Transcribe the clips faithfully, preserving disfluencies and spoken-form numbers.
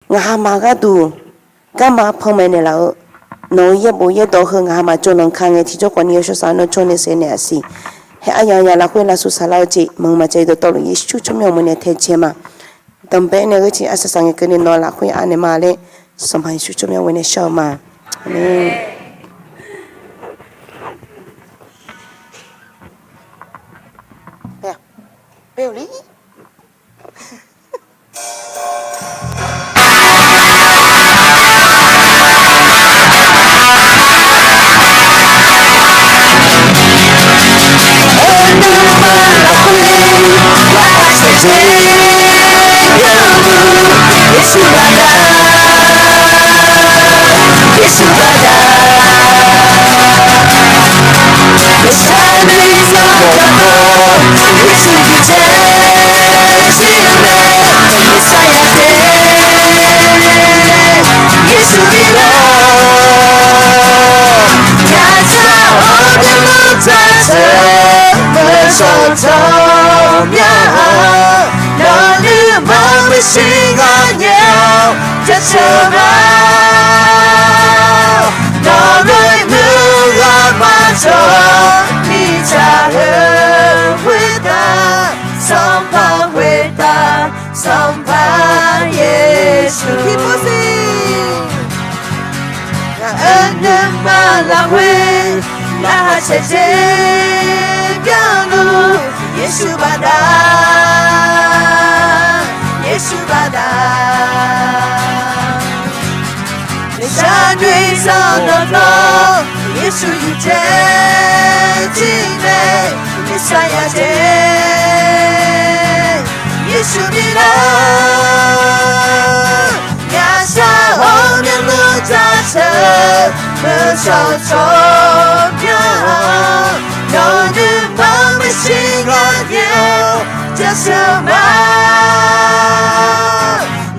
ngaq ha maqgharduq garma panmaeq naeqlaf-eu, nawq-eu yaerbof yaerdawq heu ngaq ha maqjawr nan ka ngae tiqjawr khawfni yawshawr saq-anr nawr jawr nae saef naeq-aq siq. Hae aryamq yamq lafkhoer lavsuf saqlar-eu jeq maqngeur maqjav-ir dawqtawvluf Yeqsur tsawrmyanr ghawqmya nae tae cae ma. Danqbae nae gheurciv arsaq saq ngae keuvni nawq-eu lafkhoer anaeq ma laer Sanqpaq Yeqsur tsawrmyanr ghawqmya nae shar-eu ma. Aqmeq. Nawq nuima meuq shir ngaq nyae-awr jaceuq ma. Nawq lof-aer muiq-eu ghaq maqjawr, mirtsaq heu khoertav Sanqpaq khoertav, Sanqpaq Yeqsur. Tiqpov siq. Ngaq-euq nuima lafkhoer narhaq caev jeq byanluf, Yeqsur baqda, Yeqsur baqda. Nuishar noeqzanq dawqtawvluf, Yeqsur yufcaer jir nae nuisar ya jeq, Yeqsur bi lar. Myavshar-awr myavnuiv jaceuq-eu shawq tsawrmyanr-aq, nawq nuima meuq shir ngaq nyae-awr jaceuq ma.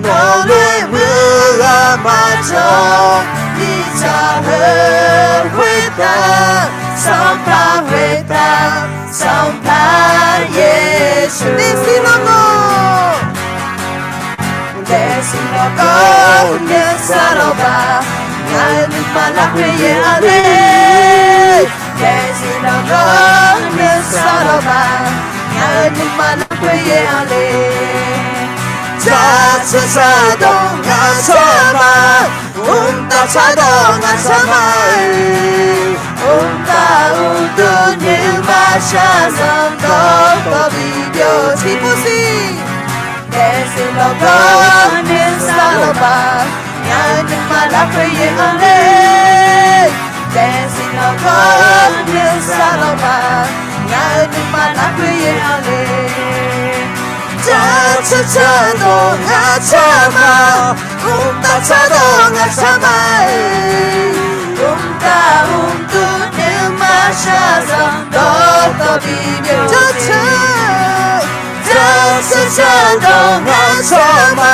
Nawq lof-aer muiq-eu ghaq maqjawr, mirtsaq heu khoertav Sanqpaq khoertav, Sanqpaq Yeqsur. Daefzir lawrgawv, daefzir lawrgawv nuisar lawqbaq, ngaq-euq nuima lafkhoer yaer-a le. Daefzir lawrgawv nuisar lawqbaq, ngaq-euq nuima lafkhoer yaer-a le. Jaceuq shardawq ngaq tsar ma, mqtav shardawq ngaq tsar ma-e. Mqtav uqduq nuima shaqzanq dawqtawvluf bibyov tiqpov siq. Daefzir lawrgawv nuisar lawqbaq, ngaq-euq nuima lafkhoer yaer-a le. Daefzir lawrgawv nuisar lawqbaq, ngaq-euq nuima lafkhoer yaer-a le. Jaceuq shardawq ngaq tsar ma, mqtav shardawq ngaq tsar ma-e. Mqtav uqduq nuima shaqzanq dawqtawvluf bibyov jaceuq, jaceuq shardawq ngaq tsar ma,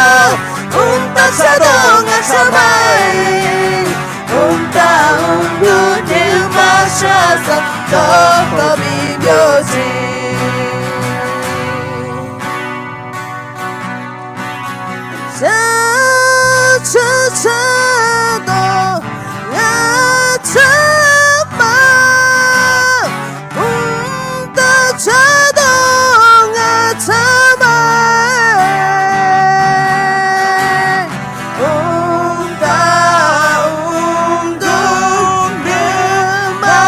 mqtav shardawq ngaq tsar ma-e. Mqtav uqduq nuima shaqzanq dawqtawvluf bibyov jeq. Jaceuq shardawq ngaq tsar ma, mqtav shardawq ngaq tsar ma-e. Mqtav uqduq nuima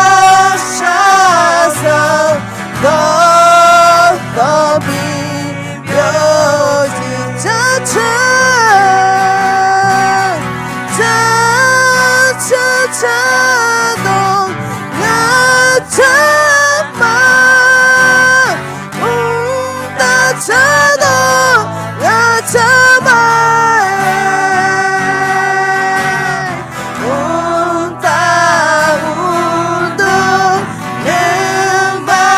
shaqzanq dawqtawvluf bibyov jeq jaceuq, jaceuq shardawq ngaq tsar ma, mqtav shardawq ngaq tsar ma-e. Mqtav uqduq nuima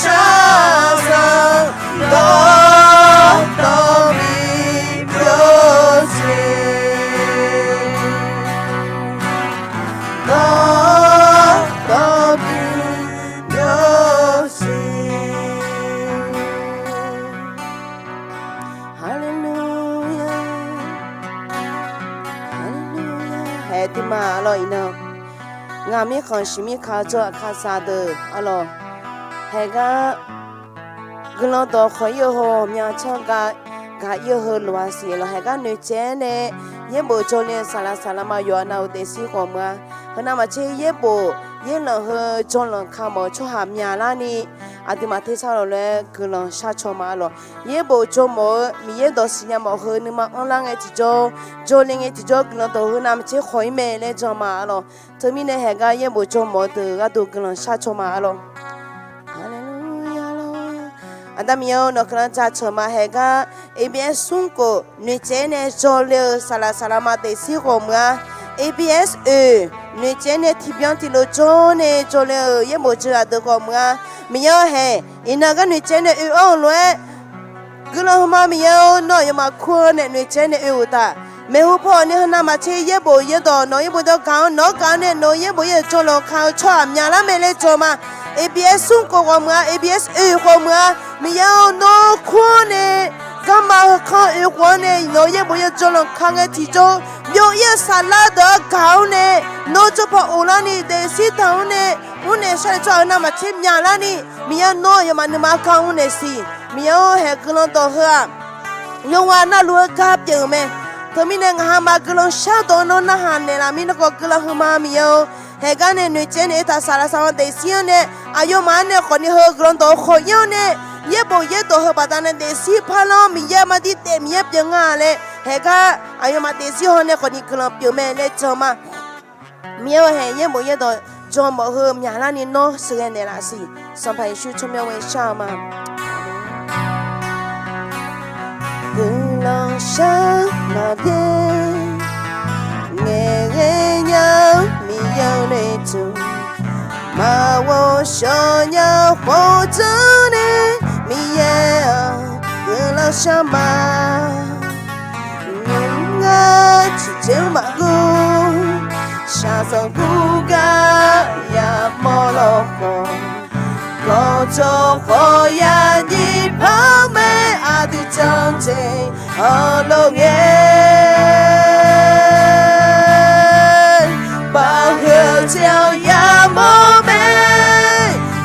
shaqzanq dawqtawvluf bibyov jeq. Haeq duima arlawr iqnan, ngaq mirkhanq shiq mirka-eu tsawrhaq kaqsaq deuq arlawr, haeq gar guiqlanq dawq khawq-ir-eu hawr, ghawqmya tsawrgaq gaq-ir-eu heu loq-a siq lawq. Haeq gar noeqtsaev-aer nae yaerbof jawrle-eu saqlaq saqlaq ma yawqha nav-euq daefzir ghawqmya, heunav maqtser yaerbof yaerlanq heu jawrlanq ka mawf-eu tsawrhaq myaqlarni, aqduimaf tersar lawq lof-aer guiqlanq sharcaw ma arlawr. Yaerbof jawrmawf-eu Miqyaer dawq siqnya mawf heu nuima anrlar ngae tiqjawr, jawrle ngae tiqjawr guiqlanq dawq heunav maqtser khawq-ir mae laer jan ma arlawr. Teumirnae haeq gar yaerbof jawrmawf-eu deuq gharduq guiqlanq sharcaw ma arlawr. Aqda Miqyaer-or, nawq guiqlanq jaceuq ma. Haeq gar ABS smrkhof noeqtsaev-aer nae jawrle-eu saqlaq saqlaq ma daefzir ghawqmya, ABS oeq noeqtsaev-aer nae tiqbyan tiqlof jawr nae jawrle-euq yaerbof jeuqzaq deuq ghawqmya, Miqyaer-or haeq iqnan gar noeqtsaev-aer nae oe-awr-euq lof-aer guiqlanq heu ma Miqyaer-or, nawr aqyawfmaf kur-awr nae noeqtsaev-aer nae oe-euq taf. Maeqhu paw-awq ni heunav maqtser yaerbof yaerdawq nawq yaerbof dawq gaq-anr nawq-anr gaq-anr nae nawq yaerbof yaerdawq jawrlanq ka-eu tsawrhaq myaqlar mae laer jan ma. ABS smrkhof ghawqmya, ABS oeq ghawqmya, Miqyaer-or nawr kur-awr nae garma heu kanr oe khof-anr nae nawq yaerbof yaerdawq jawrlanq ka ngae tiqjawr byov-ir-eu saflar deuq-anr gaq-awr nae nawr tsawrpaw of larni daefzir taq-awr nae mrnaeq sharnaeq tsawrhaq heunav maqtser myaqlarni, Miqyaer nawr aqyawfmaf nuima ka mrnaeq siq. Miqyaer-or haeq guiqlanq dawq heu-aq yawqghaq navluf-eu gar pyeuf-euq mae. Teumirnae ngaq hamaf guiqlanq shardawq nawr narhaq naeqlaf mirnae khawf guiqlanq heu ma Miqyaer-or. Haeq gar nae noeqtsaev nae oe taq saqlaq saqlaq ma daefzir-anr nae aqyawfmaf-anr nae khawf ni heu guiqlanq dawq-eu khawq-ir-awr nae yaerbof yaerdawq heu baqdanae daefzir parlar-anr Miqyaer mardir daef Miqyaer pyeuf nga laer haeq gar aqyawfmaf daefzir haw nae khawf ni guiqlanq pyeuf mae laer jan ma. Miqyaer-or haeq yaerbof yaerdawq jawrmawf heu myaqlarni nawr sheuqghae naeqlaf siq. Sanqpaq Yeqsur tsawrmyanr ghae shar-eu ma. Guiqlanq shar maqbyaer, ngaeqghae nya-eu Miqyaer-eu noeqtmq, maqghawq shawq nya-eu khofdawq nae Miqyaer-aq guiqlanq shar ma. Nymr ngar ciqdzeq maqguv, shaqzanq guvgar yamawr lawkhawf, gawqjawq khawf yajir par-eu mae. Aqdui janrjeq-anr lof ngae, baqhuiq jeq-anr yamawr mae.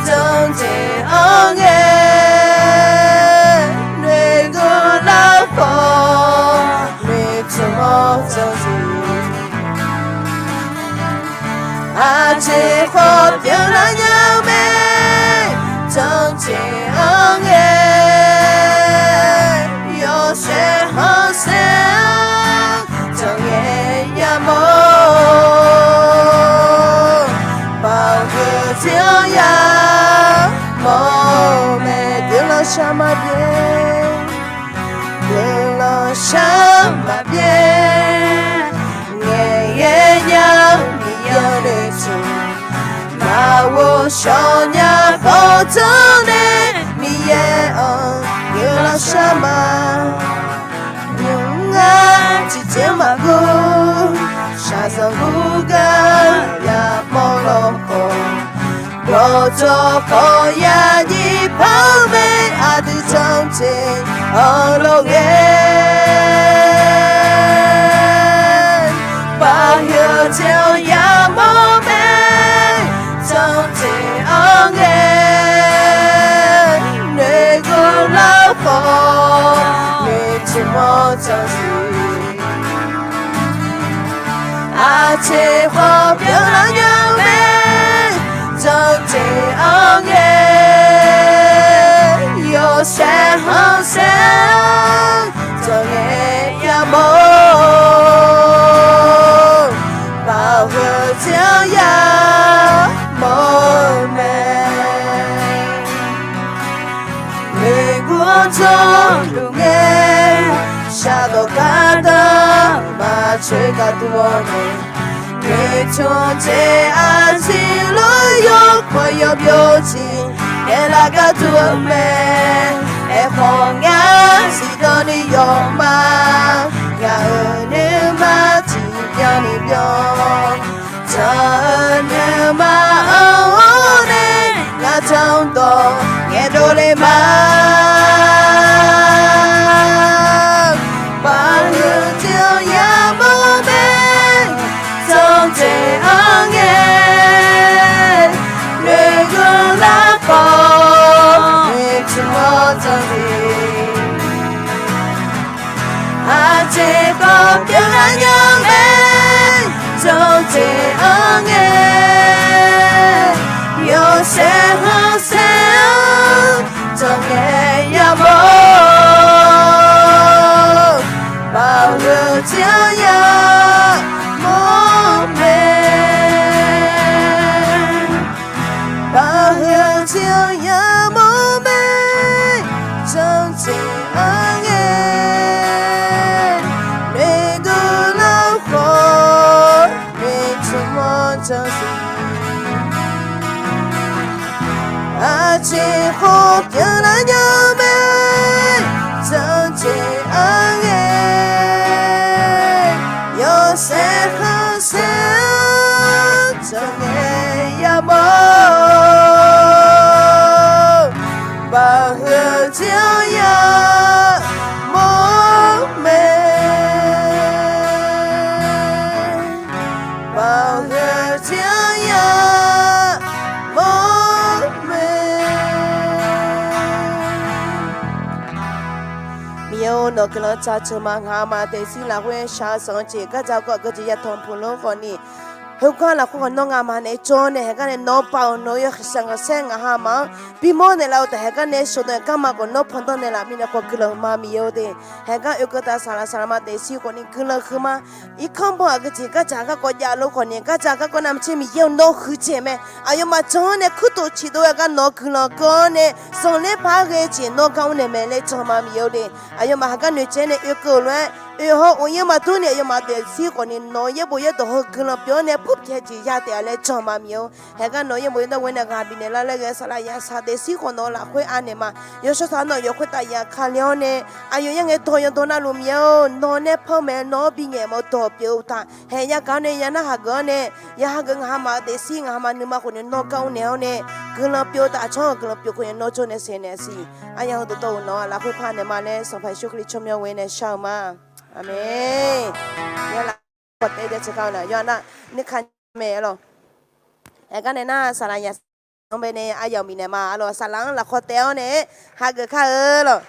Janrjeq-anr ngae, noeqghae lar khawf, noeqtmq-awr janrjeq aqjeq khawf pyeuflar nya-eu mae. Janrjeq-anr ngae, yawshaef khanqsaer-anr janrngae yamawr-awr, baqhuiq jeq-anr yamawr-eu mae. Guiqlanq shar maqbyaer, guiqlanq shar maqbyaer, ngaeqghae nya-eu Miqyaer-eu noeqtmq, maqghawq shawq nya khawfdawq nae Miqyaer-anr guiqlanq shar ma. Nymr ngar ciqdzeq maqguv, shaqzanq guvgar yamawr lawkhawf, gawqjawq khawf yajir par-eu mae. Aqdui janrjeq-anr lof ngae, baqhuiq jeq-anr yamawr mae. Janrjeq-anr ngae, noeqghae lar khawf, noeqtmq-awr janrjeq aqjeq khawf pyeuflar nya-eu mae. Janrjeq-anr ngae, yawshaef khanqsaer-anr janrngae yamawr-awr, baqhuiq jeq-anr yamawr-eu mae. Noeqghae-anr janrluf ngae, shaqdawq gardanr maqtsoeq gharduq-awr nae, noeqtmq jeq aqjeq lof yawkawr yawbyov jeq aerlar gharduq-eu mae. Aerkhawf ngar zifdan ni yawf ma, ngaq-euq nuima tiqbyan ni byan, jan-eu nuima-anr nae ngar jan dawq ngaeqdov le ma. Baqhuiq jeq-anr yamawr mae. Jeq khawf pyeuflar nya mae, janrjeq-anr ngae, yawshaef khanqsaer-anr janrngae yamawr-awr, maqheuq tiq-anr yamawr mae. Maqheuq tiq-anr yamawr mae, janrjeq-anr ngae, noeqdov lar khawf, noeqtmq-anr janrjeq. Aqjeq khawf pyeuflar nya mae, janrjeq-anr ngae, yawshaef khanqsaer-anr janrngae yamawr-awr, maqheuq tiq-anr yamawr mae. Maqheuq tiq-anr yamawr mae. Miqyaer-or, nawq guiqlanq jaceuq ma. Ngaqma daefzir lafkhoer shaq-eu sanq-eu jeq gardzaq kawv-eu jeq yatanq puq lof khawfni, heugar lafkhoer khawf nawr ngaqma naeq-aer jawr nae, haeqgar nae nawr bav-euq nawq-eu yawshaef khanqsaer ngaq ha ma-anr bimawr naeqlaf-eu taef, haeqgar nae sheuqdanq-eu garma khawf nawr pandanr naeqlaf mirnae khawf guiqlanq ma Miqyaer-or de. Haeqgar oekeuv taf saqlaq saqlaq ma daefzir khawfni guiqlanq huiqma. Irkanr baw aqgeu jeq gardzaq garkawv javluf khawfni, gardzaq garkawv navmaqtser Miqyaer-or, nawr huiqdzaeq mae. Aqyawfmaf jan-anr nae kurtof ciqdov-aer gar nawq-eu guiqlanq keuv-awr nae, zanqler par ghae jeq nawr gar mrnaeq mae laer jan ma Miqyaer-or de. Aqyawfmaf haeqgar noeqtsaev nae oekeuv-euq lof-aer, oeq haw of yaer maqdur ni aqyawfmaf daefzir khawfni nawq-eu yaerbof yaerdawq heu guiqlanq pyeuf-awr nae purpyaeq jeq ya taef-a laer jan ma Miqyaer-or. Haeqgar nawq-eu yaerbof yaerdawq ghoe nae ghaq bifnaeq lar laer ghae saqlaq yasaq daefzir khawf nawq-eu lafkhoer anaeq ma. Yawshawr saq nawq yawkhoer taf yaf ka le-awr nae, aqyawf yaer ngae dawq yawdawq navluf Miqyaer-or, nawq nae panmaeq nawq-anr binyaef mawf-eu dawq pyeuf-eu uqtaf, haeq yagaq-awr nae yanar hageuf-awr nae, ya hageuf ngaq ha ma daefzir ngaq ha ma nuima khawfni nawr gar mrnaeq-awr nae, guiqlanq pyeuf-eu taf aqcawq-anr guiqlanq pyeuf khawf nae nawr jawr nae saeqnaeq siq. Aryamq heu dawqtawvluf nawq-anr lafkhoer par naeq ma laer Sanqpaq Yeqsur Kali tsawrmyanr ghoe nae shar-eu ma. Aqmeq. Yawqha nar nirka mae lawq. Aergar nae nar saqlaq yasaq-anr bae nae aryamq bifnaeq ma lawq. Saqlaq-anr lafkhawf taef-awr nae hageuf kar-eu lawq.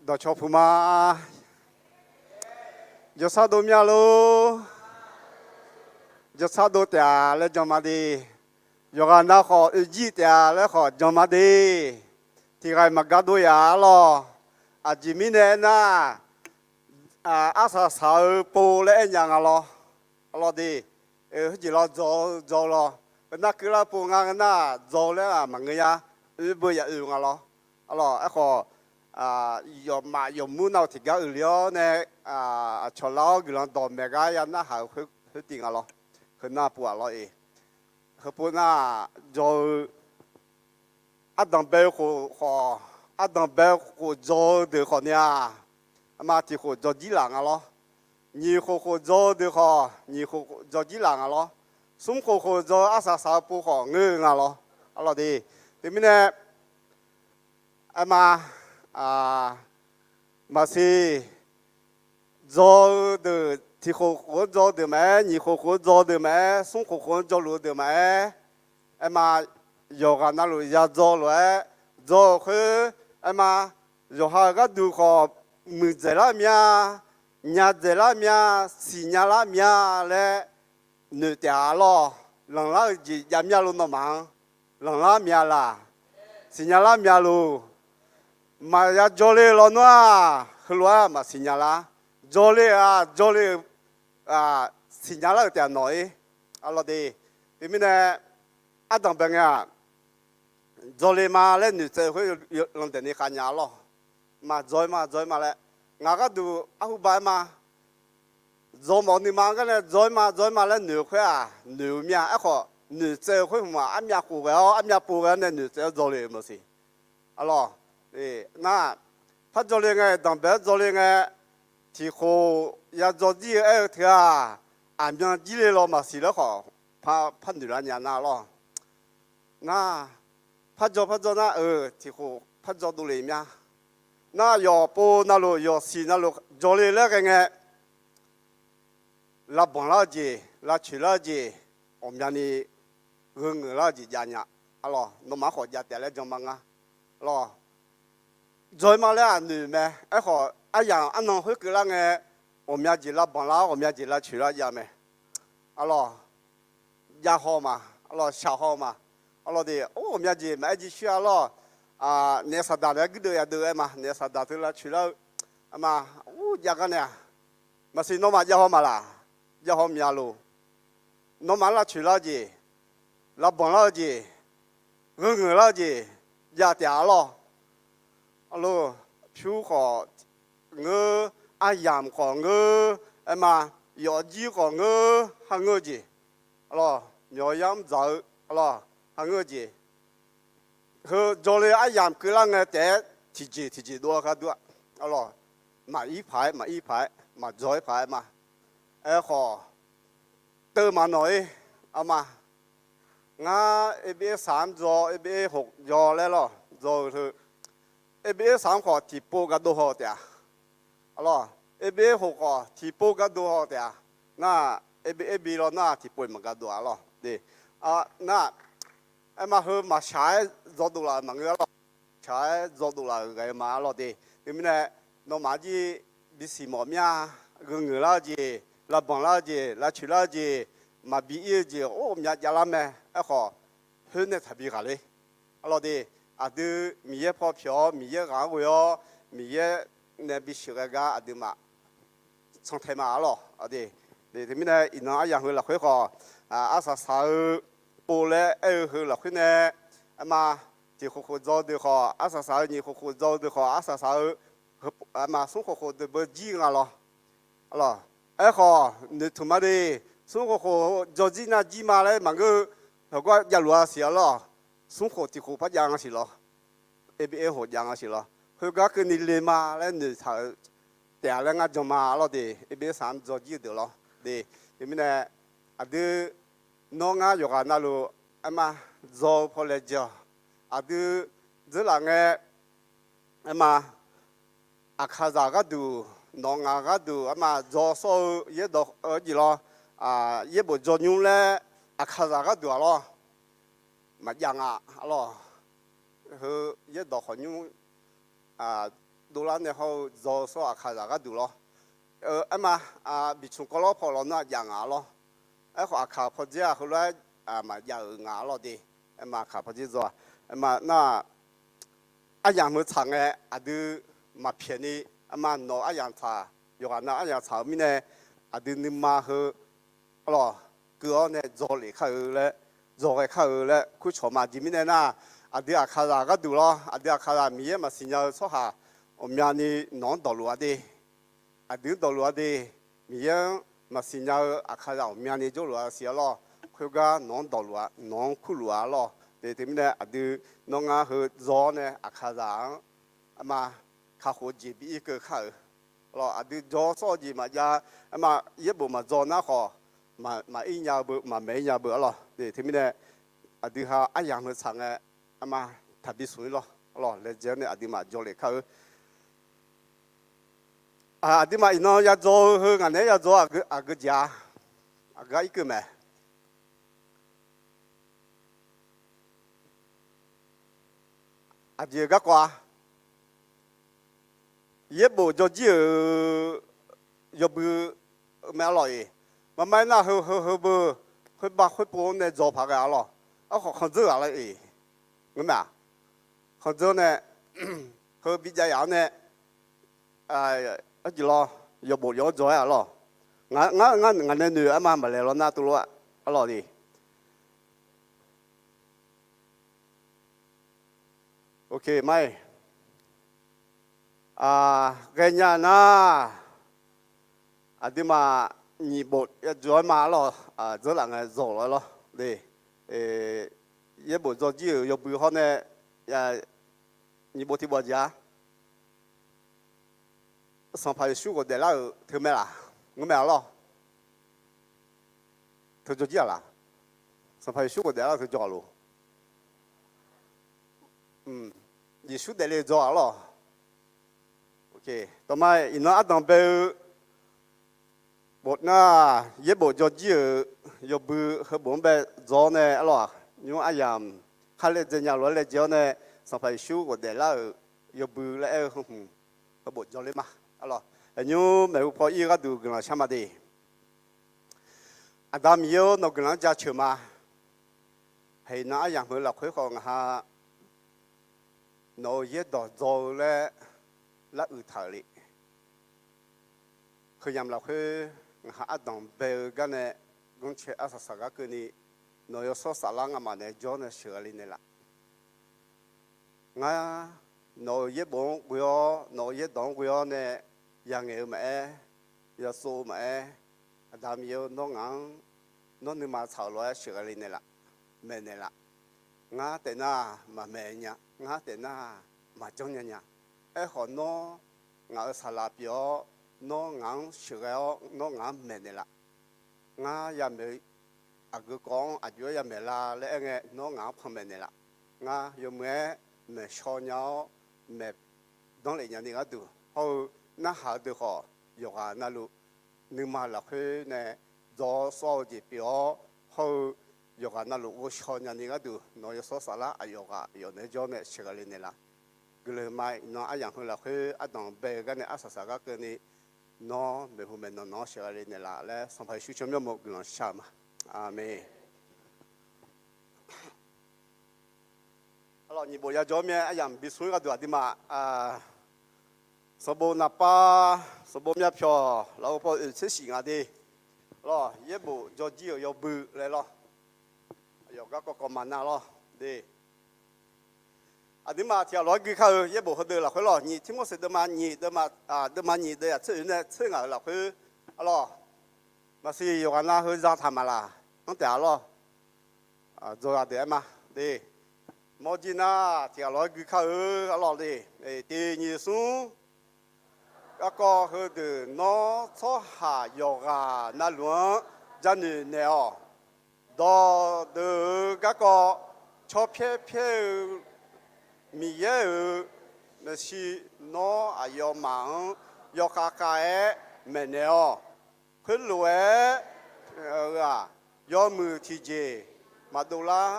Dawqcawq puq ma. Jawrsar dov mya lor. Jawrsar dov taef-a laer jan ma de. Yawqghaq nav khawf oejir taef-a laer khawf jan ma de. Tiq ghaq-iq maqgar dov yaf-a lawq. Aqjeq mirnae aernar, arsaq saq-eu pov laer aernya nga lawr. Arlawr de, heujeq lawr dzaw-eu dzaw-eu lawr. Heunar keuvlar pov nga ngeur nar dzaw-eu laer maqngeur ya. Oe beu yaf oe-eu nga lawr. Arlawr aerkhawf, yawmaf yawmur nav-eu tiqgar uiqle-awr nae, aqcawq lar-awr guiqlanq dawqmaeq gar ya narhaq-eu khoer tiv nga lawr. Heunar pov-aq lawr-eq. Heupov nar, dzaw-eu ardanq bae-eu khof khawf, ardanq bae-eu khof dzaw-eu deuq khawfni-aq, arma tiq khof dzaw jir laf nga lawr. Nyiq khof khof dzaw-eu deuq khawf, nyiq khof dzaw jir laf nga lawr. Smr khof khof dzaw-eu arsaq saq-eu pov khawf ngeur-eu nga lawr. Arlawr de, teumirnae, aerma, maqsiq, dzaw-eu deuq, tiq khof khof-anr dzaw-eu deuq maqaer, nyiq khof khof-anr dzaw-eu deuq maqaer, smr khof khof-anr dzaw luf-eu deuq maqaer, aerma, yawqghaq navluf ya dzaw lof-aer dzaw-euq khoer, aerma, yawqha-euq gharduq khawf muiqdzaeq lar mya, nyadzaeq lar mya, siqnya lar mya laer noeq taef-a lawr. Lanqlar-eu jeq jav mya lor nawmaf-anr? Lanqlar mya laq? Siqnya lar mya lor? Maqya jawrle-eu lawnmr-aq, heulof-aer maqsiqnya lar. Jawrle-euq-aq, jawrle-euq siqnya lar-euq taef-a nawq-ir. Arlawr de, teumirnae ardanq bae ngae-aq, dzaw le ma laer noeqtsaev-eu khoer landaeq ni khavnya-a lawr. Maqdzaw-ir ma, dzaw-ir ma laer, ngaq gharduq arhu ba-aer ma. Dzaw mawf-eu nuima-anr gar nae dzaw-ir ma, dzaw-ir ma laer noeq-eu khoer-aq, noeq-eu mir-a. Aerkhawf noeqtsaev-eu khoer hmq-aq, armyav khof ghae-awr, armyav pov ghae-awr nae noeqtsaev-awr dzaw le-euq maqsiq. Arlawr, Nar, par dzawle ngae, danqbae-anr dzawle ngae, tiqkhof ya dzaw jir-eu aer-eu teu-aq, aqmyan jir le law maqsiq laer khawf, par, par noeq lar nya nar lawr. Nar, par dzaw par dzaw nar-euq tiqkhof par dzaw dovle mya. Nar, yawqpov navluf yawqsiq navluf dzawle laer ghae ngae, lavbanq lar-eu jeq, lavcoeq lar-eu jeq, ghawqmyani gheu ngeuq lar-eu jeq jav nya. Arlawr, nawmaf-anr khawf jav taef laer jan ma nga. Arlawr, dzaw-ir ma laer-aq noeq mae. Aerkhawf, aryamq arnan khoerkeuv lar ngae, ghawqmya jeq lavbanq lar, ghawqmya jeq lavcoeq lar jav mae. Arlawr, jav haw ma. Arlawr, shaq haw ma. Arlawr de, or, ghawqmya jeq maqaer jir shuir-a lawr. Naef saqdaq naeq-aer guirdeuv yadeuv-aer ma. Naef saqdaq teu lavcoeq lar-eu, arma, ur, jav gar nae-aq, maqsiq nawmaf jav haw ma laq. Jav haw mya lof. Nawmaf-anr lavcoeq lar-eu jeq, lavbanq lar-eu jeq, gheu ngeuq lar-eu jeq jav taef-a lawr. Arlawr, pyur khawf ngeur, aryamq khawf ngeur, aerma, yawfjir khawf ngeur, har ngeur-eu jeq. Arlawr, myawq yar mr dzaq-eu, arlawr, har ngeur-eu jeq. Heu dzawle aryamq keuvlar ngae taef-aer tiqjeq tiqjeq dov-a gar dur-a. Arlawr, maqir paq-aer, maqir paq-aer, maqdzaw-aer paq-aer ma. Aerkhawf, teuv maqnawq-ir, arma. Ngar, Absar-anr dzaw, Absar hoq dzaw laer lawr, dzaw-eu heu. Absar-anr khawf tiqpov gar dov haw taef-a. Arlawr, Absar hoq khawf tiqpov gar dov haw taef-a. Nar, Absar bi lawr nar tiqpov maqgar dov-a lawr. Nar, aerma heu maqshaq-aer dzaw dov laf-euq maqngeur-a lawr. Shaq-aer dzaw dov laf-euq ghae-eu ma arlawr de. Teumirnae, nawmaf jir bisiq mawf mya, gheu ngeuq lar-eu jeq, lavbanq lar-eu jeq, lavcoeq lar-eu jeq, maqbi ir-eu jeq, or, myav jav lar mae. Aerkhawf, khoer nae taqbi ghaq ler. Arlawr de, aqdui Miqyaer paw pyawq-awr, Miqyaer ghaq-anr ghoe-awr, Miqyaer nae bisheuq ghae gar aqduimaf cantae ma arlawr. Teumirnae iqnan aryamq heu lafkhoer khawf, arsaq saq-eu pov laer aer-eu heu lafkhoer nae, aerma, tiq khof khof dzaw-eu deuq khawf arsaq saq-eu, nyiq khof khof dzaw-eu deuq khawf arsaq saq-eu, aerma, smr khof khof deuq beu jir nga lawr. Arlawr, aerkhawf noeqtmq ma de, smr khof khof dzaw jir nar jir ma laer maqngeur-eu, heugar javluf-a siq arlawr, smr khof tiq khof par jav nga siq lawr. Absar hoq jav nga siq lawr. Khoergar keuvni le ma laer noeqtaq-eu taef-a laer ngar jan ma arlawr de, Absar-anr dzaw jir-eu deuq lawr de. Teumirnae, aqdui nawr ngar yawqghaq navluf, aerma, dzaw-eu paw laejae-awq. Aqdui dzeurlaf ngae, aerma, aqkaqzaq gharduq, nawq ngaq gharduq, aerma, dzaw sawr-eu yaerdawq-eu jeq lawr, yaerbof dzaw nymr laer, aqkaqzaq gharduq-aq lawr, maqjav nga arlawr. Heu yaerdawq khawf nymr dovlar nae hawr-eu dzaw sawr-eu aqkaqzaq gharduq lawr. Aerma, biqcmq kawv lawr paw lawr nar jav ngaq arlawr. Aerkhawf aqkaq pawdzer-aq heulof-aer maqjav-euq nga arlawr de. Aerma, aqkaq pawdzer dzaw-a. Aerma nar, aryamq heu tsaq ngae aqdui maqpyaeq ni, aerma, nawq aryamq tsaq, yawqghaq nav aryamq tsaq-eu mirnae, aqdui nuima heu arlawr, keuv-awr nae dzaw lef kar-eu laer, dzaw ghae kar-eu laer kurcawq ma. Aqjeq mirnae nar, aqdui aqkaqzaq gharduq lawr, aqdui aqkaqzaq Miqyaer maqsiq nya-eu tsawrhaq ghawqmyani nawq-anr dawqluf-a de. Aqdui-anr dawqluf-a de. Miqyaer-anr maqsiq nya-eu aqkaqzaq ghawqmyani jawrluf-a siq arlawr. Khoergar nawq-anr dawqluf-a, nawq-anr kurluf-a arlawr. Teumirnae aqdui nawr ngar heu dzaw-awr nae aqkaqzaq-anr, aerma, kakhof-eu jeq bi irkeuv kar-euq. Arlawr, aqdui dzaw sawr-eu jeq maqjav, aerma, yaerbof maqdzaw nar khawf, maqir nya-eu beu, maqmaeq ir nya-eu beu arlawr. Teumirnae aqdui ha aryamq heu tsaq ngae, aerma, taqbi smq ir lawr. Arlawr, laejae-awr nae aqduimaf dzaw lef kar-eu. Aqduimaf iqnan yadzaw-eu heu ngaq naeq-aer yadzaw-eu aqgeu jeq-a. Aqgar irkeuv mae. Aqjeq garkawv-a, yaerbof dzaw jir-euq yawbui mae arlawr-iq. Maqmae nar heu heu heu beu, khoerbav khoerpov-anr nae dzaw paq ghae arlawr. Aerkhawf khanqdzeur ghaq lar-iq, ngeurmae-aq, khanqdzeur nae heu bijav yaf-anr nae, arjeq lawr, yawbof yawf-anr dzaw-aer arlawr. Ngar ngar ngaq nae noeq-eu arma maqlaeq lawr nar tov lof-a arlawr de. Ok, mar-iq, ghaenya nar, aqduimaf nyiq bof yadzaw-aer ma arlawr, dzeurlaf ngae dzaw lawr lawr de. Yaerbof dzaw jir-euq yawbui hawr nae, nyiq bof tiq bof jeq-a. Sanqpaq Yeqsur ghofdaef lar-euq teu mae laq? Ngeurmae-a lawr. Teu jawr jir-aq laq? Sanqpaq Yeqsur ghofdaef lar-eu teu jawr-a lor. Yeqsur daefle-eu jawr-a lawr. Tawqma iqnan ardanq bae-eu bof nar, yaerbof jawr jir-euq yawbui heubof-anr bae dzaw-awr nae arlawr-aq, nymr aryamq khar laejae nya lof-aer laejae-awr nae, Sanqpaq Yeqsur ghofdaef lar-euq yawbui laer aer-eu heu hmq heubof jawrler ma. Arlawr, aqnymr maeqhu paw ir-eu gharduq guiqlanq shar ma de. Aqda Miqyaer-or, nawq guiqlanq-anr jaceuq ma. Haiq nan aryamq heu lafkhoer khawf ngaq ha nawq-euq yaerdawq dzaw-eu laer lar uiq taq-euq le. Heu yamq lafkhoer ngaq ha ardanq bae-eu gar nae, ganrcae arsaq saq gar keuvni, nawq-euq yawshawr saflar ngamaf naeq-aer jawr nae sheuqghae le naeqlaf. Ngar nawq-euq yaerbof-anr ghoe-awr, nawq-euq yaerdawq-anr ghoe-awr nae, yangaeq-eu maqaer, yatsov-eu maqaer, Aqda Miqyaer-or, nawr ngaq-anr, nawr nuima tsaq-euq lof-aer sheuqghae le naeqlaf, maeqnaeq laf. Ngar taef nar maqmaeq nya, ngar taef nar maqjanr nya nya. Aerkhawf, nawr ngaq-euq saqlaq pyeuf-awr, nawr ngaq-anr sheuqghae-awr, nawr ngaq-anr maeqnaeq laf. Ngar yamaeq-eu aqgeu kawv-anr aqjox-aer yamaeq la laer aerngae, nawr ngaq-anr panmaeq naeqlaf. Ngar yawmuiq-aer maeqshaw nya-awr, maeq danr lef nyani gharduq hawr-eu, narhaq-eu deuq khawf yawqghaq navluf nuima lafkhoer nae dzaw-awr sawr-eu jeq pyeuf-awr hawr-eu, yawqghaq navluf ghovshaw nyani gharduq, nawq-euq yawshawr saflar aqyawf ghaq yawf naeq-aer jawr nae sheuqghae le naeqlaf. Guiqlanq ma iqnan aryamq heu lafkhoer ardanq bae-eu gar nae arsaq saq gar keuvni, nawr maeqhu maeqnan nan-anr sheuqghae le naeqlaf laer, Sanqpaq Yeqsur tsawrmyanr uqmov guiqlanq shar-eu ma. Aqmeq. Arlawr, nyiq bof yajawr-awr mir-aer aryamq bi smr-ir gharduq aqduimaf, sanqbof naqpav, sanqbof myavpyawq lafov paw oeq tser shif ngaq de. Arlawr, yaerbof jawr jir-euq yawbui laer lawr. Aqyawf garkawv kawv ma nar lawr de. Aqduimaf tiqghaq lof-aer gui kar-eu yaerbof heudeuq lafkhoer lawr, nyiq Tirmorseq deuvma nyiq, deuvma nyiq deuv yaq tser oeq nae tser ngaq-euq lafkhoer, arlawr, maqsiq yawqghaq nav heu zataq maqlaq, anr taef-a lawr. Dzawzaq deuq aer ma de. Mawrjir nar tiqghaq lof-aer gui kar-eu, arlawr de. Tiq nyiq smr. Garkawv heudeuq nawr tsawrhaq yawqghaq navluf-anr janoeq naeq-awq. Dawqdeuq-euq garkawv, tsawrpyaer pyaer-eu Miqyaer-euq maeqshi nawr aqyawfmaf-anr yawkhav khav-aer maeqnaeq-awq. Khoerlof-aer, eu-aq, yawmuiq tiqjeq maqdov lar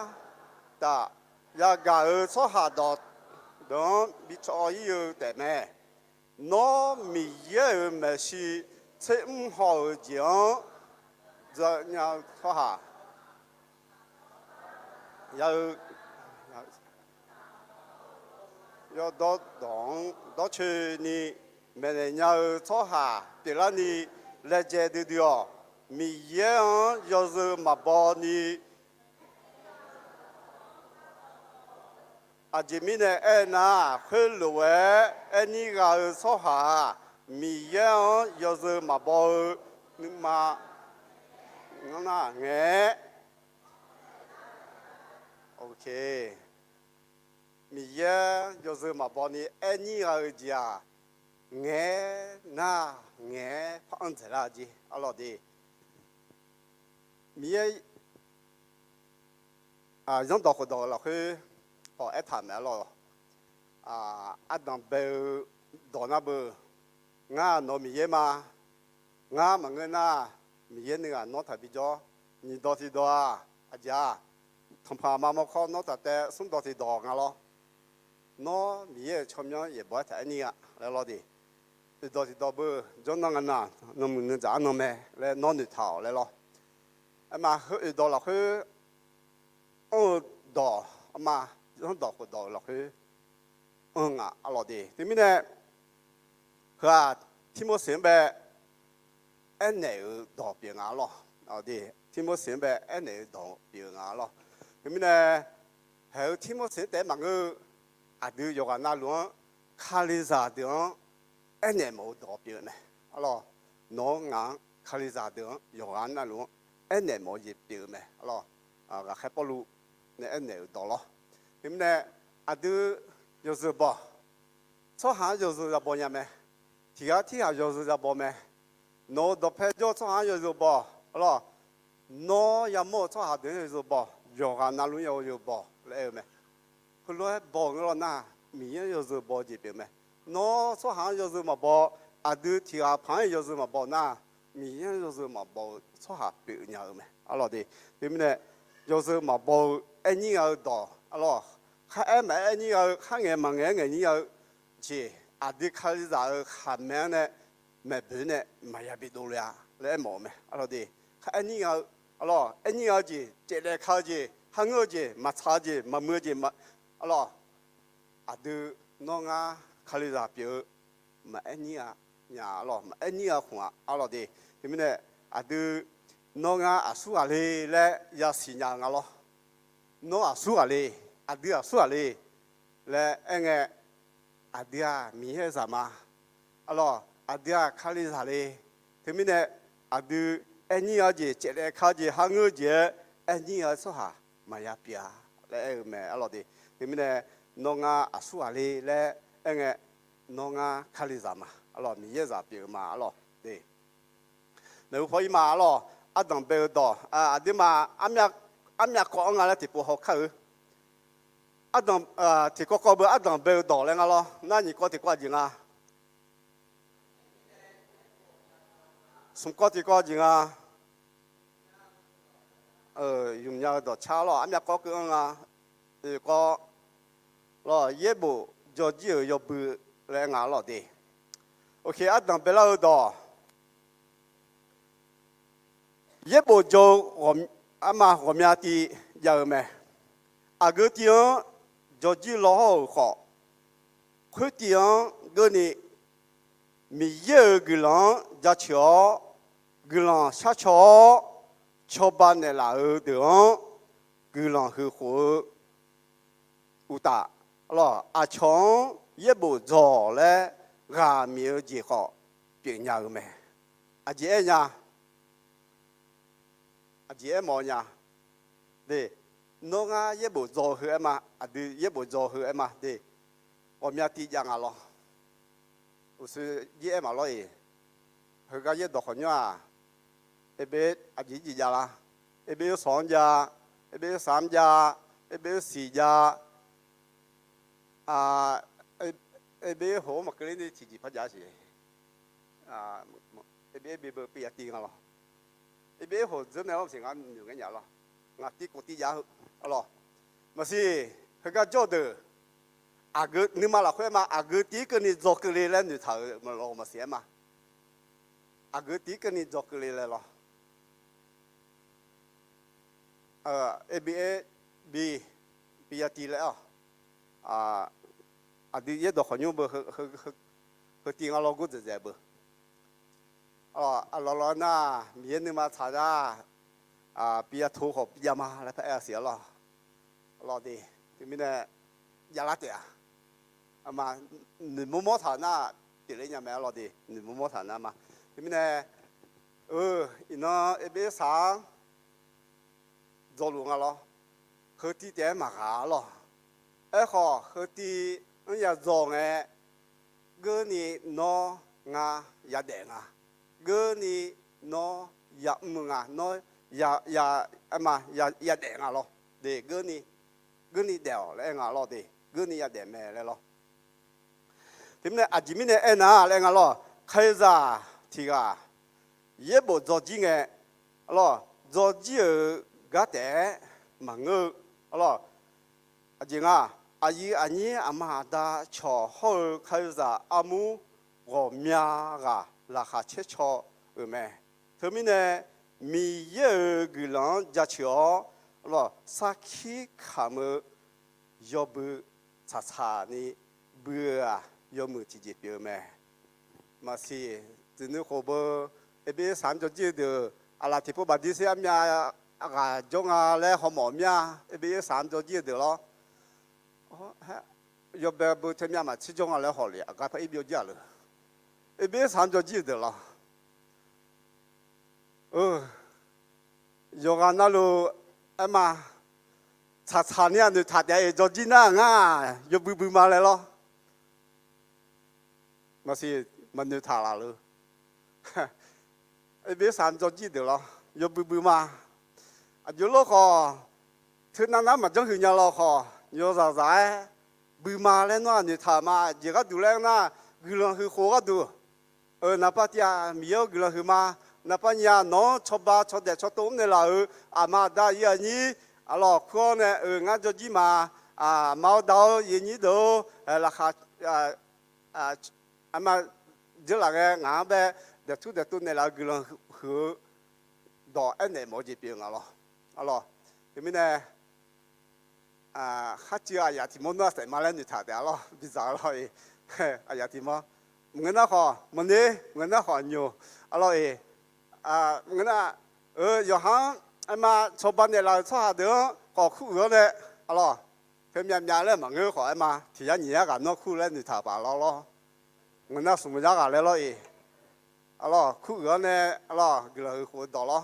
taf. Yagaq-euq tsawrhaq dawqdeuq-anr bi caw-ir-eu taefmae. Nawr Miqyaer-euq maeqshi tser mr haw-euq jeq-anr dzawnya-eu tsawrhaq ya-eu yawdawr dawq-anr dawrcoeni maeqnaeq nya-eu tsawrhaq pyeuflarni laejae duidui-awq. Miqyaer-anr yawzeu maqbaw ni Aqjeq mirnae aernar, khoerlof-aer aerni gha-eu tsawrhaq-aq, Miqyaer-anr yawzeu maqbaw-eu nuima ngar nar ngae-aer, Miqyaer yawzeu maqbaw ni aerni gha-eu jeq-aq, ngaeq-aer nar ngaeq-aer par-anr dzaeqlar-eu jeq arlawr de. Miqyaer zanrdawq khofdawq-euq lafkhoer khawf aertaq mae arlawr. Ardanq bae-eu dawq nar beu, ngar nawq-eu Miqyaer ma. Ngar maqngeur nar, Miqyaer nuighaq nawr taqbi jawr. Nyiq dawq tiq dawq-aq, aqjeq-aq, tanqpanq aqma mawrkawr nawr taq taev smr dawq tiq dawq nga lawr. Nawr Miqyaer-euq tsawrmyanr yaeqbawq-aer taq aerni gha laer lawr de. Oeq dawq tiq dawq beu, jawrnan ngaq-aq, nanmuiq nuidzaq arnan mae laer nawr noeqtaq-awq laer lawr. Aerma heu oeq dawq lafkhoer anr-eu dawq, arma zanrdawq khofdawq-euq lafkhoer anr-eu nga arlawr de. Teumirnae heu-aq, Tirmorseq-anr bae aernaeq-euq dawq pyeuf nga arlawr. Tirmorseq-anr bae aernaeq-euq dawq pyeuf nga arlawr. Teumirnae haeq-eu Tirmorseq-anr taef-aer maqngeur-eu, aqdui yawqghaq navluf-anr Kalizaq deuq-anr aernaeq mawf-eu dawq pyeuf-eu mae arlawr. Nawq-anr ngaq-anr Kalizaq deuq-anr yawqghaq navluf-anr aernaeq mawf-eu jeq pyeuf-eu mae arlawr. Ghaqkhaer Pawrluv nae aernaeq-euq dawq lawr. Teumirnae aqdui yawzeu bawq tsawrhaq-anr yawzeu yabaw nya mae. Tiq ghaq tirghaq yawzeu yabaw mae. Nawq-euq dawqpae jawr-eu tsawrhaq-anr yawzeu baw, arlawr. Nawr yamawr-eu tsawrhaq deuq-anr yawzeu baw. Yawqghaq navluf-anr yawzeu baw laer aer-eu mae. Heulof-aer baw-eu ngeur lawr nar, Miqyaer-anr yawzeu baw-eu jeq pyeuf mae. Nawr tsawrhaq-anr yawzeu maqbaw, aqdui tiq ghaq paq-anr yawzeu maqbaw nar, Miqyaer-anr yawzeu maqbaw-eu tsawrhaq pyeufnya-eu mae, arlawr de. Teumirnae, yawzeu maqbaw-eu aernyir gha-eu dawq, arlawr. Kharaer maqaer nyir gha-eu, kharngaeq maqngaeq-aer ngaeq nyir gha-eu jeq, aqdui Kalizaq-euq khaqmae-anr nae maeqboeq nae maqya bidov le-a laer aermawf-eu mae, arlawr de. Kharaer nyir gha-eu, arlawr, aernyir gha-eu jeq, caevdaef ka-eu jeq, kharngeur-eu jeq, maqtsaq-eu jeq, maqmuiq-eu jeq, arlawr, aqdui nawr ngar Kalizaq pyeuf-eu maqaer nyir gha nya, arlawr, maqaer nyir gha khmq-a, arlawr de. Teumirnae, aqdui nawr ngar aqsur ghaq le laer yasiq nya-eu nga lawr. Nawr aqsur ghaq le, aqdui aqsur ghaq le laer aer ngae, aqdui-aq Miqyaer zaq ma, arlawr, aqdui-aq Kalizaq le. Teumirnae, aqdui aernyir gha-eu jeq, caevdaef ka-eu jeq, kharngeur-eu jeq-aer aernyir gha-eu tsawrhaq maqya pyeuf-a laer aer-eu mae, arlawr de. Teumirnae, nawr ngar aqsur ghaq le laer aer ngae, nawr ngar Kalizaq ma, arlawr, Miqyaer zaq pyeuf-eu ma, arlawr de. Maeqhu paw ir ma, arlawr, ardanq bae-eu dawq, aqduimaf armyav kawv-anr nga laer tiqpov haw kar-eu. Ardanq, tiqkawv kawv beu ardanq bae-eu dawq laer nga lawr. Nar nyiq kawv tiqkawv aqjeq nga. Smq kawv tiqkawv aqjeq nga. Ymq nya-eu dawq car lawr, armyav kawv keuv-anr nga. Oeq kawv lawr, yaerbof jawr jir-euq yawbui laer nga lawr de. Oke, ardanq baelar-eu dawq. Yaerbof jawr-eu arma ghawqmya tiv jav-eu mae. Aqgeu tiv-anr jawr jir law hawr-euq khawf, khoertiv-anr geurni Miqyaer-euq guiqlanq-anr jaceuq-awr, guiqlanq sharcaw-awr, cawba naeqlaf-eu deuq-anr guiqlanq huiq khof-eu uqtaf, aqcawq-anr yaerbof dzawq laer ghaq mif-eu jeq khawf pyeufnya-eu mae. Aqjeq aer nya, aqjeq aermawf-eu nya. De, nawr ngar yaerbof dzaw heu aer ma, aqdui yaerbof dzaw heu aer ma de. Ghawqmya tiv jav nga lawr. Uqshoe jir aer maqlawr-iq, heugar yaerdawq khawqnymr-aq, Eber aqjeq irjeq jav lar. Eber sanq-anr jav, Eber saq-anr jav, Eber siq jav, Eber hoq-anr maqkeuv ler ni tiqjeq par jav siq. Eber bebeu pyav tiv nga lawr. Eber hoq dzeur nae-awr maqsiq ngar noeq ngaer nya lawr. Ngaq tiv khof tiv jav heu, arlawr. Maqsiq, heugar jawr-eu deuq, aqgeu nuima lafkhoer aer ma, aqgeu tiv keuvni dzaw keuvle laer noeqtaq-euq maqlawr maqsiq aer ma. Aqgeu tiv keuvni dzaw keuvle laer lawr. Eber bi, bi ya tiv laer-awq. Aqdui yaerdawq khawqnymr beu, heu tiv nga lawr gordzaeq dzaeq beu. Aqlawq lawq nar, Miqyaer nuima tsaq nar, bi ya to khawf bi jav ma laer paraer-a siq arlawq. Arlawq de, teumirnae javlar taef-a. Aqma, noeqmawr mawr taq nar, pyeufler nya mae arlawq de, noeqmawr mawr taq nar ma. Teumirnae, eu, iqnan Eber saq-anr dzawluf nga lawr. Heu tiv taef-aer maqghaq arlawq. Aerkhawf heu tiv-anr ya dzaw ngae, geurni nawr ngar yadaef nga. Geurni nawr yamr-eu nga, nawr ya, ya, aerma, yadaef nga lawr. De, geurni, geurni daef-awq laer aer nga lawr de, geurni yadaef mae laer lawr. Teumirnae aqjeq mirnae aernar laer nga lawr, Kalizaq tiq ghaq yaerbof dzawjir ngae, arlawq, dzawjir-euq gar taef-aer maqngeur-eu, arlawq, aqjeq nga, aqyuif aqnyir aqma aqda cawq hawr-eu Kalizaq armur ghawqmya ghaq laqkhaq caer caw-euq mae. Teumirnae Miqyaer-euq guiqlanq-anr jaceuq-awr, arlawq, sarkir kamq-eu yawbui tsaqtsaq ni bui-eu-aq, yawmuiq tiqjeq pyeuf-eu mae. Maqsiq, tsuif nuikhof beu, Eber saq-anr jawrjir-eu deuq, aqlaf tiqpov baqdui sher armyav ghaq jawr nga laer hawmawf mir-a, Eber saq-anr jawrjir-eu deuq lawr. Yawbae beu tae myav maqtser jawr nga laer hawlef aqgar par ir byovjir-aq leu. Eber saq-anr jawrjir-eu deuq lawr. Yawqghaq navluf aerma, tsaqtsaq ni-aq noeqtaq taef-a, jawrjir nar ngar yawbui bui ma laer lawr. maqsiq maqnoeq taq laf lor. Eqbersaq jawrjir deuq lawr, yawbui bui ma. Aqjox lor khawf, teunav nar maqjanr huiq nya lawr khawf, yawzaq zaq-aer bui ma laer nawr-aq noeqtaq ma. Jeq gharduq laer nar, guiqlanq huiq khof gharduq, naqpav tiq-aq Miqyaer-euq guiqlanq huiq ma. Naqpav nyiq-aq nawq-anr cawba cawdaef cawtov mr naeqlaf-euq aqma aqda ir aqnyir, aqlawq kur-awr nae, ngar jawrjir ma. Aqma-awr da-awr yaenyir deuq-or, laqkhaq aqma dzeurlaf ngae ngaq-anr bae daeqtur daeqtov naeqlaf-eu guiqlanq huiq-eu dawq aernaeq mawf-eu jeq pyeuf-eu nga lawr. Aqlawq, teumirnae kharciv aqyaf tiq mawr nar saef ma laer noeqtaq taef-a lawr, bidzaq-eu lawr-iq. Aqyaf tiq mawr, maqngeur nar khawf maqner, maqngeur nar khawf nyoq, aqlawr-iq. Maqngeur nar, yawqha-anr aerma cawba naeqlaf-euq tsawrhaq deuq-anr khawf kuruiq-awr nae, aqlawq, teumyav myav laer maqngeur khawf aerma tiq yar nyiq yar ghaq nawr kur laer noeqtaq paq lawr lawr. Maqngeur nar smq yar ghaq laer lawr-iq. Aqlawq, kuruiq-awr nae, aqlawq, guiqlanq huiq khof-eu dawq lawr.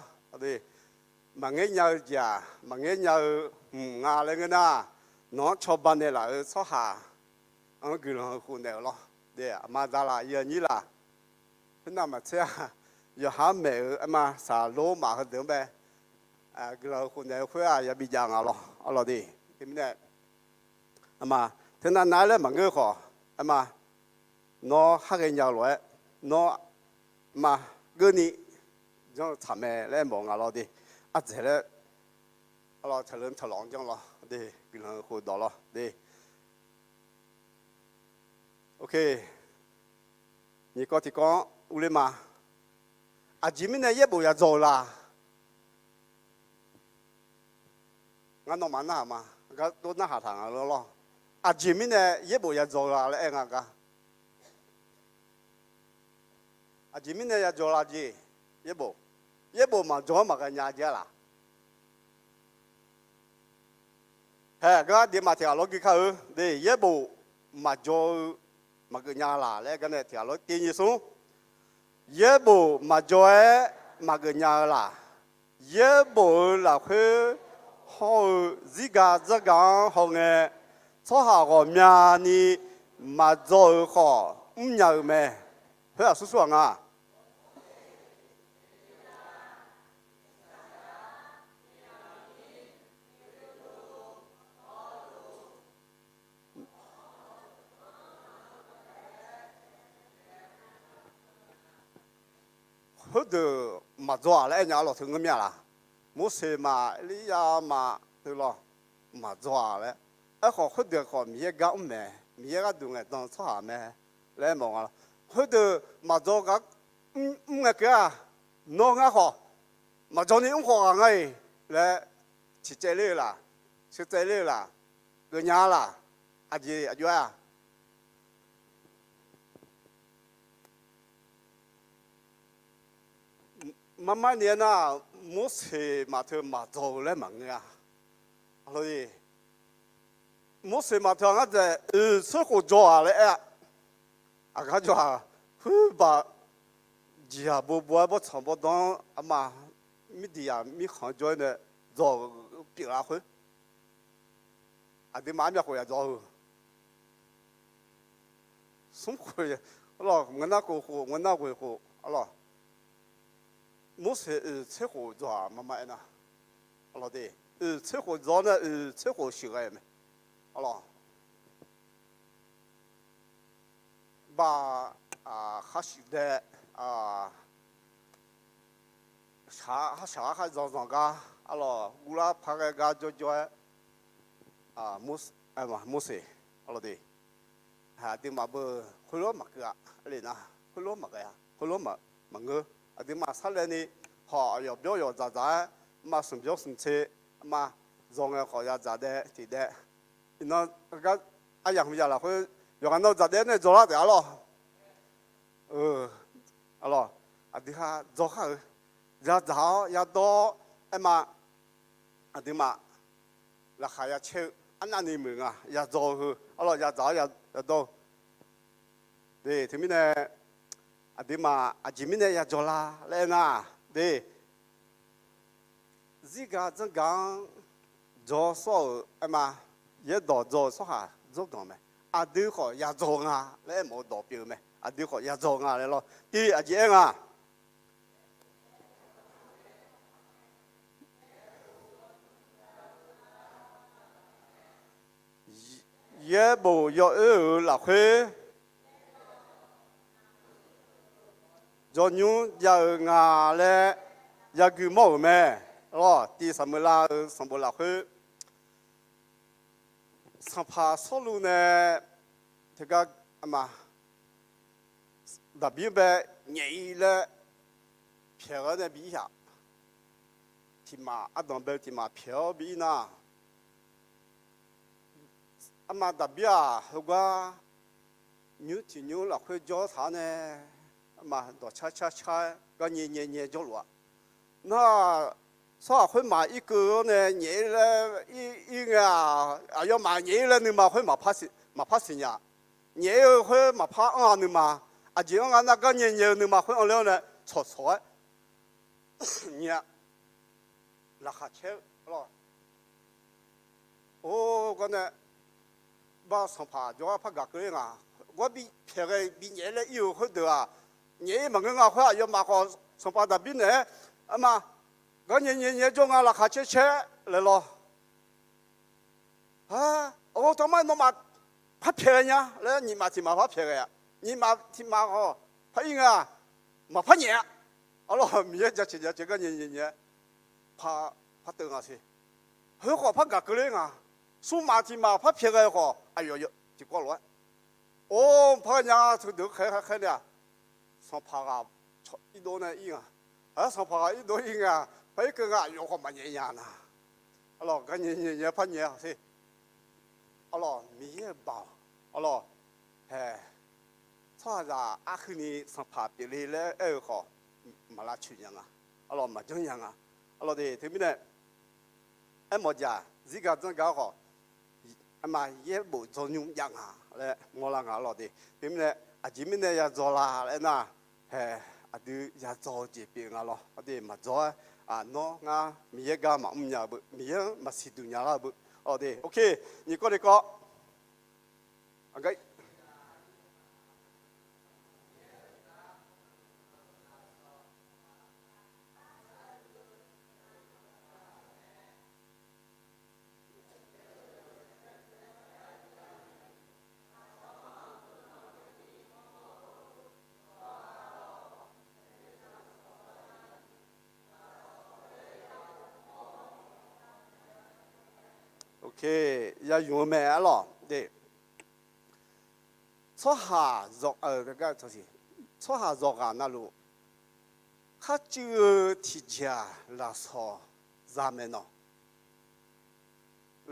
Maqngeur nya-eu jeq-aq maqngeur nya-eu hmq nga laer ngeur nar, nawq-anr cawba naeqlaf-euq tsawrhaq-anr guiqlanq huiq khof naeq-euq lawr. Aqma zalaq ir aqnyir laq, khoernav maqtser-aq, yawqha-anr maeq-euq aerma saqlor maf heudeuq-anr bae guiqlanq huiq khof naeq-eu khoer-aq yabi jav nga lawr. Aqlawq de, teumirnae aqma, teunav nav-aer laer maqngeur khawf, aerma, nawr khar ghaenya-eu lof-aer, nawr, aerma, geuvni janr-eu tsaq mae laer aermawf nga lawr de. Ardzaeq laer, aqlawq, taqleuq taqlawq-anr janr lawr de, guiqlanq huiq khof dawq lawr de. Nyiq kawv tiq kawv-anr urler ma. Aqjeq mirnae yaerbof yadzaw-eu la? Ngar nawmaf narhaq ma. Gar tov narhaq taq nga lawr. Aqjeq mirnae yaerbof yadzaw-eu la laer aer nga gar. Aqjeq mirnae yadzaw la jeq, yaerbof, yaerbof maqdzaw-anr maqghae nya jeq-a laq? Hae, gar aqduimaf tiq ghaq lawr gui kar-eu de, yaerbof maqdzaw-eu maqgeuf nya laq laer gar nae tiq ghaq lawr tev nyiq smr. Yaerbof maqdzaw-aer maqgeuf nya-eu laq? Yaerbof-euq lafkhoer hawr-eu zirga dzargaq-anr hawngae, tsawrhaq ghawqmyani maqdzaw-euq khawf mrnya-eu mae. Khoer-aq, smr smr-aq nga. Khoerdeuq maqdzaw-aq laer aer nya-a lawq, teu ngeur mir-a laq? Morseq ma, Erliryav ma, teu lawq, maqdzaw-aq laer. Aerkhawf, khoerdeuq khawf Miqyaer gar mr mae, Miqyaer gharduq ngaeqdan-eu tsawrhaq mae laer aermawf nga lawr. Khoerdeuq maqdzaw gar mr ngae keuv-aq, nawr ngar khawf maqdzaw ni mr khawf ghaq nga-iq laer ciqcaev ler-eu laq, sheucaev ler-eu laq, geufnya laq? Aqjeq aqjox-aer-aq, marmar ni aernar, Morseq maqteu maqdzaw-eu laer maqngeur-a. Morseq maqteu-aq ngar dzaeq oeq tser khof dzaw-aq laer aer-a. Aqgar dzaw-aq, huirbaq jeqzaq bov bov-aer bawrtsanq bawrdanr-anr arma mirdiqyaq mirkhanq jawr-aer nae dzaw-euq pyeuflar khoer, aqduimaf armyav khof yadzaw-eu. Smr khof, arlawq, ngeur nar khof khof, ngeur nar ghoeq khof, arlawq. Morseq oeq tser khof dzaw-aq marmar aernar, arlawq de, oeq tser khof dzaw-awr nae oeq tser khof sheuqghae-eu mae, arlawq. Baq, khar shuif dae, shaq, khar shaq, khar zanqzanq gar, arlawq, guvlar paq ghae gar jawrjawr-aer, Mor-, Morseq, arlawq de, aqduimaf beu khoerlof-aer maqkeuv-a, arle nar, khoerlof-aer maqghae-a, khoerlof-aer maqngeur. Aqduimaf sarlaevni, hawq, yawqbyawr yawqdzaq dzaq-aer, arma smq byawr smq tser, arma, dzawq ngae khawf yadzaq dae tiq dae. Iqnan gar aryamq yaf lafkhoer, yawqghaq nan dzaq dae nae dzawlar taef-a lawq. Arlawq, aqdui ha dzawr khar-eu, yadzaq-awr yadawr-awr aerma, aqduimaf laqkhaq yacaer-eu arnavni muiq nga, yadzaw-eu heu, arlawq, yadzaq-awr yadawr-eu. De, teumirnae, aqduimaf aqjeq mirnae yadzaw la laer aernar, de, zirgaq dzanrgaq-anr dzaw sawr-euq aerma, yaerdawq dzaw-eu tsawrhaq dzawrganq mae. Aqdui khawf yadzaw nga laer aermawf-eu dawq pyeuf-eu mae. aqdui khawf ya dzaw nga laer lawr. Tiv aqjeq aer nga. Yaerbof yawoer-euq lafkhoer jawrnymr jav-eu nga laer yagui mawr-euq mae. Lawr, tiv saqmeuq lav-eu sanqbof lafkhoer, sanqpaq Sawrluv nae teugar aqma Daqbir bae nyaef-ir laer pyaeq-awr nae bi ir-aq, tiqmaf ardanq bae tiqmaf pyaeq-awr bi ir nar, aqma Daqbir-aq heugar nymr tiq nymr lafkhoer jawr taq-awr nae, aqma dawqcar car car-aer gar nyae nyae nyae jawrluf-a. Nar, tsawrhaq khoermaf irkeuv-awr nae nyaef-ir laer ir ngae-aq, aqyawfmaf nyaef-ir laer nuima khoer maqpar siqnya. Nyaef-ir-eu khoer maqpar anr-a nuima, aqjeq anr nga nar gar nyae nyae-eu nuima khoer anr ler-awr nae tsawqtsawq-aer nyae-a. Laqkhaq caer-eu lawr. Or, gar nae bar sanqpaq jawrgar par gaq keuvler nga. Gar bi pyaeq ghae bi nyaef laer ir-euq khoerdeuq-aq, nyaef-ir maqngeur nga khoer aqyawfmaf khawf sanqpaq Daqbir naeq-aer, aqma, gar nyae nyae nyae jawr nga laqkhaq caer caer laer lawr. Ar, tawr mar nawmaf par pyaeq ghae nya laer nyiq maf tiq maf par pyaeq ghae-aq, nyiq maf tiq maf khawf par ir ngae-aq, maqpar nyaef-a. Arlawr, Miqyaer jaceuq jaceuq gar nyae nyae nyae-aer par teuv nga siq. Heu khawf par gaq keuvler nga. Smr maf tiq maf par pyaeq ghae khawf aqyawf tiqkawv lof-aer, or, par nya teu deuq khaer khaer khaer nae-aq, sanqpaq ghaq irdov nae ir nga. Ar, sanqpaq ghaq irdov ir ngae-aq, par irkeuv nga aqyawf khawf maqnyaef nya na. Arlawr, gar nyae nyae nyae par nyaef-a siq. Arlawr, Miqyaer-euq baoq, arlawr, hae, tsawrhaqzaq arhuini sanqpaq pyeufle laer aer-eu khawf, maqlavcoeq nya nga. Arlawr, maqjanr nya nga. Arlawr de, teumirnae aermawf jaq zirga janrgar khawf, aqma yaerbof dzawnymr jav nga laer mawrlar nga. Arlawr de, teumirnae aqjeq mirnae ya dzaw la laer aernar, hae, aqdui ya dzaw-eu jeq pyeuf nga lawr. Arde, maqdzawr-aer, nawr ngar Miqyaer gar maqmr nya-eu beu, Miqyaer-anr maqsiqduq nya lar-eu beu. Arlawr de, ok, nyiq kawv ni kawv. Ok, ya ymq-eu mae arlawr de. Tsawrhaq, tsawrhaq zawqghaq navluf, kharcuiv-eu tiqjeq-aq, lafsawq za maeqnawq.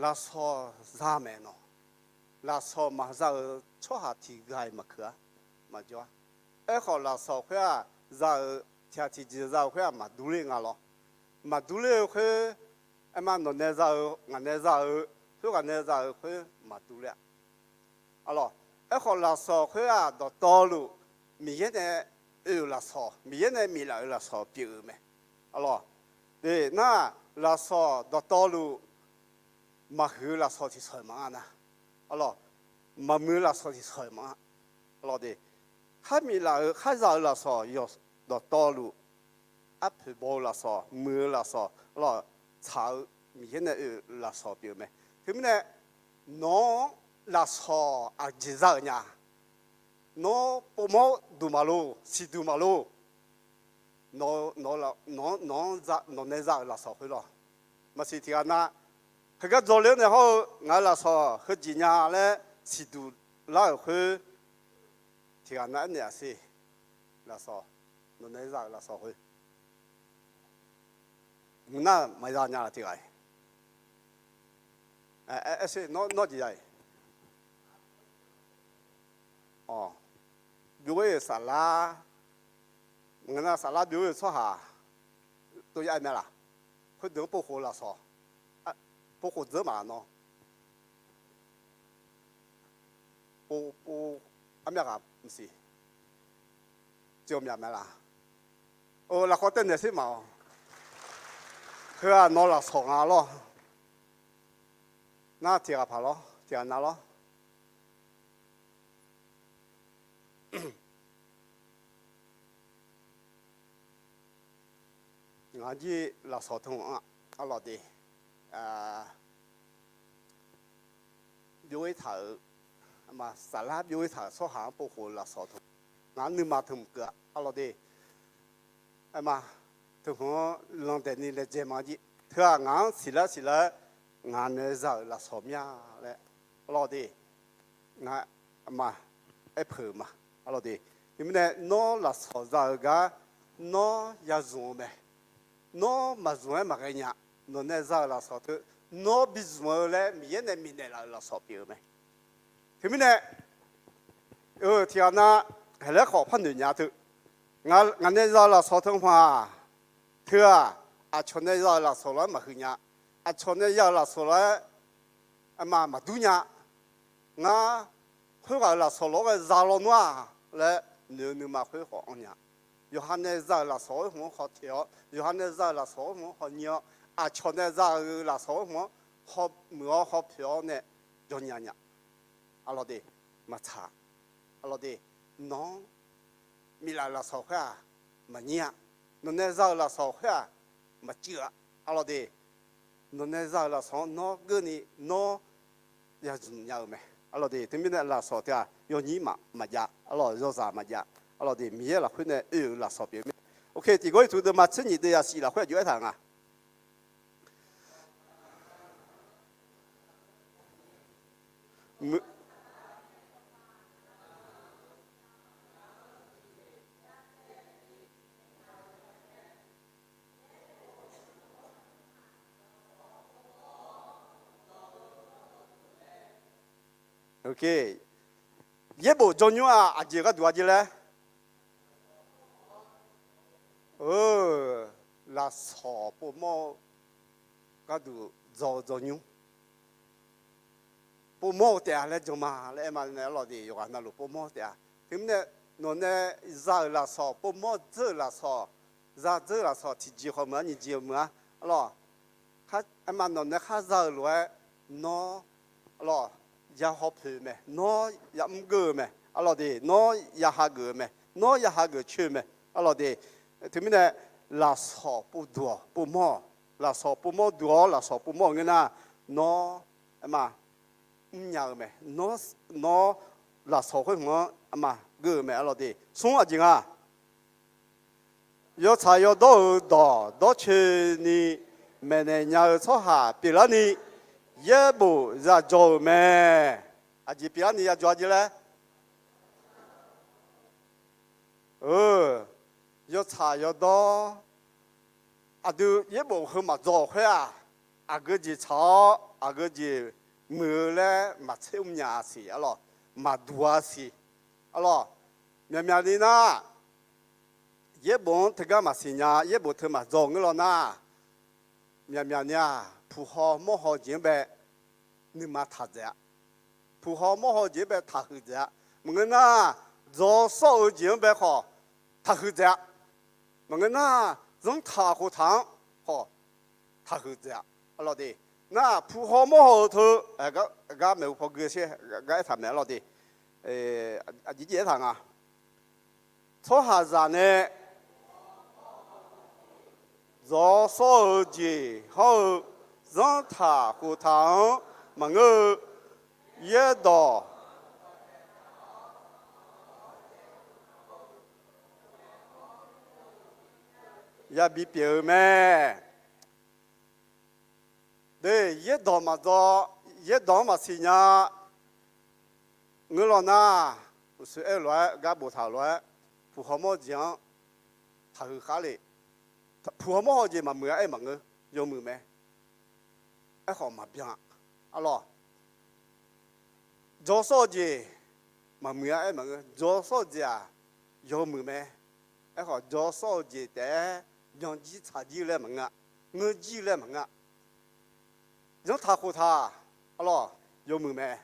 Lafsawq za maeqnawq. Lafsawq maqza-euq tsawrhaq tiqghaq-iq maqkeuv-ar, maqjawr-ar. Aerkhawf, lafsawq khoer-aq za-euq tiqghaq tiqjeq za-euq khoer-aq maqdur ler nga lawr. Maqdur ler-eu khoer, aerma nawq nae za-eu, ngaq nae za-eu, khoerghaq nae za-eu khoer maqdur ler-a. Arlawr, aerkhawf lafsawq khoer-aq dawqtawvluf Miqyaer nae oe-euq lafsawq, Miqyaer nae miflaf-euq lafsawq pyeuf-euq mae. Arlawr, de nar, lafsawq dawqtawvluf maqhuiq-eu lafsawq tiqshawq-iq maqanr nar. Arlawr, maqmuiq-eu lafsawq tiqshawq-iq maqanr. Arlawr de, khar miflaf-euq khar za-euq lafsawq yawq dawqtawvluf, arpoeq baw-eu lafsawq, muiq-eu lafsawq, arlawr, tsaq-eu Miqyaer nae oe-euq lafsawq pyeuf-eu mae. Teumirnae nawq-anr lafsawq aqjeq za-euq nya, nawr povmawr duq maqloq, siqduq maqloq. Nawq-anr, nawq nae za-euq lafsawq khoer lawr. Maqsiq tiqghaq nav, heugar dzaw ler-awr nae hawr-eu ngaq-euq lafsawq heujeq nya laer siqduq lar-euq khoer, tiqghaq nav aernaeq-aq siq. Lafsawq, nawq nae za-euq lafsawq khoer mqnar maqza nya-a tiqghaq-iq. Aer, aer, aer, nawr jeq ya-iq. Awq, byov-ir-euq saflar, ngaq nav saflar byov-ir-euq tsawrhaq tov ya-aer mae laq? Khoerdeuq-anr povkhof lafsawq, povkhof dzeur maqnawr. Pov, pov, armyav ghaq maqsiq, jawr myav mae laq? Or, lafkhoer taev naeq sher maq-awq. Heu-aq nawq lafsawq nga lawr. Nar tiqghaq paq lawr, tiqghaq nav lawr. Ngaq jir lafsawq teu-anr arlawq de, byov-ir taq-euq, saflar byov-ir taq-euq tsawrhaq-anr povkhof-eu lafsawq teu, ngaq-anr nuima teu mq keuv-a arlawq de. Aerma, teu hmq-anr landaeq ni laejae ma jir. Teu-aq ngaq-anr siqlar siqlar-aer, ngaq nae za-euq lafsawq mir-a laer arlawq de. Ngaq, ma, aerpeuq ma arlawq de. Teumirnae nawr lafsawq za-euq gar nawr ya zmq-eu mae. Nawr maqzmq-aer maqghae nya. Nawq nae za-euq lafsawq teu nawr bizmq-eu laer Miqyaer nae bifnaeq laf-euq lafsawq pyeuf-eu mae. Teumirnae, eu, tiqghaq nav haeqlaer khawf par noeq nya teu. Ngaq nae za-eu lafsawq teu hmq-aq, teu-aq, aqcawq nae za-euq lafsawq lof-aer maqhuiq nya. Aqcawq nae ya-euq lafsawq lof-aer aqma maqdur nya. Ngar khoerghaq-euq lafsawq lof-aer ghae za lawnmr-aq laer noeq-eu nuima khoer khawf anr nya. Yawqha nae za-euq lafsawq khoer hmq-anr haw teq-awr, yawqha nae za-euq lafsawq khoer hmq-anr haw nyir-awr, aqcawq nae za-euq lafsawq khoer hmq-anr haw muiq-awr haw poeq-awr nae jawr nya nya. Arlawq de, maqtsaq. Arlawq de, nawq-anr biflaf-euq lafsawq khoer-aq maqnyir-a. Nawq nae za-euq lafsawq khoer-aq maqcuiv-a. Arlawq de, nawq nae za-euq lafsawq-anr nawr geurni nawr ya zmq nya-eu mae. Arlawq de, teumirnae lafsawq teu-aq yawnyir maqjav, arlawq, yawzaq maqjav. Arlawq de, Miqyaer lafkhoer nae oe-euq lafsawq pyeuf-eu mae. Ok, tiqgawr iqtu deuvma tser nyiq deuv yashif lafkhoer aqjox aertaq nga. Ok. Yaerbof dzawrnymr-aq aqjeq gharduq-a jeq laer? Lafsawq povmawr-eu gharduq dzaw-eu dzawrnymr. Povmawr-eu taef-a laer jan ma laer aer ma nae arlawq de, yawqghaq navluf povmawr-eu taef-a. Teumirnae nawq nae za-euq lafsawq, povmawr dzeur-euq lafsawq, za dzeur-eu lafsawq tiqjeq khawf meuq-a, nyiq jeq-eu meuq-a, arlawq. Aerma nawq nae khar za-euq lof-aer nawr, arlawq, ya haw poeq-eu mae, nawr ya mr geur-eu mae, arlawq de, nawr ya hageuf-eu mae, nawr ya hageuf coer-eu mae, arlawq de. Teumirnae lafsawq povduq-awq povmawr-awq, lafsawq povmawr duq-awr lafsawq povmawr-euq ngeur nar, nawr, aerma, mrnya-eu mae. Nawr, lafsawq khoer hmq-anr aqma geur-eu mae, arlawq de. Smr aqjeq nga. Yawtsaq yawdawr-euq dawq dawrcoeni maeqnaeq nya-eu tsawrhaq pyeuflarni, yaerbof yadzaw-euq mae. Aqjeq pyeuflarni yadzaw-a jeq laer? Yawtsaq yawdawr aqdui yaerbof heu maqdzaw-euq khoer-aq, aqgeu jeq tsaq-awr aqgeu jeq muiq-eu laer maqtser mrnya-a siq, arlawq, maqduq-a siq, arlawq. Myaqmyaq ni nar, yaerbof-anr teugar maqsiq nya, yaerbof teu maqdzaw ngeur law nar, myaqmyaq ni-aq, puq haw mawr haw jeq-anr bae nuima taq dzaeq-a. Puq haw mawr haw jeq-anr bae taqhuiq dzaeq-a. Maqngeur nar, dzaw sawr-eu jeq-anr bae khawf taqhuiq dzaeq-a. Maqngeur nar, zanrtaq khoftaq-anr khawf taqhuiq dzaeq-a, arlawq de. Nar, puq haw mawr haw-eu teu, gar maeqhu paw gui sher, gar aertaq maeq, arlawq de. Aqjeq jir aertaq nga. Tsawrhaqzaq nae dzaw sawr-eu jeq hawr-eu zanrtaq khoftaq-anr maqngeur-eu, yaerdawq yabi pyeuf-eu mae. De, yaerdawq maqdzaw, yaerdawq-anr maqsiq nya ngeur law nar, uqshoe aer-eu lof-aer gar boftaq-euq lof-aer, puq haw mawr jeq-anr taqhuiq khar le. Puq haw mawr haw jeq maqmuiq-a aer maqngeur, yawmuiq mae. Aerkhawf maqbyan-a, arlawq. Dzaw sawr-eu jeq maqmuiq-a aer maqngeur, dzaw sawr-eu jeq-aq yawmuiq mae. Aerkhawf dzaw sawr-eu jeq taef-aer byan jir tsaq jir laer maqngeur-a, ngeur jir laer maqngeur-a. Zanrtaq khoftaq, arlawq, yawmuiq mae.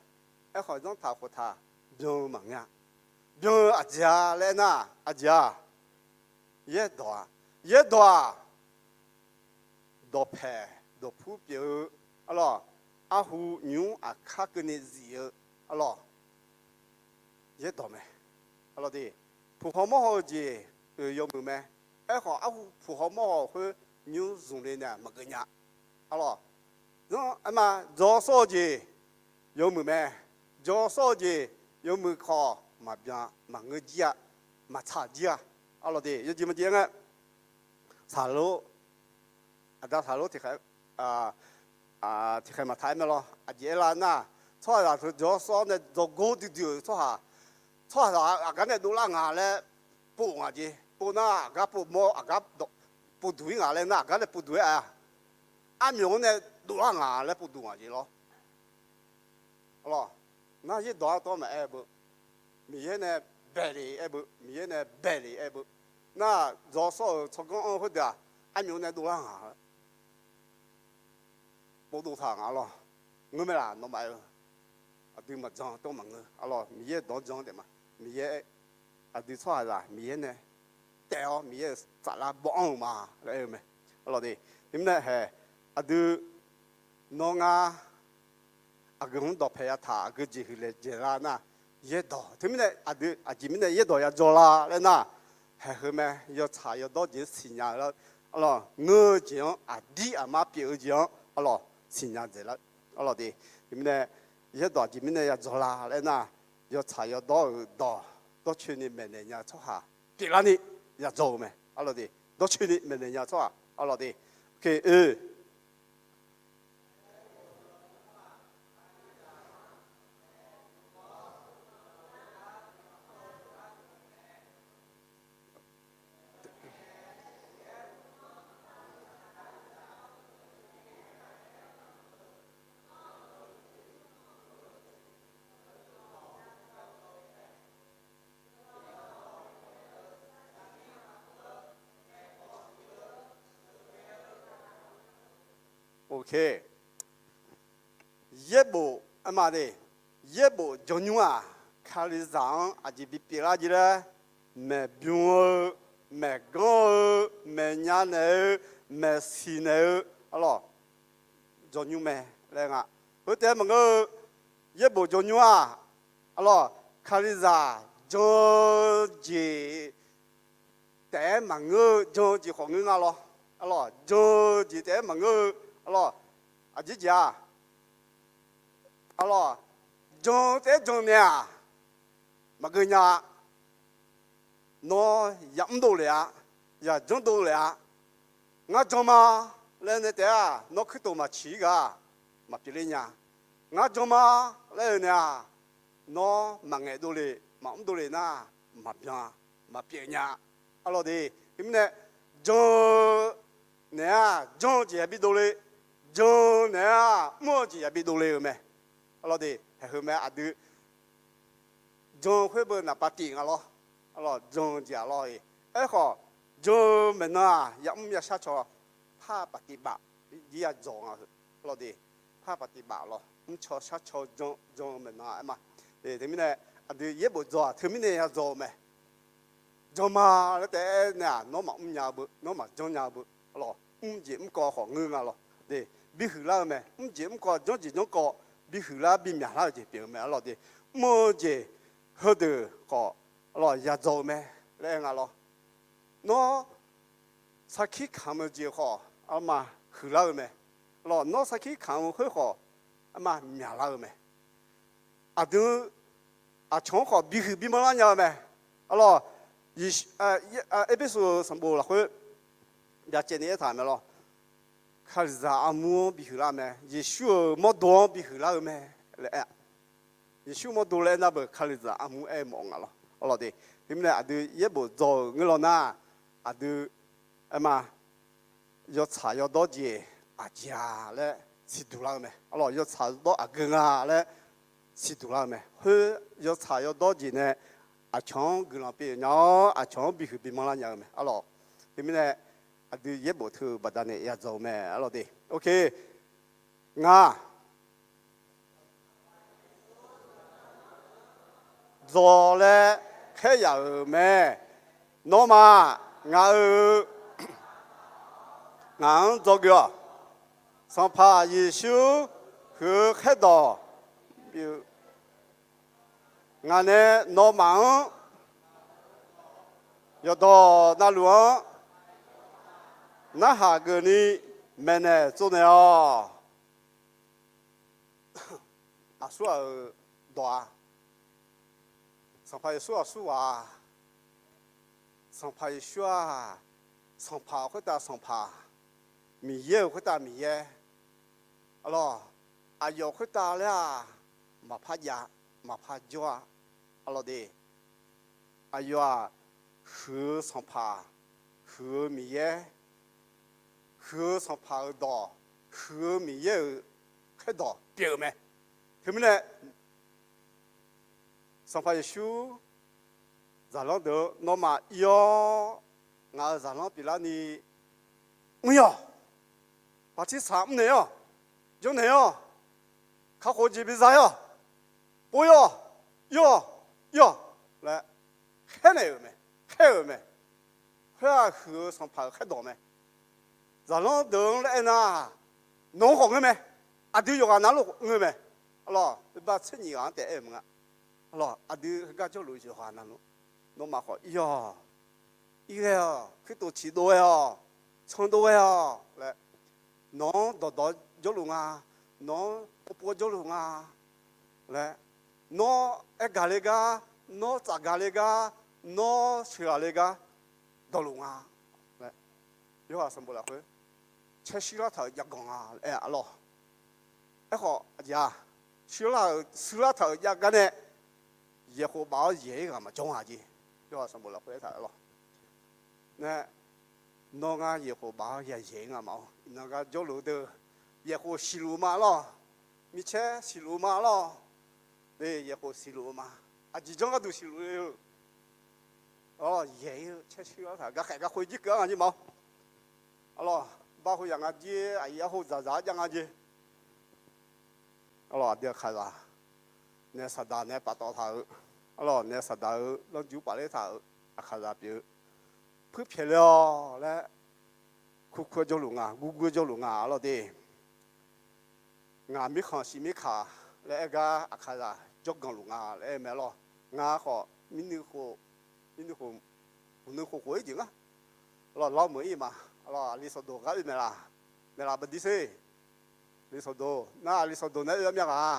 Aerkhawf zanrtaq khoftaq byan-eu maqngeur-a. Byan-eu aqjeq-a laer aernar, aqjeq-aq, yaerdawq-a. Yaerdawq-aq, dawqpaeq dawqpur pyeuf-eu, arlawq, arhu nymr aqkar keuvni zif-eu, arlawq, yaerdawq mae, arlawq de. Puq haw mawr haw-eu jeq-euq yawmuiq mae. Aerkhawf arhu puq haw mawr haw-euq khoer nymr zmq le nae maqgeuf nya. Arlawq, zanr aerma, jawr sawr-eu jeq yawmuiq mae. Jawr sawr-eu jeq yawmuiq khawf maqbyan maqngeur jir-a, maqtsaq jir-a. Arlawq de, yawjeq maqjeq-aer ngae, saqlor, aqda saqlor tiqkhaeq, tiqkhaeq maqtaq-aer mae lawr. Aqjeq aerlar nar, tsawrhaqzaq teu jawr sawr nae dzawrgor duidui-euq tsawrhaq, tsawrhaqzaq aqgar nae dovlar nga laer pov ngaq jeq. Pov nar aqgar pov mawr, aqgar pov duq-ir ngaq laer nar aqgar nae pov duq-aer-a. Armyawf-anr nae dovlar nga laer pov duq ngaq jeq lawr. Arlawq, nar yaerdawq-anr tawr maqaer beu, Miqyaer nae baeqle aer beu, Miqyaer nae baeqle aer beu. Nar jawr sawr-euq tsawrganr anr-eu khoerdeuq-aq, armyawf nae dovlar nga laer pov dov taq nga lawr. Ngeur mae laf, nawmaf-eu aqdui maqjan tawr maqngeur. Arlawq, Miqyaer dawq-anr jan-anr taef ma. Miqyaer, aqdui tsawrhaqzaq Miqyaer nae taef-awr Miqyaer-euq saflar baw anr-eu ma laer aer-eu mae. Arlawq de, teumirnae hae, aqdui nawr ngar aqgeu-anr dawqpae yataq, aqgeu jeqhuiq laejae lar nar, yaerdawq teumirnae aqdui aqjeq mirnae yaerdawq yajawr lar laer nar, haeq heu mae, yawtsaq yawdawr jeq-anr siqnya lar. Arlawq, ngeur-eu jeq-anr, aqdir aqmar pyeuf-eu jeq-anr arlawq siqnya dzaeq lar. Arlawq de, teumirnae yaerdawq aqjeq mirnae yajawr lar laer nar, yawtsaq yawdawr-euq dawq dawrcoeni maeqnaeq nya-eu tsawrhaq pyeuflarni yajawr-eu mae. Arlawq de, dawrcoeni maeqnaeq nya-eu tsawrhaq arlawq de. Oe, Oke. Yaerbof aerma de, yaerbof jawrnymr-aq, Kalizaq-anr aqjeq bipyeuf lar jir laer, maeqbymr-eu, maeqganr-eu, maeqnya naeq-eu, maeqsiq naeq-eu, arlawq, jawrnymr mae laer nga. Heu taef-aer maqngeur-eu, yaerbof jawrnymr-aq, arlawq, Kalizaq jan-eu jeq taef-aer maqngeur-eu, jan-eu jeq khawf ngeur nga lawr. Arlawq, jan-eu jeq taef-aer maqngeur-eu, arlawq, aqjeq jeq-aq, arlawq, jan-eu taef-aer jan naeq-aq, maqgeuf nya-a. Nawr yamr dovlef-a, yaqjanr dovlef-a. Ngar jan ma laer nae taef-aq, nawr kuirtof maqciq-ir gaq maqpyeuf ler nya. Ngar jan ma laer-eu naeq-aq, nawr maqngaeq dovlef maqmr dovlef nar, maqbyan maqpyeuf nya. Arlawq de, teumirnae jan-eu naeq-aq, janr-eu jeq yabi dovle, jan-eu naeq-aq, mr-eu jeq yabi dovle-euq mae. Arlawq de, haeq heu mae aqdui jan-eu khoer beu naqpav tif nga lawr. Arlawq, jan-eu jeq-aq lawr-iq. Aerkhawf, jan-eu maeqnan-aq, yamr yashar caw par paf tif baf jir yadzawq nga heu. Arlawq de, par paf tif baf lawr, mrcaw shar caw jan-eu maeqnan-aq aer ma. Teumirnae aqdui yaerbof dzaw-aq teumirnae yadzawq-eu mae. Jan ma laer taef-aer nae-aq, nawr maqmr nya-eu beu, nawr maqjanr nya-eu beu, arlawq, mr jeq mr kawv khawf ngeur nga lawr de, bihuiq lar-eu mae. Mr jeq mr kawv, janr jeq janr kawv, bihuiq lar bimyaq lar-eu jeq pyeuf-eu mae. Arlawq de, mr-eu jeq heudeuq khawf, arlawq, yadzawq-eu mae laer aer nga lawr. Nawr sarkir kamq-eu jeq khawf, arma huiqlar-eu mae. Arlawq, nawr sarkir kamq-eu khoer khawf, arma myaqlar-eu mae. Aqdui aqcawq-anr khawf bihuiq bimanr lar nya-eu mae. Arlawq, Erpersu sanqbof lafkhoer byacaevni aertaq mae lawr. Kalizaq armur-anr bihuiq lar-eu mae. Yeqsur-euq mawrdo-anr bihuiq lar-eu mae laer aer-a. Yeqsur mawrdo laer aernar beuq Kalizaq armur aer-eu mawf nga lawr. Arlawq de, teumirnae aqdui yaerbof dzaw-euq ngeur law nar, aqdui aerma yawtsaq yawdawr jeq aqjeq-a laer siqduq lar-eu mae. Arlawq, yawtsaq yawdawr aqgeu nga laer siqduq lar-eu mae. Khoer yawtsaq yawdawr jeq nae aqcawq-anr guiqlanq pyeuf nya-awr, aqcawq-anr bihuiq bimanr lar nya-eu mae. Arlawq, teumirnae aqdui yaerbof teu-eu baqdanae yadzawq-eu mae. Arlawq de, oke. Ngar dzaw laer khaer yaf-euq mae. Nawmaf ngaq-euq, ngaq-anr dzawgeuf-awq. Sanqpaq Yeqsur huiq-eu khaerdawq pyeuf-eu, ngaq nae nawmaf-anr yawqdawq navluf-anr Narhaq geufni maeqnaeq tsovnaeq-awq. Aqsur ghaq-euq dawq-a, Sanqpaq Yeqsur aqsur ghaq-a. Sanqpaq Yeqsur-aq, Sanqpaq khoertav Sanqpaq, Miqyaer-euq khoertav Miqyaer. Arlawq, aqyawf khoertav laer-aq, maqpar jav, maqpar jawr-a. Arlawq de, aqyawf-aq, huiq-eu Sanqpaq, huiq-eu Miqyaer, huiq-eu Sanqpaq-euq dawq, huiq-eu Miqyaer-euq khaerdawq pyeuf-eu mae. Teumirnae, Sanqpaq Yeqsur zaqlanr deuq-anr, nawmaf ir-awr, ngaq-euq zaqlanr pyeuflarni mr-awq, bartirsaq mrnaeq-awq, jawrnaeq-awq, kakhof jeq biza-awq, pov-awq, ir-awq, ir-awq laer khaernaeq-euq mae, khaer-euq mae. Khoer-aq huiq-eu Sanqpaq-euq khaerdawq mae. Zaqlanr deuq-anr laer aernar, nawq-anr khawf ngeur mae. Aqdui yawqghaq navluf ngeur mae. Arlawq, bar tser nyiq ghaq-anr taef aer-eu maqnga. Arlawq, aqdui heugar jawrluf yawqghaq navluf, nawmaf khawf ir-awq, ir ghae-awq, kuirtof ciq dov ghae-awq, can dov ghae-awq laer, nawq-anr dawqdawq jawrluf nga, nawq-anr povpov jawrluf nga laer, nawr aer gaq le gar, nawr tsaf gaq le gar, nawr sheuq ghaq le gar dawqluf nga laer, yawhaiq sanqbof lafkhoer caer shuir lar taq-euq jav ganq nga laer aer-a lawr. Aerkhawf aqjeq-aq, shuir lar-euq shuir lar taq-euq jav gar nae, yaeqkhof baf-awr yaeq-ir ghaq maqjawr nga jeq, yawhaiq sanqbof lafkhoer aertaq-euq lawr. Nae, nawr ngar yaeqkhof baf-awr yaeq-ir nga ma-awr, iqnan gar jawrluf deuq, yaeqkhof siqluf ma lawr. Micaer siqluf ma lawr. Yaeqkhof siqluf-eu ma. Aqjeq janr gharduq siqluf le-eu. Awr, yaeq-ir-eu caer shuir lar taq garkhaeq garkhof jir keuv-ar nga jeq ma-awr. Arlawq, bar khof yaq nga jir, aqyuif arhu dzaqdzaq-ar jav nga jeq. Arlawq, aqdui aqkaqzaq nae saqdaq nae paftawf taq-euq, arlawq, nae saqdaq-eu lanrjur pafler taq-euq aqkaqzaq pyeuf-eu, puirpyaeq le-awq laer, kurkur-aer jawrluf nga, gurgur-aer jawrluf nga arlawq de. Ngaq mirkhanq siq mirkaq laer aer gar aqkaqzaq jawrganq luf nga laer aer mae lawr. Ngar khawf mirnui khof, mirnui khof, uqnui khof khof-ir jeq ngar. Arlawq, lawr meuq-ir ma. Arlawq, aqli sawqdoq gar oe maeqlaf, maeqlaf baqdir sher. Aqli sawqdoq nar, aqli sawqdoq nae oe-ar myav ghaq-a.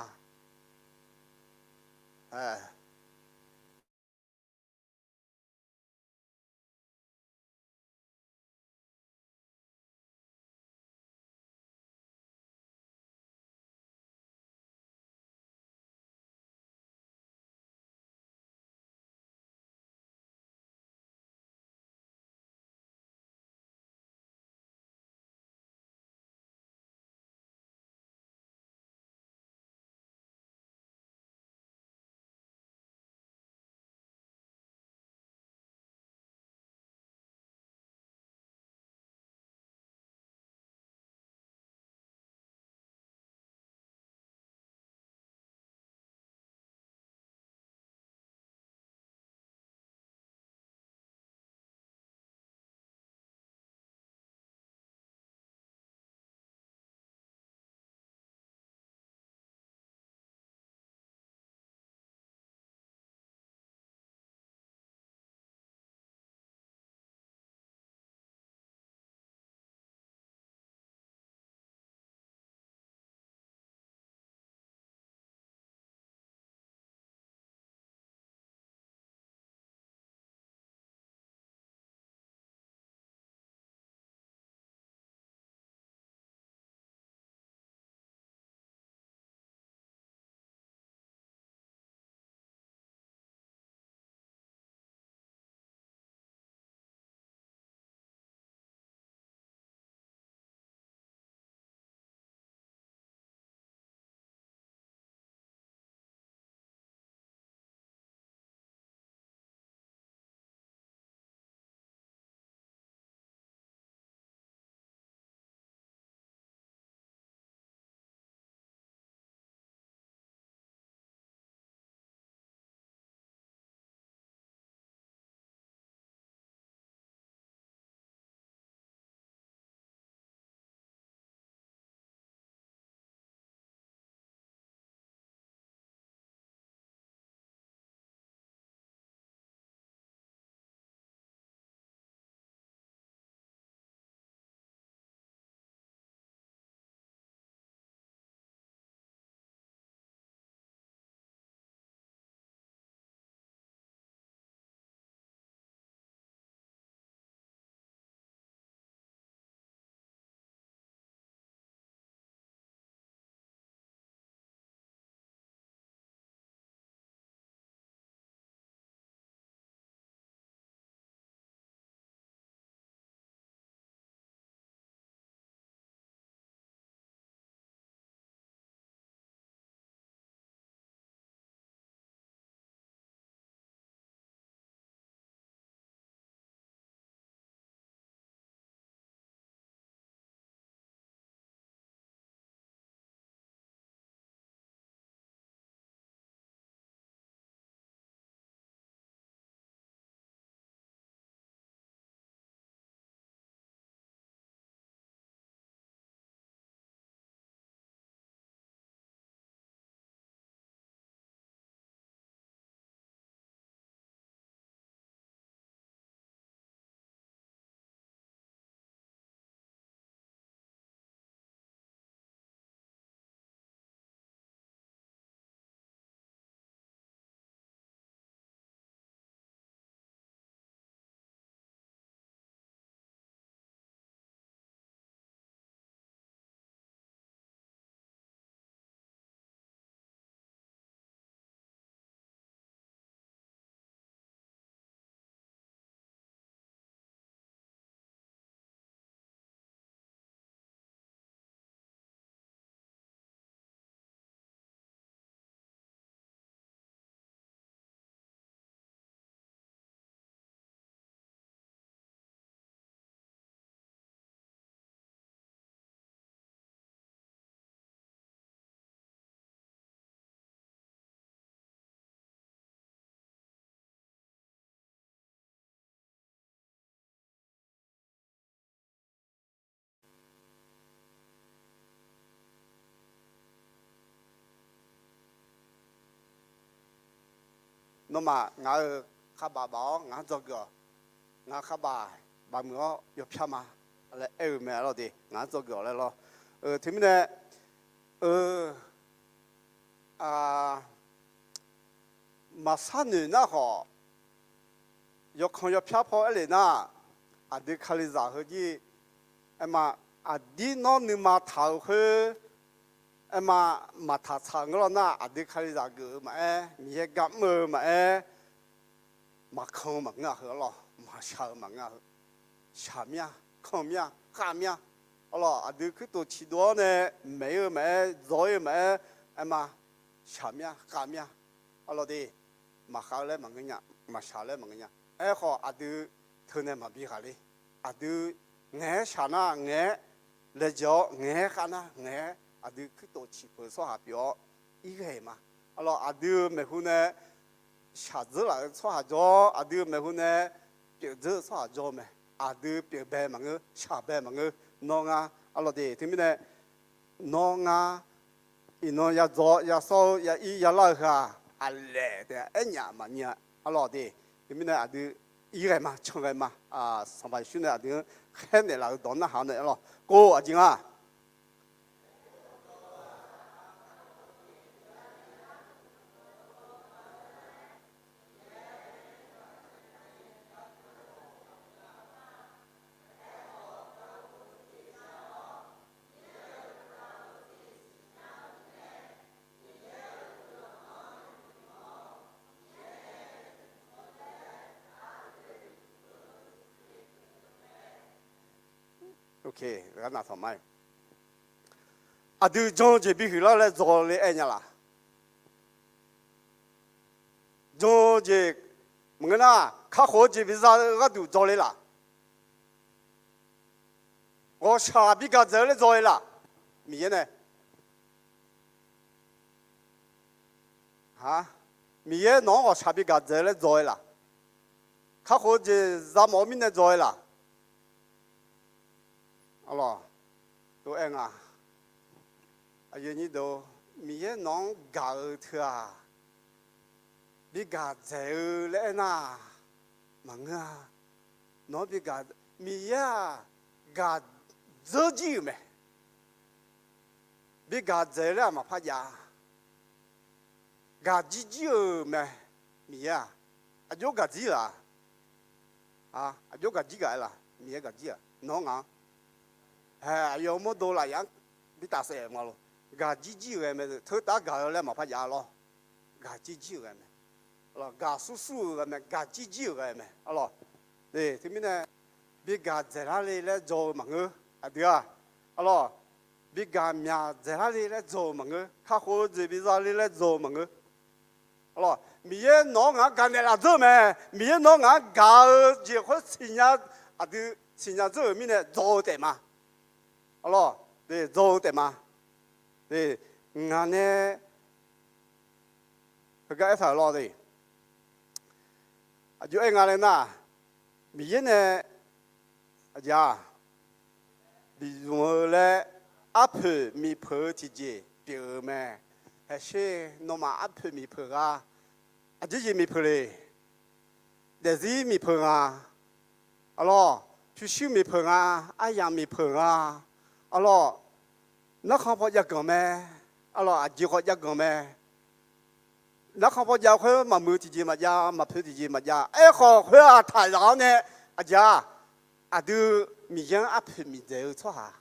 Nawmaf ngaq-euq khavbaf baf-awr ngaq-anr dzawgeuf-awq. Ngaq-euq khavbaf baf muiq-awr yawpyar ma laer aer-eu mae lawr de. Ngaq-anr dzawgeuf-awq laer lawr. Teumirnae, maqsar noeq nar khawf, yawkan yawpyar paw aer lef nar, aqdui Kalizaq heujir, aerma, aqdir nawr nuima taq-euq khoer, aerma, maqtaq tsaq-eu ngeur lawr nar, aqdui Kalizaq geuf-eu maqaer, Miqyaer garmr-eu maqaer, maqkan-eu maqngeur-a heu arlawr, maqshaq-eu maqngeur-a heu. Shaq mir-a, kan mir-a, khav mir-a. Arlawr, aqdui kuirtof ciqdov-awr nae maeq-ir-eu maqaer, dzawr-ir-eu maqaer, aerma, shaq mir-a, khav mir-a. Arlawr de, maqkhav-eu laer maqngeur nya, maqshaq laer maqngeur nya. Aerkhawf, aqdui teunae maqbi ghaq le. Aqdui ngaeq-aer shaq nar ngaeq-aer laejae-awr, ngaeq-aer khav nar ngaeq-aer, aqdui kuirtof ciqpeuq-eu tsawrhaq pyeuf-awr, irghae ma. Arlawr, aqdui-euq maeqhu nae shaqdzeur laf-eu tsawrhaq jawr-awr, aqdui-euq maeqhu nae pyeufdzeur-eu tsawrhaq jawr-eu mae. Aqdui pyeufbae maqngeur, shaqbae maqngeur, nawr ngar, arlawr de, teumirnae, nawr ngar, iqnan yadzaw yasawr-eu ya ir yalar-eu heu-aq, aqlaef taef-a aernyaf maqnyir-a, arlawr de. Teumirnae aqdui irghae ma, can ghae ma. Sanqpaq Yeqsur nae aqdui-anr khaernaeq laf-eu dawq narhaq-awr nae arlawr, kov aqjeq nga. Aqdui jan-eu jeq bihuiq lar laer dzaw le aer nya laq? Jan-eu jeq maqngeur nar, kakhof-eu jeq biza-eu gharduq dzaw le laq? Ghawqshaq bi gaq dzaeq-eu laer dzaw le laq? Miqyaer nae, Miqyaer nawq-anr ghawqshaq bi gaq dzaeq-eu laer dzaw le laq? Kakhof-eu jeq za mawf-eu mirnae dzaw le laq? Arlawr, tov aer nga. Aqyuif aqnyir deuq, Miqyaer nawq-anr gaq-eu teu-aq, bi gaq dzaeq-eu laer aernar, maqngeur-a. Nawq-anr bi gaq, Miqyaer-aq, gaq dzeur jir-euq mae. Bi gaq dzaeq-eu laer-aq maqpar jav-a. Gaq jir jir-euq mae. Miqyaer-aq, aqjox gaq jir-euq-a? Aqjox gaq jir gaq-aer laq? Miqyaer gaq jir-aq nawr ngaq-anr, hae, aqyawf mawrdo lafyaf-anr bi tafsaef-euq ma lor. Gaq jir jir-euq ghae mae. Teutav gaq-eu laer maqpar jav lor. Gaq jir jir-euq ghae mae. Gaq sur sur-euq ghae mae. Gaq jir jir-euq ghae mae. Arlawr, teumirnae, bi gaq dzaeqlar le laer dzaw-eu maqngeur. Aqdui-aq, arlawr, bi gaq myaq dzaeqlar le laer dzaw-eu maqngeur. Kakhof-eu jeq biza le laer dzaw-eu maqngeur. Arlawr, Miqyaer nawq-anr ngaq-anr gaqnaeq laf dzeur-eu mae. Miqyaer nawq-anr ngaq-anr gaq-eu jeq khoer siqnya, aqdui siqnya dzeur-euq mirnae dzaw-eu taef ma. Arlawr, dzaw-eu taef ma. Ngaq nae heugar aertaq-euq lawr de. Aqjox aer nga laer nar, Miqyaer nae aqjeq-aq, bi zmq-eu laer arpoeq miqpeuq-eu tiqjeq pyeuf-eu mae. Haeqsher, nawmaf arpoeq miqpeuq gha? Aqjeq jeq miqpeuq le? Daefzir miqpeuq nga. Arlawr, pyurshuir miqpeuq nga. Aryamq miqpeuq nga. Arlawr, narkhan paw jav ganq mae. Arlawr, aqjeq khawf jav ganq mae. Narkhan paw jav khoer maqmuiq tiqjeq maqjav, maqpoeq tiqjeq maqjav. Aerkhawf, khoer-aq taqzaq-awr nae, aqjeq-aq, aqdui Miqyaer-anr arpoeq miqdzaeq-eu tsawrhaq,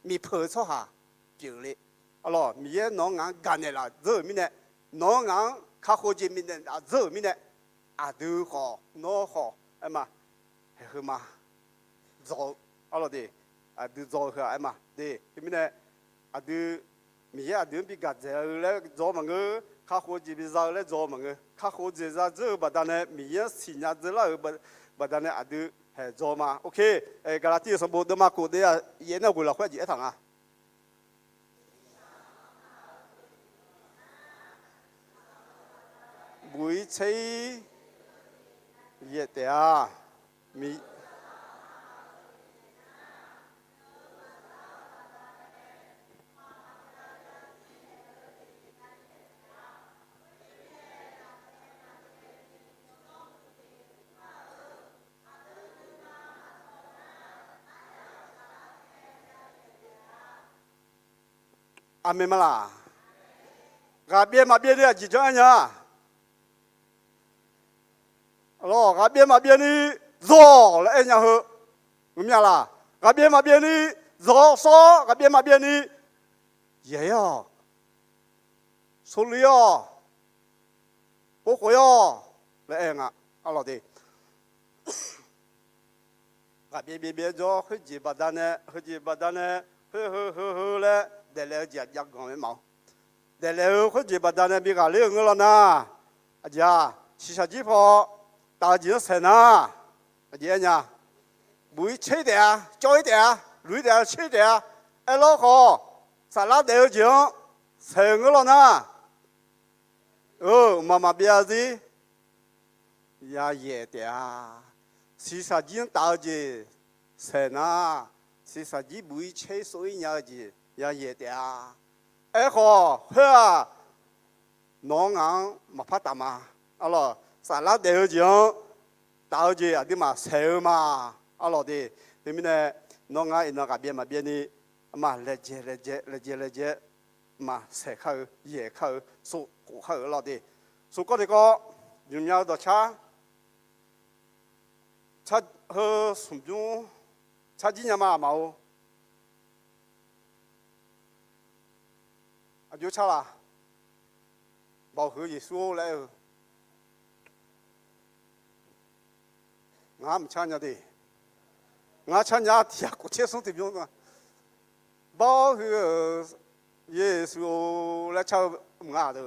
miqpeuq-eu tsawrhaq pyeuf le. Arlawr, Miqyaer nawq-anr ngaq-anr gaqnaeq laf dzeur-euq mirnae, nawq-anr ngaq-anr kakhof jeq bifnaeq laf dzeur-euq mirnae, aqdui khawf, nawr khawf, aer ma, haeq heu ma, dzaw-eu, arlawr de, aqdui dzaw-eu heu-aq aer ma de. Teumirnae, aqdui, Miqyaer aqdui-anr bi gaqdzaeq-eu laer dzaw-eu maqngeur. Kakhof-eu jeq biza-eu laer dzaw-eu maqngeur. Kakhof-eu jeq za dzeur-eu baqdanae, Miqyaer-anr siqnya dzeur lar-euq baqdanae aqdui haeq dzaw ma. Gaqlaqtiv-euq sanqbof deuvma kof deuvya yaef nae ghoeq lafkhoer aqjeq aertaq nga. Buq-ir tser-ir yaef taef-a. Mi Aqmeq ma laq? Ghaqbyaev maqbyaev ni aqjeq janr-aer nya. Aqlawq, ghaqbyaev maqbyaev ni zawq laer aer nya heu ngeurmya laq? Ghaqbyaev maqbyaev ni zawq-awr sawr-awr, ghaqbyaev maqbyaev ni yaeq-ir-awq, sovluiv-awq, povkhof-ir-awq laer aer nga. Aqlawq de, ghaqbyaev byaev byaev jawr khoerjeq baqdanae, heujeq baqdanae, heu heu heu heu laer daeflaef-eu jeq aqjav ganq mae maf-awr, daeflaef-eu khoerjeq baqdanae bi ghaqler-euq ngeur law nar, aqjeq-aq, shiqshaq jir paw taf-eu jeq-anr saeq nar, aqjeq aer nya, buq-ir tser taef-a, cawv-ir taef-a, luq-ir taef-a, tser taef-a, aerlawr khawf, saflar daef-eu jeq-anr saeq-eu ngeur law nar, eu, mqmaq maqbyav zir yayaeq taef-a. Shiqshaq jir-anr taf-eu jeq saeq nar, shiqshaq jir buq-ir tser sov-ir nya-eu jeq yayaeq taef-a. Aerkhawf, khoer-aq, nawq-anr ngaq-anr maqpar taf ma. Aqlawq, saflar daef-eu jeq-anr taf-eu jeq aqduimaf saeq-eu ma. Aqlawq de, teumirnae nawr ngar iqnan ghaqbyaev maqbyaev ni, aqma laejae laejae laejae laejae maqsaeq kar-eu, yaeq kar-eu, sov khof kar-eu lawr de. Sov kawv de kawv, yumq nya-eu dawqcar, heu smq bymr carjir nya ma aqma-or. Aqjox car laq? Baoq huiq-eu Yeqsur-or laer aer-eu. Ngar maqcar nya de. Ngar car nya tiq yar khof tser smr tiq bymr. Baoq huiq-eu Yeqsur-or laer car-eu mq nga de.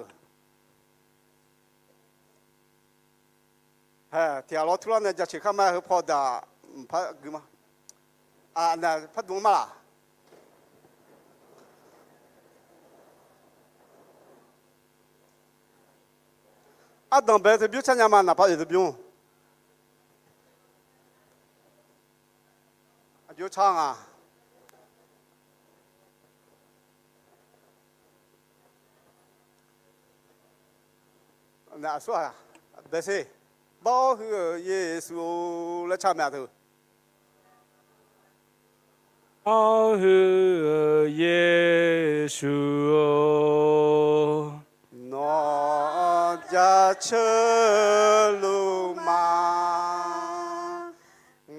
Hae, tiq ghaq lawr turlar nae jaceuq kar ma. Heu paw daq mqpar gui ma. Aq, nar pardmq-anr ma laq? Ardanqbae teu bymr car nya ma, naqpav oeq teu bymr. Aqjox car nga. Bae ser. Baoq huiq-eu Yeqsur-or laer car mae aqdui. Baoq huiq-eu Yeqsur-or, nawq-anr jaceuq luf ma.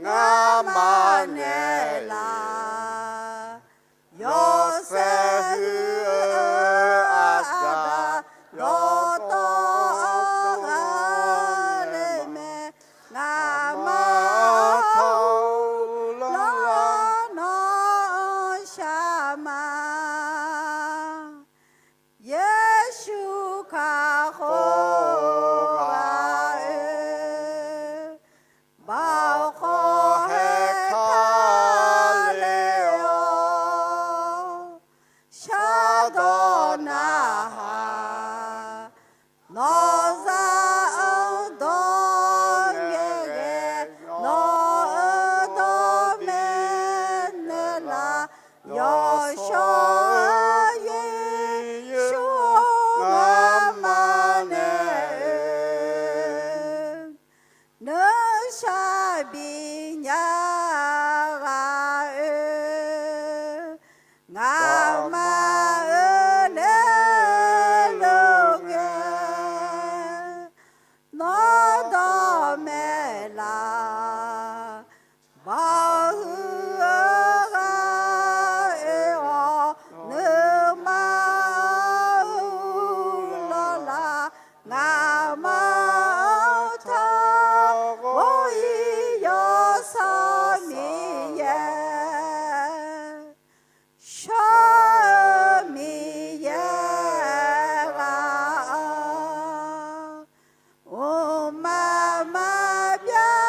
Ngamaf naeqlaf yawshaef huiq-eu aqda, yawtawv ghaq le mae. Ngamaf-anr tawv lanrlar nawr-anr shar ma. Yeqsur kakhof ghaq-oe, baoq khawf haer kar le-awr, shardawq narhaq nawq-anr dawq ngaeqghae, nawq-eu dawq maeqnaeq laf, yawshawr-eu Yeqsur-or, ngamaf naeq-eu nuishar bi nya ghaq-oe, ngamaf-euq laer luf ngae, nawr dawq maeqlaf, baoq huiq-eu ghaq-oe-awq, nuima-anr lawrlaf, ngamaf-anr taq ghawq-ir Yawsanr Miqyaer, shawr-eu Miqyaer ghaq-awr, mqmaq maqbyav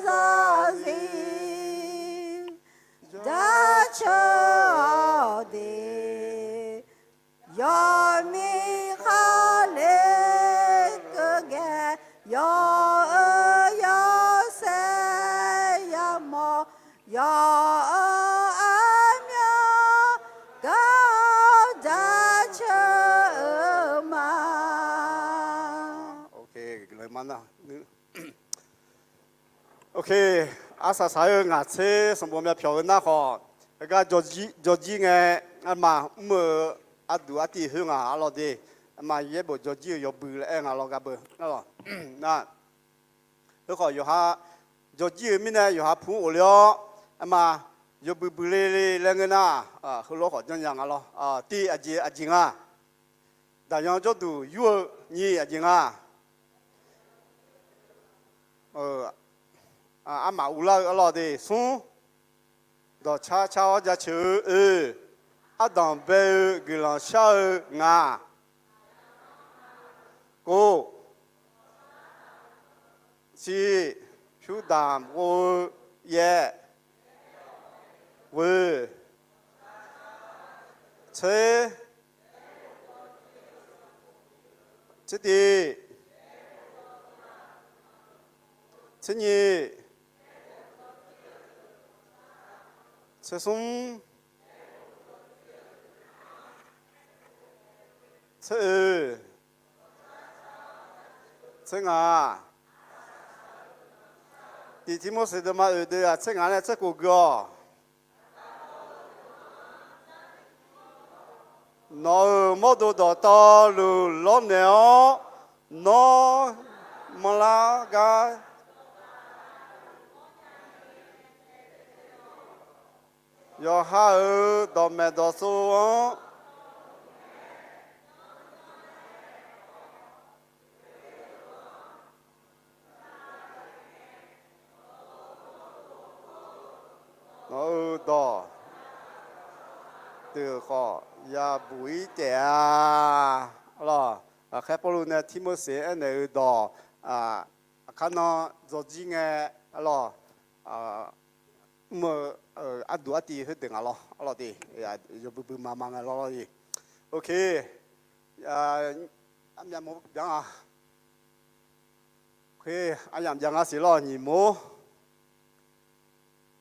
zarzir jaceuq-awq de. Yawqmiq khar le keuv gae, yawq-eu yawshaef yamawr, yawq-eu armyanr gar jaceuq-eu ma. Ok, arsaq saq-eu ngaq tser sanqbof myavpyawq-eu nar khawf, heugar jawrjir ngae, Armaf mr-eu arduq artiv khoer nga arlawr de. Armaf yaerbof jawrjir-eu yawbui laer aer nga lawr gar beu arlawr. Nar, heukhawf yawqha jawrjir-eu mirnae yawqha pu-anr ghofle-awr, armaf yawbui bui le le laer ngeur nar, heulof khawf janrnya nga lawr. Tiv aqjeq aqjeq nga. Daqyan jawrduq yur-eu nyiq aqjeq nga. Armaf uvlar-eu arlawr de. Smr, dawqcar car-awr jaceuq-eu oe. Ardanq bae-eu guiqlanq shar-eu ngaq. Kov, civ, pyurdamq ghov-eu yaev, ghoe, tser, tser tiv, tser nyiq, tser smr, tser oe, tser ngaq. Tiq Tirmorseq deuvma oeq deuv-aq tser ngaq nae tser khof gui-awq. Nawq-euq mawrdo dawqtawvluf lawrnaeq-awr, nawr manrlar gar yawqha-euq dawqmaeq dawqtsov-anr nawq-euq dawq deuq khawf yabuq-ir taef-a. Arlawr, ghaqkhaer Pawrluv nae Tirmorseq aernaeq-eu dawq, aqkar nan dzawrjir ngae, arlawr, mr-eu arduq artiv khoerdeuq nga lawr. Arlawr de, yawbui bui ma ma ngae lawr lawr de. Ok, armyav mawr byan-a. Khoer aryamq jav nga siq lawr nyiq mor.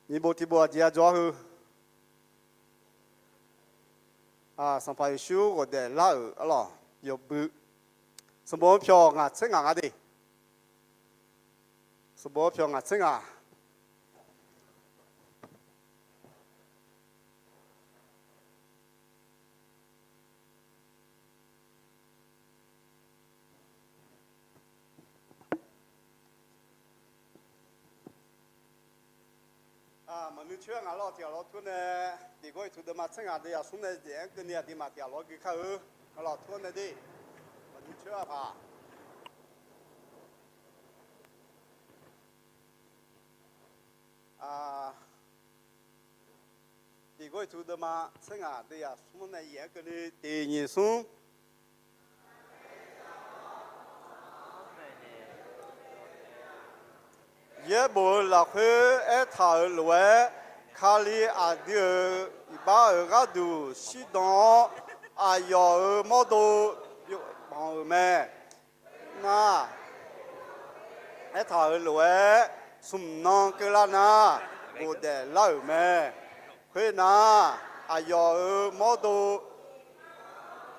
Nyiq bof tiq bof aqjeq-a jawr-ar heu. Sanqpaq Yeqsur ghofdaef lar-euq arlawr yawbui. Sanqbof-anr pyawq ngaq tser ngaq nga de. Sanqbof-anr pyawq ngaq tser ngaq. Maqnui coer-a ngaq lawr tiq ghaq lawr tur nae, tiq gawr iqtuq deuvma tser ngaq deuv yaq smr nae daef-anr keuvni aqduimaf tiq ghaq lawr gui kar-eu. Ngaq lawr tur-anr nae de. Maqnui coer-a paq. Tiq gawr iqtuq deuvma tser ngaq deuv yaq smr nae yaef-anr keuvni tiq nyiq smr. Yaerbof-eu lafkhoer aertaq-euq lof-aer, Kali aqdui-euq iqbax-euq gharduq shirdan-awr, aqyawf-euq mawrdo banq-euq mae. Nar, aertaq-euq lof-aer, smq nan keuvlar nar, ghofdaef lar-euq mae. Khoernar, aqyawf-euq mawrdo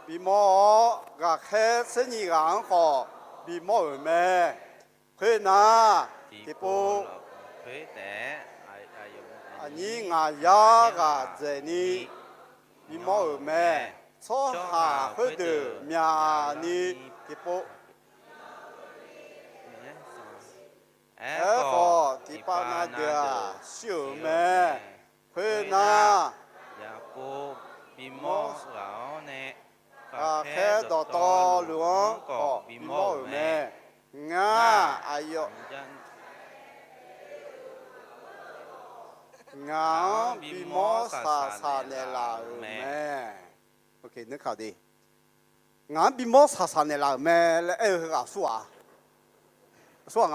bimawr-awr, ghaqkhaer tser nyiq ghaq-anr khawf bimawr-euq mae. Khoernar, tiqpov aqnyir ngaq yar ghaq dzaeqni bimawr-euq mae. Tsawrhaq khoerdeuq myaqni tiqpov Aerkhawf, tiqpav na deuq-aq, shir-euq mae. Khoernar, bimawr ghaq-awr nae, ghaqkhaer dawqtawvluf-anr khawf bimawr-euq mae. Ngar, aqyawf, ngaq-anr bimawr saqsaq naeqlaf-euq mae. Ngaq-anr bimawr saqsaq naeqlaf-euq mae laer aer-eu heughaq aqsur ghaq, aqsur ghaq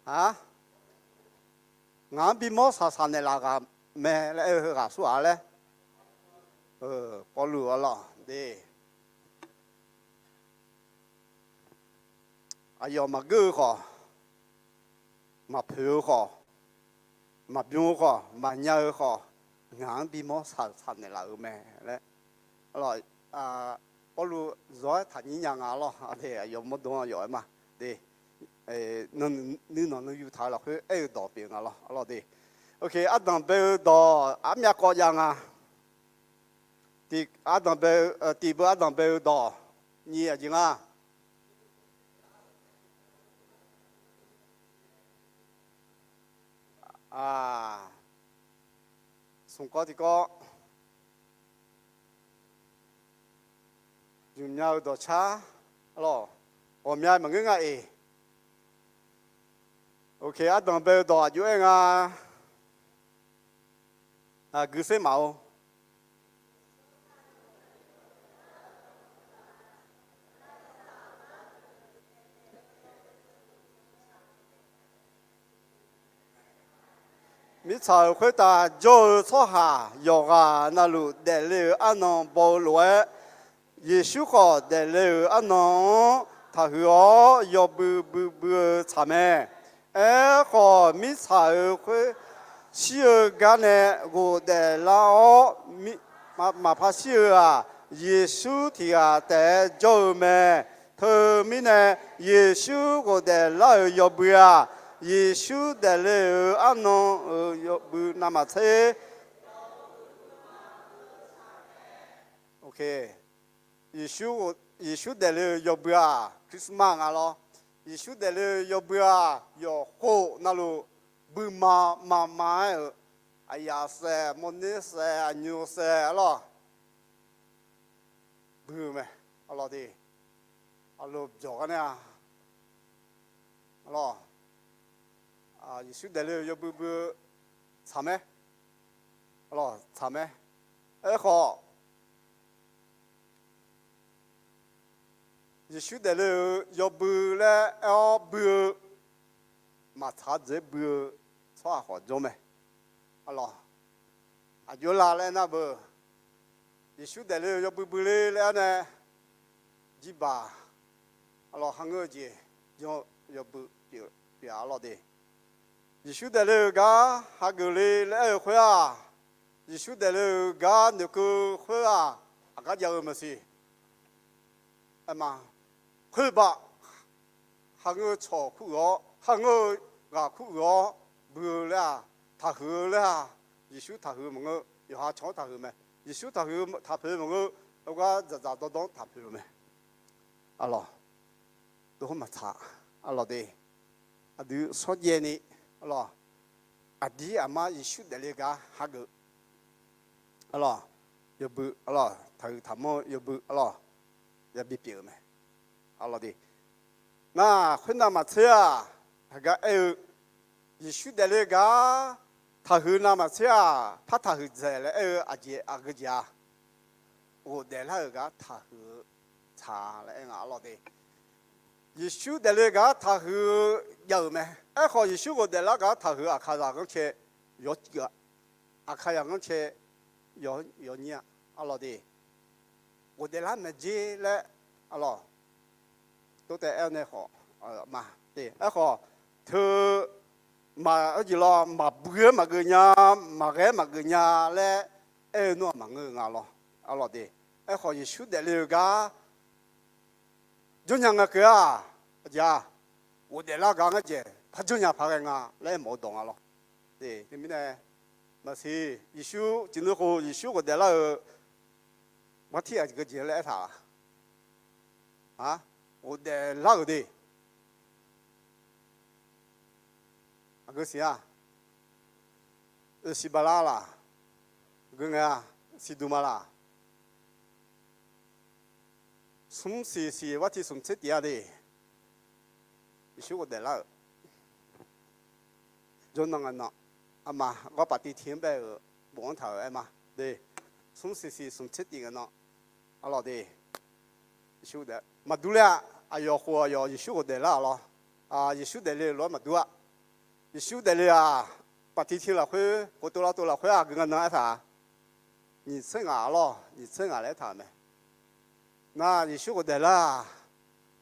nga? Ngaq-anr bimawr saqsaq naeqlaf-euq mae laer aer-eu heughaq aqsur ghaq laer? Pawrluv arlawr de. Aqyawf maqgeur-eu khawf, maqpoeq-eu khawf, maqbym-eu khawf, maqnya-eu khawf, ngaq-anr bimawr saqsaq naeqlaf-euq mae laer. Pawrluv zawr-aer taqnyir nya nga lawr. Aqyawf mawrdo-anr aqyawf-aer ma de. Nuinanq nuiyu taq-eu lafkhoer aer-eu dawq pyeuf nga lawr, arlawr de. Ardanq bae-eu dawq armyav kawv jav nga. Tiq ardanq bae-eu, tiq beu ardanq bae-eu dawq nyiq aqjeq nga. Smq kawv tiq kawv. Zmqmya-eu dawqcar, arlawq, ghawqmya maqngeur nga-eq. Oke, ardanq bae-eu dawq aqjox-aer nga. Aqgeu ser maq-or. Mirtsaq-euq khoertav jawr-eu tsawrhaq yawqghaq navluf daefle-euq arnan baw-eu lof-aer, Yeqsur khawf daefle-euq arnan-anr taqhuiq-awr yawbui bui bui-eu tsaq mae. Aerkhawf, mirtsaq-euq khoer shir-eu gar nae ghofdaef lar-awr, maqpar shir-eu-aq, Yeqsur tiq ghaq taef-aer jawr-eu mae. Teumirnae, Yeqsur ghofdaef lar-euq yawbui-aq, Yeqsur daefle-euq arnan-euq yawbui navmaqtser. Yeqsur daefle-eu yawbui-aq, Christmas nga lawr. Yeqsur daefle-eu yawbui-aq, yawqkhof navluf buima maqma-aer-euq, aqyaf saef, mawrner saef, aqnyoq saef, arlawq, bui-eu mae. Arlawq de, arlawq byawq gar nae-a, arlawq, Yeqsur daefle-eu yawbui bui-eu tsaq mae. Arlawq, tsaq mae. Aerkhawf, Yeqsur daefle-eu yawbui laer aer-awr bui-eu, maqtsaq-a dzaeq-aer bui-eu tsawrhaq khawf jawr mae. Arlawq, aqjox-aer la laer nar beu, Yeqsur daefle-eu yawbui bui ler laer-awr nae, jirbaq, arlawq, kharngeur-eu jeq jan-eu yawbui pyeuf-a, arlawq de. Yeqsur daefle-eu gar hageuf le laer aer-eu khoer-aq, Yeqsur daefle-eu gar noeqkeuv khoer-aq, aqgar jav-eu maqsiq. Aerma, khoerbaq, kharngeur-eu cawq kur uiq-awr, kharngeur-eu ghaq kur uiq-awr, bui-eu laer-aq, taqhuiq-eu laer-aq, Yeqsur taqhuiq maqngeur, yawqha cawq-anr taqhuiq mae. Yeqsur taqhuiq taqpoeq maqngeur, heugar dzaqdzaq dawrdawr-anr taqpoeq-eu mae. Arlawq, dov khoer maqtsaq, arlawq de. Aqdui shawrjaev ni, arlawq, aqdir aqmar Yeqsur daefle gar hageuf, arlawq, yawbui, arlawq, taqhuiq taqmanr-eu yawbui, arlawq, yabi pyeuf-eu mae. Arlawq de, nar khoernav maqtser-aq, haqgar aer-eu, Yeqsur daefle gar taqhuiq navmaqtser-aq, par taqhuiq dzaeq laer aer-eu aqjeq aqgeu jeq-a. Ghofdaef lar-euq gar taqhuiq-eu tsaq laer aer nga, arlawq de. Yeqsur daefle gar taqhuiq-eu jav-euq mae. Aerkhawf, Yeqsur ghofdaef lar gar taqhuiq Aqkaqzaq ghanrcae yawcuiv-a. Aqkaqzaq ghanrcae yawnyir-a, arlawq de. Ghofdaef lar maeq jer laer, arlawq, tov taev aer-awr nae khawf, ma, aerkhawf, teu, maq, arjeq lawr, maqbui-aer maqgeuf nya, maqghae-aer maqgeuf nya laer aer-eu nmr-aq maqngeur-eu nga lawr, arlawq de. Aerkhawf, Yeqsur daefle-eu gar jawrnya nga keuv-aq, aqjeq-aq, ghofdaef lar gar ngar jeq par jawrnya paq ghae nga laer aer mawf-eu dawq nga lawr. Teumirnae, maqsiq, Yeqsur ciqnui khof Yeqsur ghofdaef lar-euq martir aqgeu jeq laer aertaq-a. Ghofdaef lar-euq de. Aqgeu siq-a. Oeqsiq bala laq. Aqgeu ngae-a. Siqduq ma laq. Smr siq siq war tiq smq tser tiq-a de. Yeqsur ghofdaef lar-euq jawrnan ngae nan, aqma ghawr paqtiv tiq-anr bae-euq bof-anr taq-euq aer ma de. Smr siq siq smq tser tiq ngae nan, arlawq de. Yeqsur daef maqdur ler-a. Aqyawf khof aqyawf Yeqsur ghofdaef lar-a lawr. Yeqsur daefle-eu lof-aer maqdur-a. Yeqsur daefle-aq, paqtiv tiq lafkhoer, khof tov lar tov lafkhoer aqgeu ngae nan aertaq-a. Nyiq tser ngaq lawr, nyiq tser ngaq laer aertaq-euq mae. Nar Yeqsur ghofdaef lar-aq,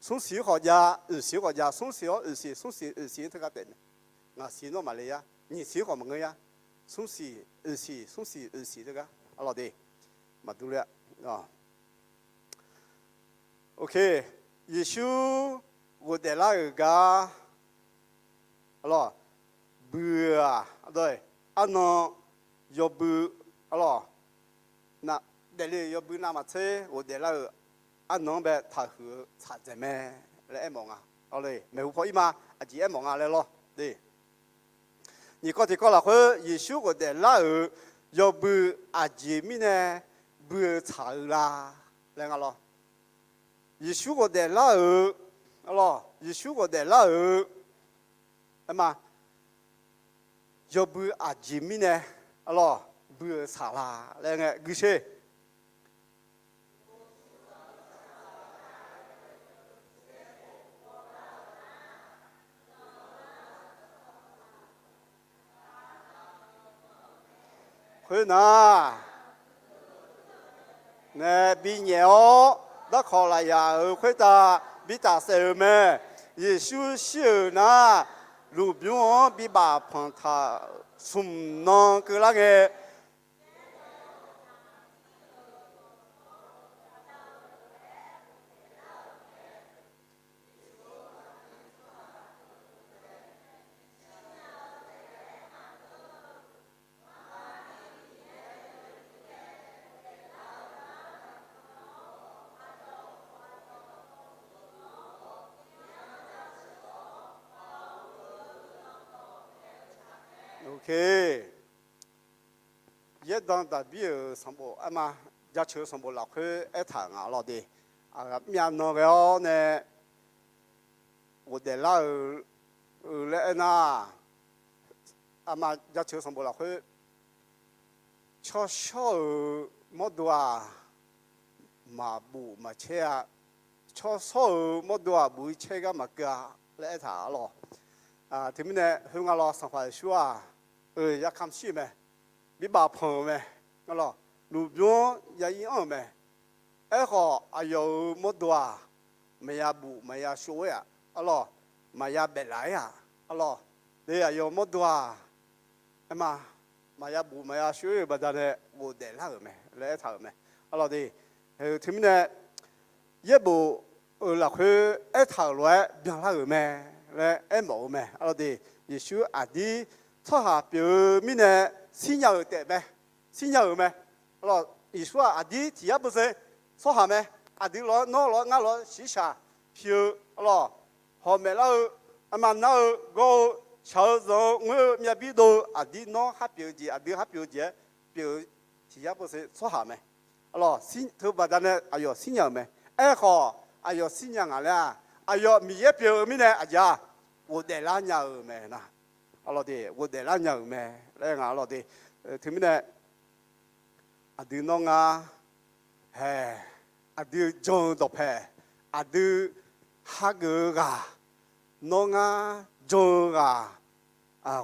smr siq-anr khawf jav, oeqsiq-anr khawf jav, smr siq-awr oeqsiq, smr siq oeqsiq-anr teugar taef mae. Ngaq siq nawr maqle yar, nyiq siq-anr khawf maqngeur yar, smr siq oeqsiq, smr siq oeqsiq teugar, arlawq de. Maqdur ler-a. Ok, Yeqsur ghofdaef lar-euq gar, arlawq, bui-eu-aq, arnan yawbui, arlawq, na daefle-euq yawbui navmaqtser ghofdaef lar-euq arnan-anr bae taqhuiq-eu tsaq dzaeq mae laer aermawf nga. Maeqhu paw ir ma, aqjeq aermawf nga laer lawr. Nyiq kawv tiqkawv lafkhoer Yeqsur ghofdaef lar-euq yawbui aqjeq mirnae bui-eu tsaq-eu la laer nga lawr. Yeqsur ghofdaef lar-euq, arlawr, Yeqsur ghofdaef lar-euq, aerma, yawbui aqjeq mirnae, arlawr, bui-eu tsaq la laer ngae guisher. Khoernar, nae binyaef-awr darkawq lafyaq-euq khoertav bitaf saef-euq mae. Yeqsur shir-euq nar, lmqbymr-anr bibaf panq taq smq nan keuvlar ngae, Yaerdan Daqbir-euq sanqbof arma, jaceuq sanqbof lafkhoer aertaq-euq nga lawr de. Aqmyav nan ghae-awr nae ghofdaef lar-eu laer aernar, arma jaceuq sanqbof lafkhoer, tsawrshawr-euq mawrdo-aq, maqbuf maqcaer-a. Tsawrshawr-euq mawrdo-aq, buf-ir caer gar maqkeuv-a laer aertaq-a lawr. Teumirnae khoerngae lawr, Sanqpaq Yeqsur-aq, yarkamq shir-euq mae, bibaf panq-euq mae, lmqbymr ya ir anr-euq mae. Aerkhawf, aqyawf-euq mawrdo-aq, maqya buf maqya shov-aer-aq, arlawr, maqya baeflaf-aer-aq, arlawr, de aqyawf-euq mawrdo-aq, aerma, maqya buf maqya shov-aer-euq baqdanae ghofdaef lar-euq mae laer aertaq-euq mae, arlawr de. Teumirnae yaerbof-euq lafkhoer aertaq-euq lof-aer byanlar-euq mae laer aermawf-eu mae, arlawr de. Yeqsur aqdir tsawrhaq pyeuf-eu mirnae shirnya-euq taef mae, shirnya-euq mae. Arlawr, Yeqsur-aq aqdir tiq yar peuseq tsawrhaq mae. Aqdui lof-aer, nawr lof-aer, ngar lof-aer shiqshaq pi-eu, arlawr, hawq maef lar-eu, arma nar-eu, gawr-eu, shaq-eu zanq-eu, ngoer-eu, myav bir dov-eu, aqdir nawr har pyeuf-eu jeq, aqdui har pyeuf-eu jeq-aer pyeuf-eu tiq yar peuseq tsawrhaq mae. Arlawr, teu baqdanae aqyawf shirnya-euq mae. Aerkhawf, aqyawf shirnya ngaq laer-aq, aqyawf Miqyaer pyeuf-eu mirnae aqjeq-aq, ghofdaef lar nya-euq mae nar. Arlawr de, ghofdaef lar nya-euq mae laer nga, arlawr de. Teumirnae aqdui nawr ngar, hae, aqdui jan-eu dawqpae, aqdui hageuf-eu ghaq, nawr ngar jan-eu ghaq,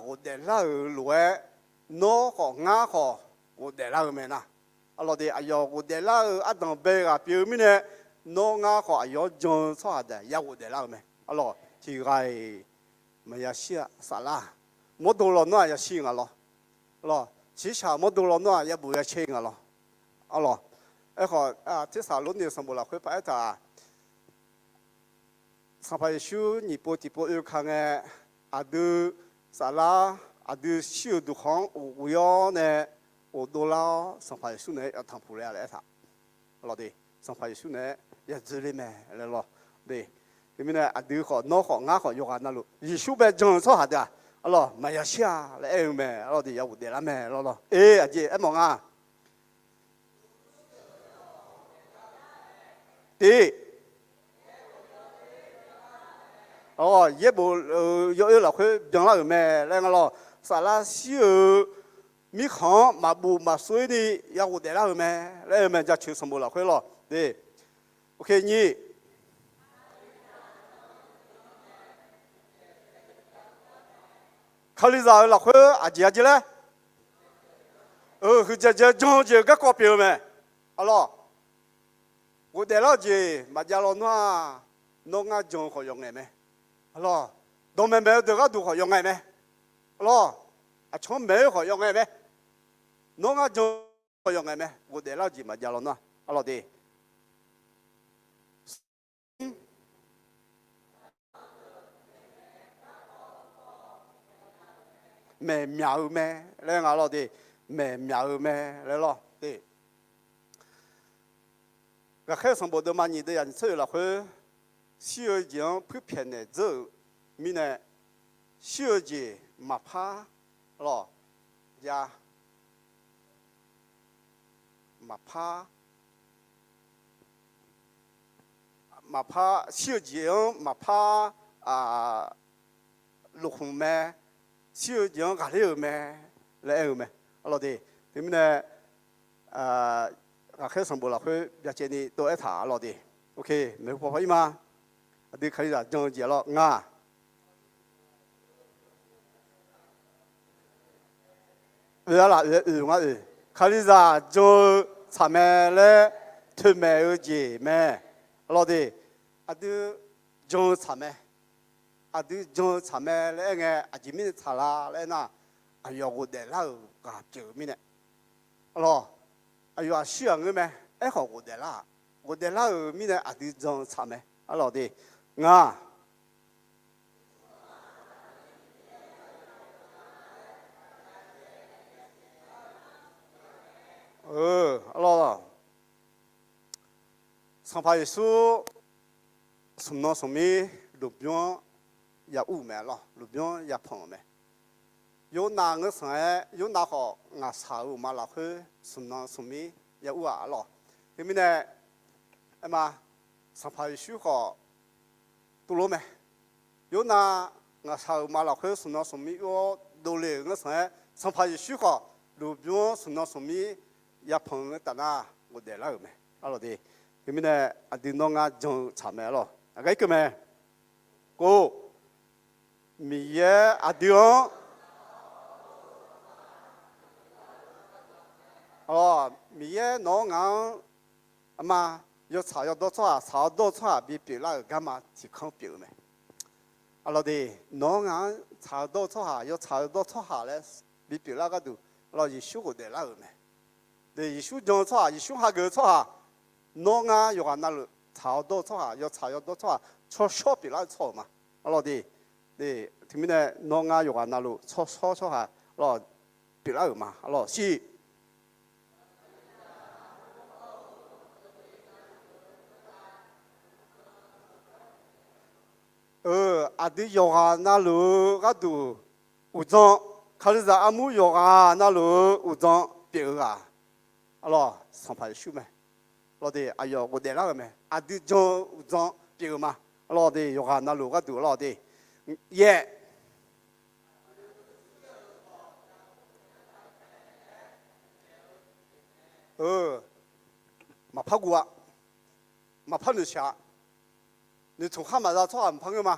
ghofdaef lar-euq lof-aer, nawr khawf ngar khawf ghofdaef lar-eu mae nar. Arlawr de, aqyawf ghofdaef lar-eu ardanq bae ghaq pyeuf-eu mirnae, nawr ngar khawf aqyawf-anr jan-eu tsawrhaq deuq ya ghofdaef lar-eu mae. Arlawr, tiq ghaq-iq maqya shir-a, saflar, mawrdo lawnmr-aq yashir nga lawr. Arlawr, shiqshaq mawrdo lawnmr-aq yabof yacaer nga lawr. Arlawr, aerkhawf, Tersaqlorni-euq sanqbof lafkhoer paraer taq-aq, Sanqpaq Yeqsur nyiq pov tiq pov oe ka ngae, aqdui saflar, aqdui shir-euq duqkhanq-anr uqghof-awr nae ghofdov lar-awr, Sanqpaq Yeqsur naeq-aer yawtanq puq le-a laer aertaq. Arlawr de, Sanqpaq Yeqsur naeq-aer yadzoerler mae laer lawr de. Teumirnae aqdui khawf, nawr khawf, ngar khawf, yawqghaq navluf Yeqsur bae jan-eu tsawrhaq deuq-aq, arlawr, maqya shir-a laer aer-eu mae. Arlawr de, ya ghofdaef lar mae laer lawr. Aer, aqjeq aermawf nga. Tiq, yaerbof-eu yawoer lafkhoer byanlar-euq mae laer nga lawr. Saflar shir-eu mirkhanq-anr maqbuf maqsov-ir ni ya ghofdaef lar-euq mae laer aer-eu mae, jaceuq sanqbof lafkhoer lawr de. Nyiq, Kalizaq-euq lafkhoer aqjeq-a jeq laer, huiqdzaeq dzae jan-eu jeq-euq garkawv pyeuf-eu mae. Arlawr, ghofdaef lar-eu jeq maqjav lawnmr-aq, nawr ngar jan-eu khawf yawf ngaeq mae. Arlawr, dawqmaeq maeq-eu deuq gharduq khawf yawf ngaeq mae. Arlawr, aqcawq-anr maeq-eu khawf yawf ngaeq mae. Nawr ngar jan-eu khawf yawf ngaeq mae. Ghofdaef lar-eu jeq maqjav lawnmr-aq, arlawr de. Maeqmyaq-eu mae laer nga lawr de. Maeqmyaq-eu mae laer lawr de. Ghaqkhaer sanqbof deuvma nyiq deuv yaq nyiq tser oeq lafkhoer, shir-eu jeq-anr puirpyaeq naeq dzeur-euq mirnae, shir-eu jeq maqpar lawq, ja, maqpar, maqpar, shir-eu jeq-anr maqpar lofkhmq mae, shir-eu jeq-anr ghaqler-euq mae laer aer-eu mae. Arlawq de, teumirnae, ghaqkhaer sanqbof lafkhoer byacaevni dov-aer taq arlawq de. Oke, maeqhu paw paw ir ma. Aqdui Kalizaq jan-eu jeq arlawq nga. Oe arlaf oe-aer oeq ngar oe. Kalizaq jan-eu tsaq mae laer toeqmaeq-eu jeq mae. Arlawq de, aqdui jan-eu tsaq mae. Aqdui jan-eu tsaq mae laer aer ngae, aqjeq mirnae tsaq la laer aernar, aqyawf ghofdaef lar-euq ghaq pyeuf-eu mirnae. Arlawq, aqyawf aqshir ghaq ngeur mae. Aerkhawf ghofdaef lar-aq, ghofdaef lar-euq mirnae aqdui jan-eu tsaq mae. Arlawq de, nga. Arlawq, Sanqpaq Yeqsur smq nan smq mir lmqbymr-anr ya ur-euq mae arlawq, lmqbymr-anr ya panq-euq mae. Yornav ngeur sanq-aer, Yornav khawf ngaqshaq-euq uqma lafkhoer smq nan smq mir ya ur-aq arlawq. Teumirnae, aerma, Sanqpaq Yeqsur khawf tuvlor mae. Yornav ngaqshaq-euq uqma lafkhoer smq nan smq mir ur-awr dovle-euq ngeur sanq-aer, Sanqpaq Yeqsur khawf lmqbymr-anr smq nan smq mir ya panq-eu taf nar ghofdaef lar-euq mae arlawq de. Teumirnae, aqdui nawr ngar jan-eu tsaq mae arlawq. Aqgar irkeuv mae. Kov, Miqyaer aqdui-anr, Miqyaer nawq-anr ngaq-anr aqma, yawtsaq yawdawr tsawrhaq, tsaq-awr dawr-eu tsawrhaq bipyeuf lar-euq garma tiqkanr pyeuf-eu mae. Arlawq de, nawq-anr ngaq-anr tsaq-eu dawr-eu tsawrhaq, yawtsaq-eu dawr tsawrhaq laer bipyeuf lar gharduq, arlawq Yeqsur ghofdaef lar-euq mae. De, Yeqsur jan-eu tsawrhaq, Yeqsur hageuf-eu tsawrhaq, nawr ngar yawqghaq navluf tsaq-awr dawr-eu tsawrhaq, yawtsaq yawdawr tsawrhaq, tsawrshawr pyeuflar-eu tsawrhaq ma. Arlawq de, teumirnae nawr ngar yawqghaq navluf tsawrshawr tsawrhaq arlawq pyeuflar-euq ma. Arlawq shir. Aqdui yawqghaq navluf-eu gharduq uqdzan, Kalizaq armur yawqghaq navluf-eu uqdzan pyeuf-eu ghaq, arlawq Sanqpaq Yeqsur mae. Arlawq de, aqyawf ghofdaef lar-euq mae. Aqdui jan-eu uqdzan pyeuf-eu ma. Arlawq de, yawqghaq navluf gharduq arlawq de, yaef maqpar guv-a. Maqpar noeqshaq-a. Noeqtmq khar maqza tsawrhaq maqpar ngeur ma.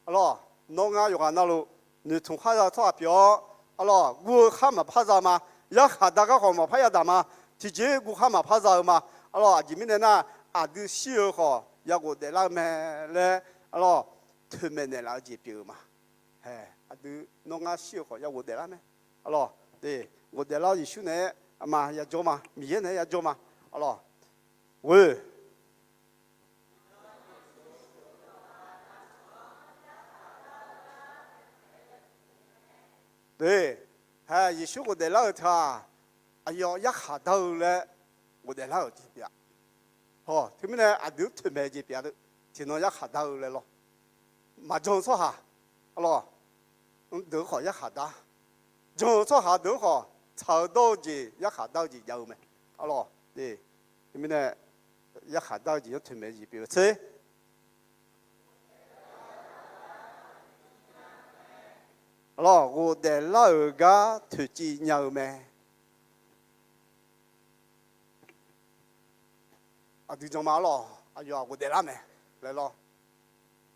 Arlawq, nawr ngar yawqghaq navluf noeqtmq khar za tsawrhaq pyeuf-awr, arlawq, guv-eu khar maqpar za ma. Yarkhaq dar gar khawf maqpar yadaq ma. Tiqjeq guv khar maqpar za-eu ma. Arlawq, aqjeq mirnae nar, aqdui shir-eu khawf ya ghofdaef lar-eu mae laer, arlawq, toeqmaeq naeqlaf-eu jeq pyeuf-eu ma. Aqdui nawr ngar shir-eu khawf ya ghofdaef lar mae. Arlawq, ghofdaef lar-awr Yeqsur naeq-aer aqma yajawr ma. Miqyaer naeq-aer yajawr ma. Arlawq, ghoe. De, hae Yeqsur ghofdaef lar-euq teu-aq, aqyawf yarkhaq dar-eu laer ghofdaef lar-euq jeq pyeuf-a. Hawq, teumirnae aqdui-anr toeqmaeq jeq pyeuf-a. Tiqnan yarkhaq dar-eu laer lawr. Maqjan-eu tsawrhaq, arlawq, deuq-anr khawf yarkhaq dar. Jan-eu tsawrhaq deuq-anr khawf tsaq-eu dawr-eu jeq, yarkhaq dar-eu jeq jav-eu mae. Arlawq, teumirnae yarkhaq dar-eu jeq-anr toeqmaeq jeq pyeuf-eu tser. Arlawq, ghofdaef lar-euq gar toeqciv nya-eu mae. Aqdui jan ma arlawq, aqyawf-aq ghofdaef lar mae laer lawr.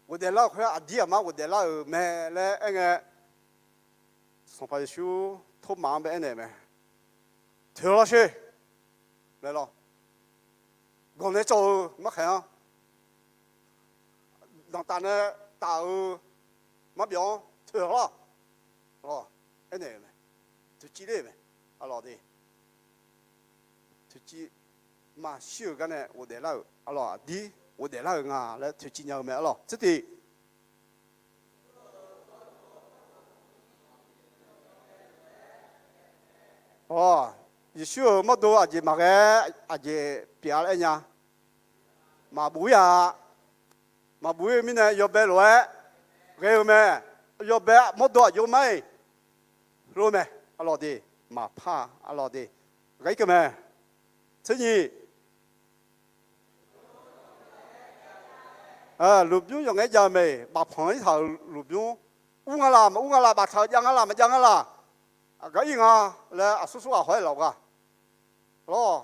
Ghofdaef lar-euq khoer aqdir aqmar ghofdaef lar-euq mae laer aerngae, Sanqpaq Yeqsur Tormaf-anr bae aernaeq mae. Toeq-awr lawr sher laer lawr. Gawq nae cawv-eu markhaeq-anr, danqtaf nae taf-eu marbyawf-anr toeq-awr lawr. Arlawq, aernaeq-euq mae. Toeqciv ler-euq mae. Arlawq de, toeqciv maqshir-euq gar nae ghofdaef lar-euq, arlawq, aqdir ghofdaef lar-euq nga laer toeqciv nya-eu mae. Arlawq, tser tiq. Awq, Yeqsur-euq mawrdo aqjeq maqghae-aer aqjeq pyeuf-a laer aer nya. maqbuf-ir-a. Maqbuf-ir-eu mirnae yawbae lof-aer ghae-eu mae. Yawbae mawrdo aqjox mar-iq heulof mae. Arlawq de, maqpar-a. Arlawq de, ghaq-ir keuv mae. Tser nyiq, lmqbymr yawqngaeq-aer jav-eu mae. Bafpanq-ir taq-euq lmqbymr, ur nga laq maqur nga laq, baftaq-eu jav nga laq maqjav nga laq, aqgar ir nga laer aqsur sur ghaq haw-aer laf-eu gaq. Lawr,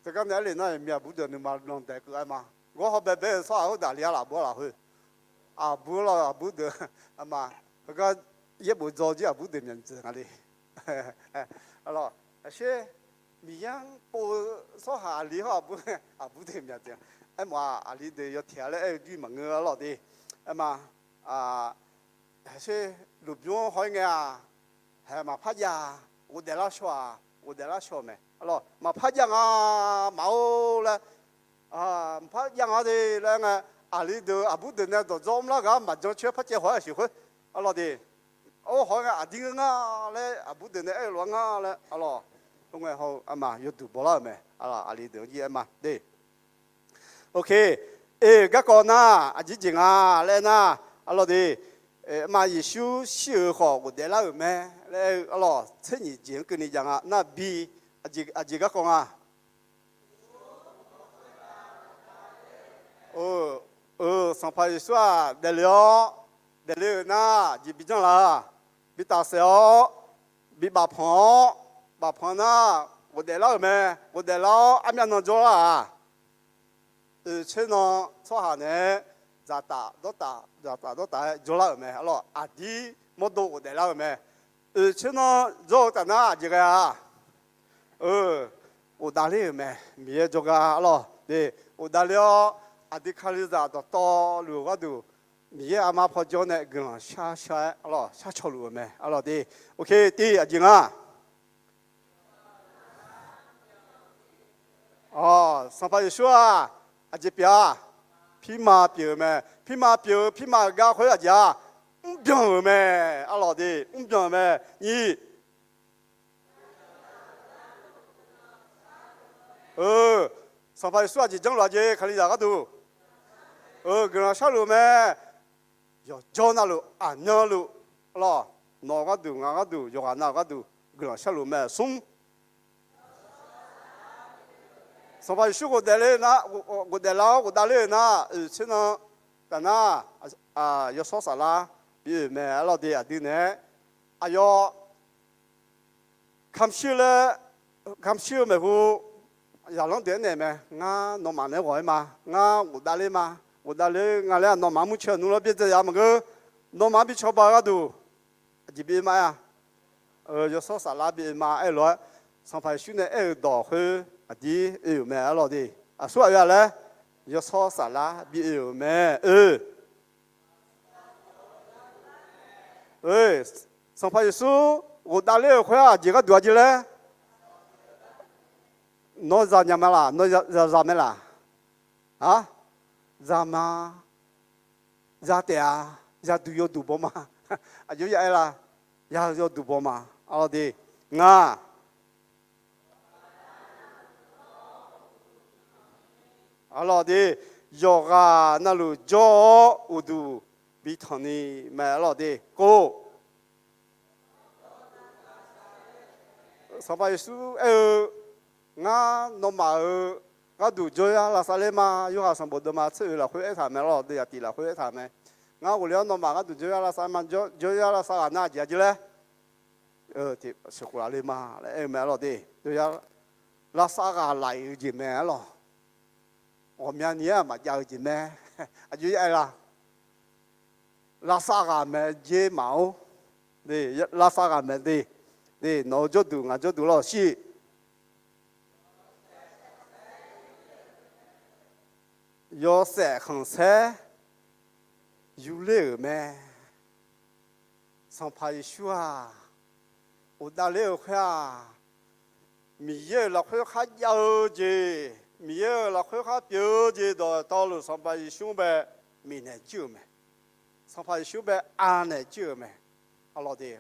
teugar nae aer le nar-aq, miq aqbur deuq nuima byan daeq keuv-aer ma. Gawr hawbae bae-eu tsawrhaq-anr daqli-a laf bur-a lafkhoer, aqbur lawr aqbur deuq, aqma, heugar yaerbof dzaw jir aqbur deuq myaq dzaeq nga le. Arlawq, aqsher, Miqyaer-anr pov-eu tsawrhaq aqli hawr aqbur, aqbur deuq myaq dzaeq. Aermawf-aq aqli deuq yawteq-a laer aer-eu jir maqngeur-a lawq de. Aerma, aqsher, lmqbymr haw-ir ngae-aq, haeq maqpar jav-a, ghofdaef lar shaw-aq, ghofdaef lar shaw-eu mae. Arlawq, maqpar jav nga, maqor laer, maqpar jav nga de laer aer ngae, aqli deuq aqbur deuq nae dawqdzawr mrlar ghaq maqjan coer par caev haw-aer-aq siq khoer. Arlawq de, or haw-ir ngae aqdir ngeur nga laer aqbur deuq nae aer-eu lof-aer ngar laer. Arlawq, khoerngae haw-eu aqma yawduq bawlar-euq mae. Arlawq, aqli deuq-anr jir aer ma de. Ok, e, garkawv nar aqjeq jeq nga laer aer nar, arlawq de, aerma Yeqsur shir-euq khawf ghofdaef lar-euq mae laer aer-eu arlawq tser nyiq jeq-anr keuvni jav nga nar bi, aqjeq garkawv nga. Sanqpaq Yeqsur-aq daefle-awr, daefle-euq nar jeq bi janr laf, bi tafsaef-awr, bi bafpanq-awr, bafpanq nar ghofdaef lar-euq mae. Ghofdaef lar-awr armyav nan jawrlar-aq, oeq tser nan tsawrhaq naeq-aer dzaqtaf dawrtaf dzaqtaf dawrtaf-aer jawrlar-euq mae. Arlawq, aqdir mawrdo ghofdaef lar-euq mae. Oeq tser nan jawr-eu taf nar aqjeq ghae-a. Ghofdav ler-euq mae. Miqyaer jawrgar arlawq de, ghofdav ler-awr, aqdui Kalizaq dawqtawvluf-eu gharduq, Miqyaer armar pawjawr nae guiqlanq shar shar-aer arlawq shar cawluf-euq mae. Arlawq de, ok, tiv aqjeq nga. Awq, Sanqpaq Yeqsur-aq, aqjeq pyeuf-a, pirma pyeuf-eu mae. Pirma pyeuf-eu pirma-euq gar khoer aqjeq-aq, mrbyan-euq mae. Arlawq de, mrbyan-euq mae. Nyiq, Sanqpaq Yeqsur aqjeq janrluf-a jeq Kalizaq gharduq, guiqlanq sharluf mae. Yawqjawr navluf aqmyanluf, arlawq, nawq-eu gharduq ngaq-eu gharduq yawqghaq nav-euq gharduq guiqlanq sharluf mae. Smr, Sanqpaq Yeqsur ghofdaef ler nar, ghofdaef lar-awr ghofdav ler-euq nar oeq tser nan taf nar, Yawshawr Saflar bi oe-euq mae. Arlawq de, aqdui naeq-aer aqyawf kamq shir laer, kamq shir-eu maeqhu, zaqlanr deuq-aer naeq mae. Ngar nawmaf naeq-aer ghawq-aer ma. Ngar ghofdav ler ma. Ghofdav ler nga laer-aq nawmaf-anr murcae nuir lawr byaerdzae yaf maqngeur. Nawmaf-anr bi cawba-eu gharduq aqjeq bi oe ma-aer-a. Yawshawr Saflar bi oe ma aer-eu lof-aer, Sanqpaq Yeqsur nae aer-euq dawq khoer aqdir oe-euq mae. Arlawq de, aqsur ghaq oe-a laer, Yawshawr Saflar bi oe-euq mae. Oe, Sanqpaq Yeqsur ghofdav ler-euq khoer-aq aqjeq gharduq-a jeq laer, nawr za nya ma laq, nawr za mae laq? Aq, za ma. Za taef-a. Yaduq yawduq baw ma. Aqjox ya aer lar? Ya yawduq baw ma. Arlawq de, ngaq, arlawq de, yawqghaq navluf jawr-awr uqduq bi tanqni mae. Arlawq de, kov. Sanqpaq Yeqsur aer-eu, Ngar nawmaf-euq gharduq jawryar lavsav ler ma. Yorhaq sanqbof deuvma tser oeq lafkhoer aertaq mae. Arlawq de, yaqtif lafkhoer aertaq mae. Ngar ghofle-awr nawmaf gharduq jawryar lavsav ma. Jawryar lavsav ghaq nar aqjeq-a jeq laer, sheuqkhof laf le ma laer aer-eu mae. Arlawq de, jawryar lavsav ghaq laf-iq-eu jeq mae. Arlawq, ghawqmyani-aer maqjav-eu jeq mae. Aqjox ya aer lar? Lavsav ghaq mae jer maf-or. Lavsav ghaq mae de. Nawq-eu jawrduq ngaq jawrduq lawr shir. Yawshaef khanqsaer yurler-euq mae. Sanqpaq Yeqsur-aq, ghofdav ler-euq khoer-aq, Miqyaer-euq lafkhoer kharjav-eu jeq, Miqyaer-euq lafkhoer khar pyeuf-eu jeq dawqtawvluf Sanqpaq Yeqsur-anr bae bifnaeq jir-euq mae. Sanqpaq Yeqsur bae anaeq jir-euq mae. Arlawq de,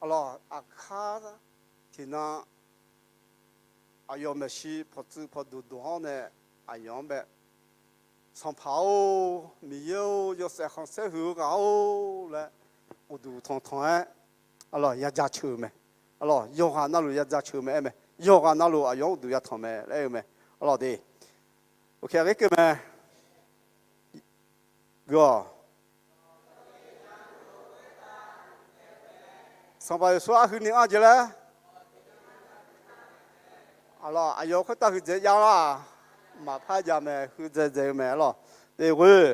arlawq aqkar tiqnan aqyawf maeqshi pawqtsuif pawqduq duq-anr nae aqyawf-anr bae, Sanqpaq-or, Miqyaer-or, yawshaef khanqsaer huiq-eu ghaq-or laer, uqduq tanqtanq-aer, arlawq, ya jaceuq-eu mae. Arlawq, yawqghaq navluf ya jaceuq-eu mae aer mae. Yawqghaq navluf aqyawf-anr uqduq yatanq mae laer aer-eu mae. Arlawq de. Oke, aqghaer keuv mae. Guiq-awq. Sanqpaq Yeqsur arhuini anr jeq laer, arlawq, aqyawf khoertav huiqdzaeq jav lar-aq, maqpar jav mae, huiqdzaeq dzaeq-eu mae. Arlawq, de ghoe.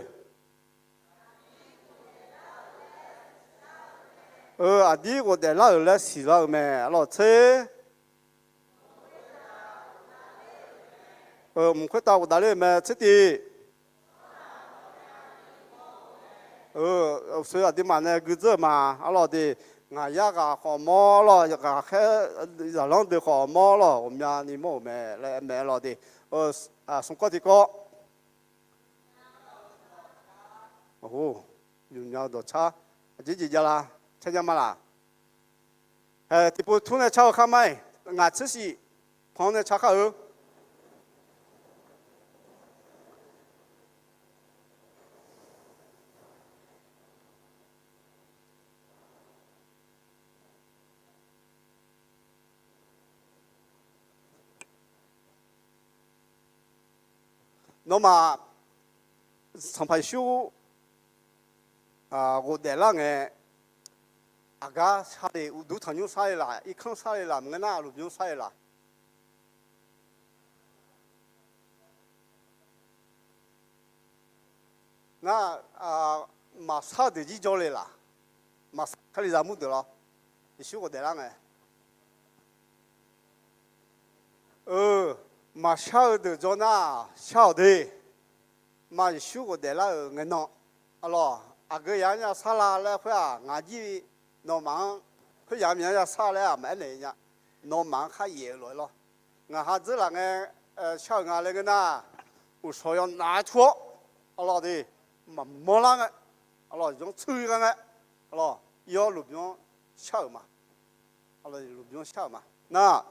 Eu, aqdir ghofdaef lar-euq laer siqlar-eu mae. Arlawq, tser. Eu, mq khoertav ghofdaef ler-euq mae, tser tiv. Eu, uqshoe aqduimaf nae guidzeur-euq ma. Arlawq de, ngaq yar ghaq khawf mawr lawq, ghaqkhaer zaqlanr deuq khawf mawr lawq, ghawqmyani mawr-euq mae laer aer mae. Arlawq de, smq kawv tiq kawv. Or, yufnya-eu dawqcar, aqjeq jeq jav la, car nya ma laq? Hae, tiqpov tmr nae car-eu khar ma-iq, ngaq tser shif panq nae car khar-eu. Nawmaf Sanqpaq Yeqsur ghofdaef lar ngae, aqgar shar le, uqduq tanqnymr shar le laq, irkanr shar le laq, maqngeur nar lmqbymr shar le laq? Nar, maqshar-eu deuq jir jawr le laq? Maqshar, Kalizaq mur deuq lawr, Yeqsur ghofdaef lar ngae. Eu, maqshar-eu deuq jawr nar, shar-awq de. Ma Yeqsur ghofdaef lar-euq ngae nan, arlawq, aqgeu yaf-anr ya shar la laer khoer-aq, ngaq jir nawmaf-anr khoer yaf-anr myav-anr ya shar laer-aq maqaer naeq nya. Nawmaf-anr khar yaef-eu lof-aer lawr. Ngaq ha dzeur laf ngae shar-euq nga laer ngeur nar, uqshawq yawnaf-aer tur-awr, arlawq de, maqmawr lar ngae, arlawq, zanr tsuir gar ngae, arlawq, ir-awr lmqbymr-anr shar-euq ma. Lmqbymr-anr shar-euq ma. Nar,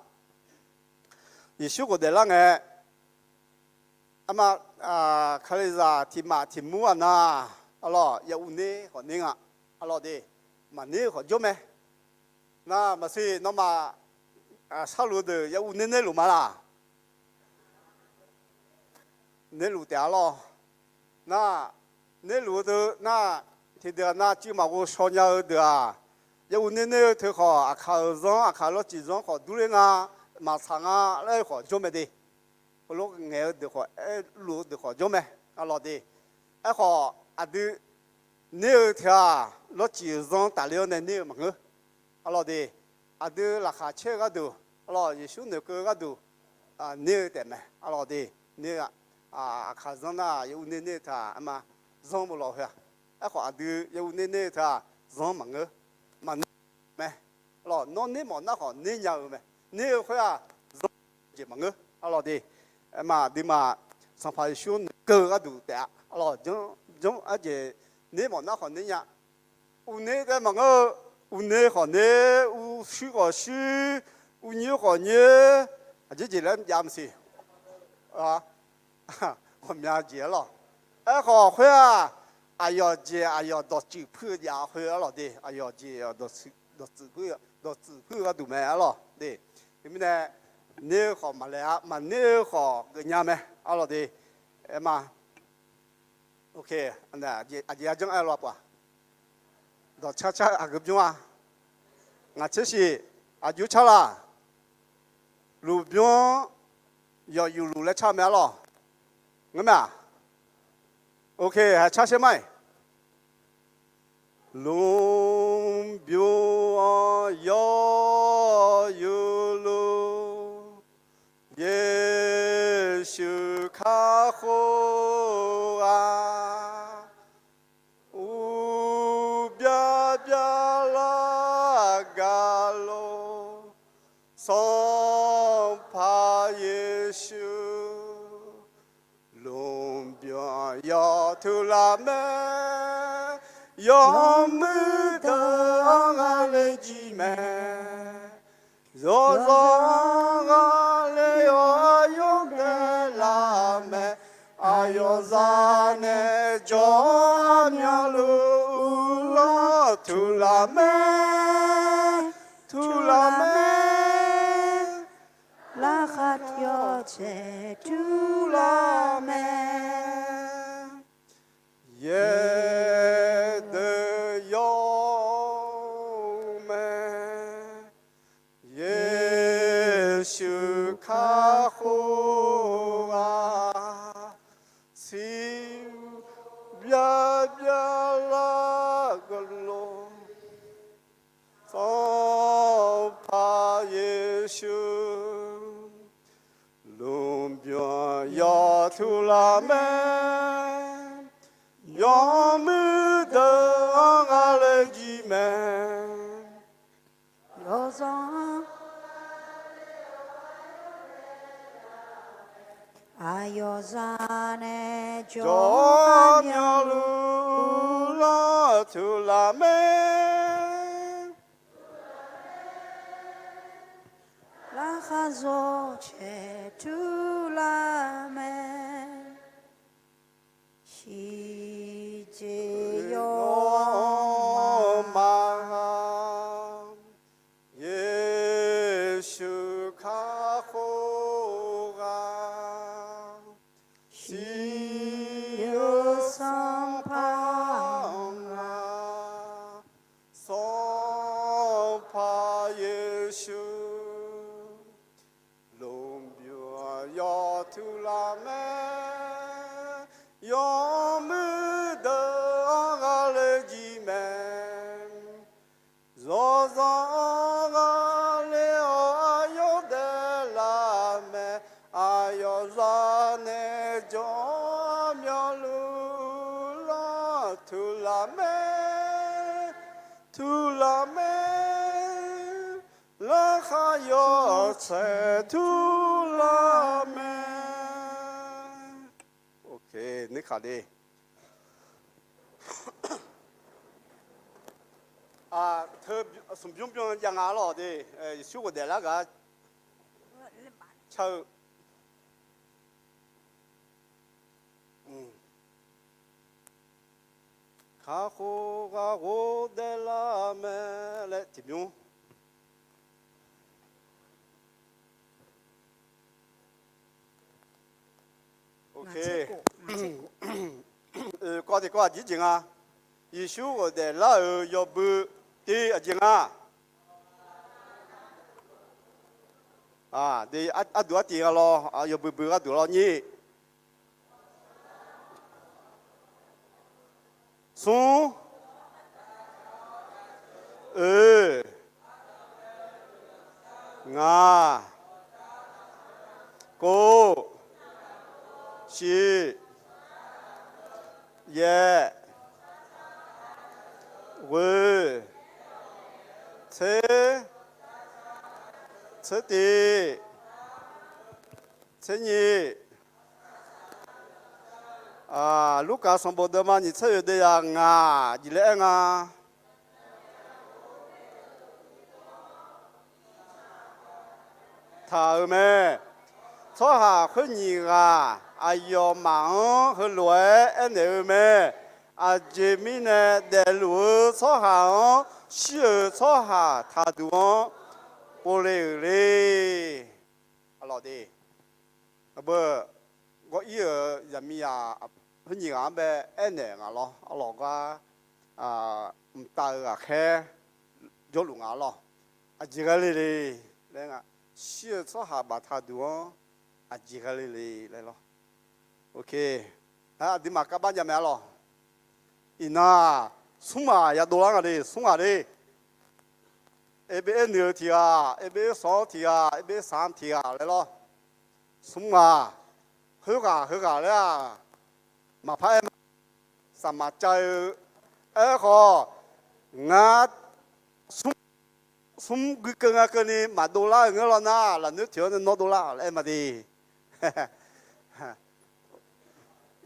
Yeqsur ghofdaef lar ngae, arma, Kalizaq tiq maf tiq mur-aq nar, arlawq, yav uvner khawf ner nga. Arlawq de, maqner-eu khawf jawr mae. Nar, maqsiq, nawmaf sharluf-eu deuq yav uvner nerluf ma laq? Nerluf taef-a lawr. Nar, nerluf-eu teu nar, tiqdeuq-aq nar, cuiv maqghov shaw nya-eu deuq-aq, yav uvner ner-eu teu khawf, aqkaq-euq zanr, aqkaq lawrcif zanr khawf durler nga, maqtsaq nga laer-eu khawf jawr mae de. Heulof ngaeq-eu deuq khawf, aerluf-eu deuq khawf jawr mae. Arlawq de, aerkhawf aqdui ner-eu teu-aq, lawrcif-euq zanr tafler-awr nae ner-eu maqngeur. Arlawq de, aqdui laqkhaq caer-eu gharduq, arlawq, Yeqsur noeqkeuv-eu gharduq ner-eu taef mae. Arlawq de, ner-eu, aqkaq zanr nar yav uvner ner-eu teu-aq, arma zanr meuq lawq heu-aq. Aerkhawf aqdui yav uvner ner-eu teu-aq, zanr maqngeur. Maqner mae. Arlawq, nawr ner mawf nar khawf ner nya-eu mae. Ner-eu khoer-aq, zanr jeq maqngeur. Arlawq de, arma aqduimaf Sanqpaq Yeqsur noeqkeuv-eu gharduq taef-a. Arlawq, janr, janr, arjeq ner mawf nar khawf ner nya. Uvner taef maqngeur-eu, uvner khawf ner, uvshuir khawf shuir, uvnyoer khawf nyoer, aqjeq jeq laer jav maqsiq. Ghawqmya jeq-aer lawq. Aerkhawf khoer-aq, aqyawf jeq aqyawf dawqtsuif puir-eu jav khoer arlawq de, aqyawf jeq aqyawf dawqtsuif puir-eu gharduq mae arlawq de. Teumirnae, ner-eu khawf maqlaeq-a, maqner-eu khawf geufnya mae arlawq de. Aerma, aqjeq yajanr aer lawr paq. Dawqcar car aqgeu bymr-a. Ngaq tser shif, aqjox car laq? Lmqbymr-anr yawf yufluf laer car mae arlawq. Ngeur mae-aq? Oke, hae car sher ma-iq. Lmqbymr-anr yawf yufluf, Yeqsur kakhof-a. Uqbya bya lar gaq lor, Sanqpaq Yeqsur. Lmqbymr yawf tuq laf mae, yawmuiq deuq-anr ghaq le jir mae. Zawqzawq-anr ghaq le-eu Aqyawf zaq nae jawr-awr, aqmyanluf uvlanr turlaf mae, turlaf mae. Larkhaq yawcae turlaf mae. Yaerdeuq yawr-eu mae. Yeqsur kakhof ghaq, siqur byarbya lar guiqlanq. Sanqpaq Yeqsur, lmqbymr yawr turlaf mae. Yawmuiq deuq-anr ghaq le jir mae. Yawzanr Aqyawf zaq nae jawr-awr, aqmyanluf uvlanr turlaf mae. Larkhaq zawcae turlaf mae. Shiqjeq yawr-eu ma. Yeqsur kakhof ghaq, siq-eu Sanqpaq nga. Sanqpaq Yeqsur, lmqbymr yawr turlaf mae. Yawmuiq deuq-anr ghaq le jir mae. Yawzanr ghaq le-awr aqyawf daelaf mae. Aqyawf zaq nae jawr-awr, aqmyanluf uvlanr turlaf mae. Turlaf mae. Larkhaq yawcae turlaf mae. Ok, nuikaq de. Aq, teu smq bymr byan jav nga lawq de. Yeqsur ghofdaef lar gaq-a car-eu. Kakhof ghaq ghofdaef lar mae laer tiqbymr. Ok. Oe, kawv tiqkawv aqjeq jeq nga. Yeqsur ghofdaef lar-euq yawbui tiq aqjeq nga. Aq, de, arduq artiq nga lawr, yawbui bui gharduq lawr nyir. Smr, oe, ngaq, kov, shiq, yaeq, ghoe, tser, tser tiq, tser nyiq. Lurkaf sanqbof deuvma nyiq tser oeq deuv yaq ngaq jeq laer aer nga. Taq-euq mae. Tsawrhaq khoer nyiq ghaq aqyawfmaf-anr heulof-aer aernaeq-eu mae. Aqjeq mirnae daefluf-eu tsawrhaq-anr shir-euq tsawrhaq taqduq-anr povle-euq le. Aqlawq de. Aqbeu, gawr ir-euq zaqmiqzaq khoer nyiq ghaq-anr bae aernaeq nga lawr. Aqlawq gar mqtav-eu ghaqkhaer jawrluf nga lawr. Aqjeq ghae le le laer nga. Shir-eu tsawrhaq baftaq duq-anr aqjeq ghae le le laer lawr. Ok. Aqduimaf kavbar jav mae arlawq. Iqnan-aq, smr ghaq yadov lar nga de, smr ghaq de. Aerbe aernuiq-eu tiq ghaq, aerbe aersanq-eu tiq ghaq, aerbe aersanq tiq ghaq laer lawr. Smr ghaq, khoerghaq heughaq laer-aq, maqpar aer ma. Saqmaq cav-eu aerkhawf, ngar smr gui keuv nga keuvni maqdov lar-euq ngeur lawr nar, lafnoer tiq-anr nae nawr dovlar laer aer ma de.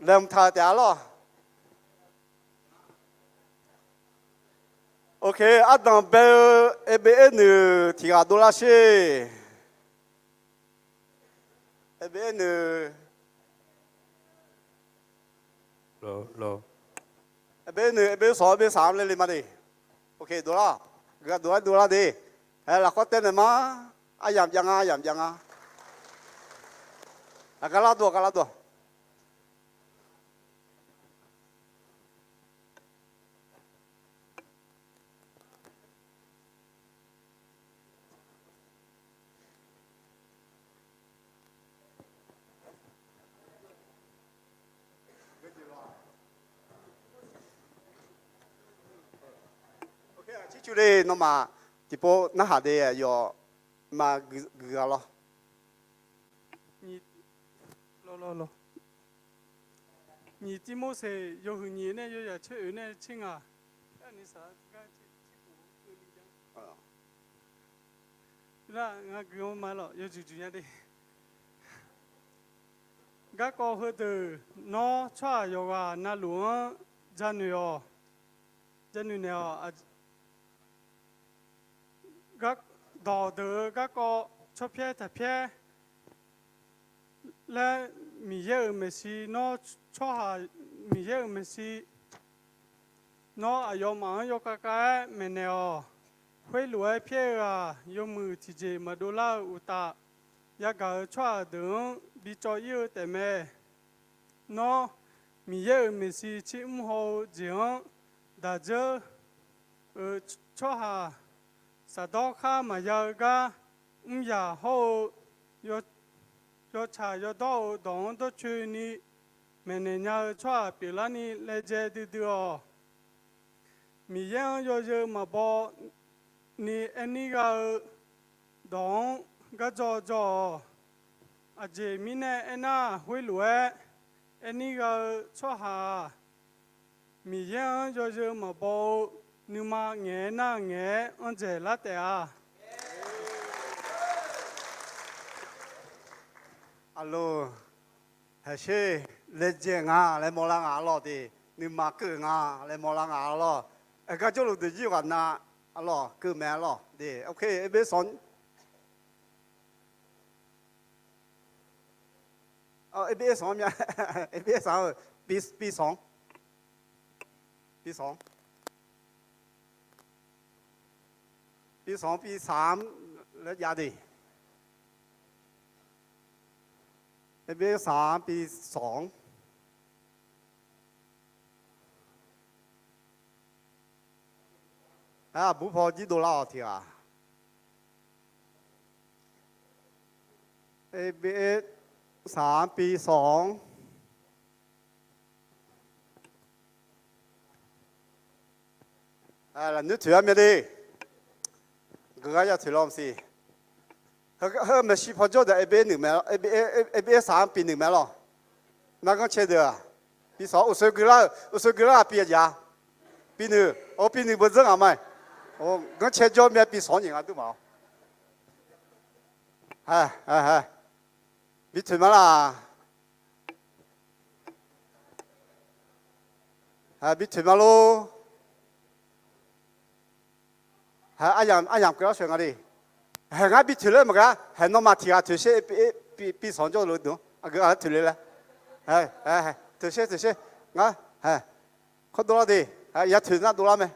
Laeqhmq taq-eu taef-a lawr. Ok, ardanq bae-eu aerbe aernuiq tiq ghaq dovlar sher. Aerbe aernuiq. Aqbeu noeq, aqbeu sawq, aqbeu saq-anr laer le ma de. Ok, dovlar. Guiqlanq dovlar, dovlar de. Aer, lafkhawr taev naeq ma. Aryamq jav nga, aryamq jav nga. Aqgar lar dov, aqgar lar dov. Circuv le, nawmaf tiqpov narhaq de, aqyawf maqgui ghaq lawr. Nyiq Tirmorseq yawhuiq nyiq nae yawyaq tser oeq nae tser ngaq. Ngar gui-anr ma lawq, yawjuq juq nya de. Garkawv heudeuq nawr tsawrhaq yawqghaq navluf-anr janoeq-awq, janoeq naeq-awq. Dawq deuq-eu garkawv tsawrpyaer taqpyaer laer, Miqyaer-euq maeqshi nawr tsawrhaq, Miqyaer-euq maeqshi nawr aqyawfmaf-anr yawkhav khav-aer maeqnaeq-awq. Khoerlof-aer pyaer-eu-aq, yawmuiq tiqjeq maqdov lar-eu uqtaf, yagaq-euq tsawrhaq deuq-anr bi cawv ir-eu taefmae. Nawr Miqyaer-euq maeqshi tser mr haw-eu jeq-anr daq dzeur-euq tsawrhaq, shafdawr khar maqya-eu gar mr yaq hawr-eu yawtsaq yawdawr-euq dawq-anr dawrcoeni maeqnaeq nya-eu tsawrhaq pyeuflarni laejae duidui-awq. Miqyaer-anr yawzeu maqbaw ni aerni gha-eu dawq-anr gardzaw dzaw-awq. Aqjeq mirnae aernar, khoerlof-aer aerni gha-eu tsawrhaq-aq, Miqyaer-anr yawzeu maqbaw-eu nuima ngaeq-aer nar ngaeq-aer anr dzaeq lar taef-a. Aqloq, haeqsher, laejae nga laer mawrlar nga arlawr de, nuima keuv nga laer mawrlar nga arlawr. Aergar jawrluf deuq jir ghaq na arlawr keuv mae arlawr de. Ok, aqbeu sanq, aqbeu sanq mya, aqbeu sanq-eu, pi sanq, pi sanq, pi sanq pi sanq laer jav de. Aqbeu sanq pi sanq-anr Aer, aqbur paw jir dovlar-awq tiq ghaq. Aqbeu sanq-anr pi sanq-anr. Lafnoer toeq-ar mya de. Geugar ya toeq lar maqsiq. Heu maeqshi paw jawr deuq aqbeu sanq-anr pi noeq mae lawr. Nar ganrcae deuq-aq, pi sanq-anr uqshoe gui lar-eu, uqshoe gui lar-aq pi-a jav. Pi noeq, or pi noeq beudzeur ngaq ma-iq. Or ganrcae jawr mya pi sanq-anr nyiq nga dur maq-awr. Bi toeq ma laq. Bi toeq ma lor. Aryamq keuv lar sheuq nga de. Haeq ngar bi toeq lar maqgar, haeq nawmaf tiq ghaq toeq sher, pi sanq jawr-eu lof deuq-anr aqgeu ghaq-aer toeq le laer. Toeq sher, toeq sher. Ngar, kawr dovlar de. Ya toeq nar dovlar mae.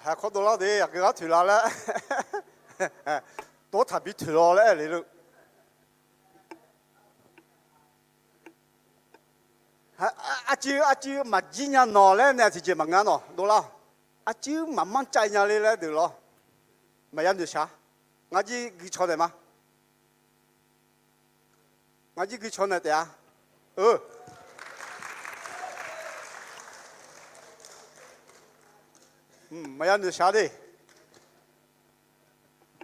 Haeq kawr dovlar de, aqgeu ghaq toeq la laer. Tov taqbi toeq law laer aer le lor. Arcuiv, arcuiv maqjir nya nawq laer nae tiqjeq maqngeur nawq dovlar-awq. Arcuiv maqmanr cav nya le laer deuq lawr. Maqya noeqshaq. Ngar jir gui caw naeq ma. Ngar jir gui caw naeq taef-a. Maqya noeqshaq de.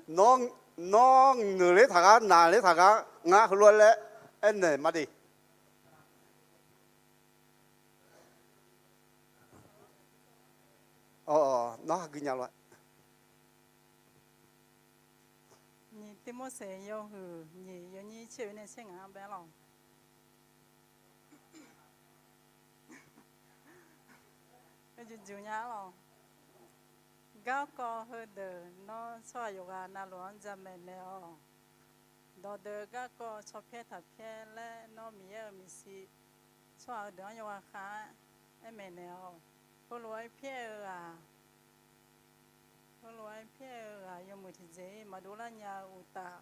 Nawr ngeuq ler taq gar, naq ler taq gar, ngar heulof-aer laer aernaeq ma de. Nawr hageuf nya lof-aer. Nyiq Tirmorseq yawhuiq nyiq yawnyir tser oe nae tser ngaq-anr bae lawq. Juq juq nya lawq. Garkawv heudeuq nawr tsawrhaq yawqghaq navluf-anr jamaeq naeq-awq. Dawqdeuq garkawv tsawrpyaer taqpyaer laer nawr Miqyaer-euq maeqshi tsawrhaq heudeuq-anr yawkhav khav-aer aer maeqnaeq-awq. Heulof-aer pyaer-eu ghaq, heulof-aer pyaer-eu ghaq yawmuiq tiqjeq-ir maqdov lar nya-eu uqtaf,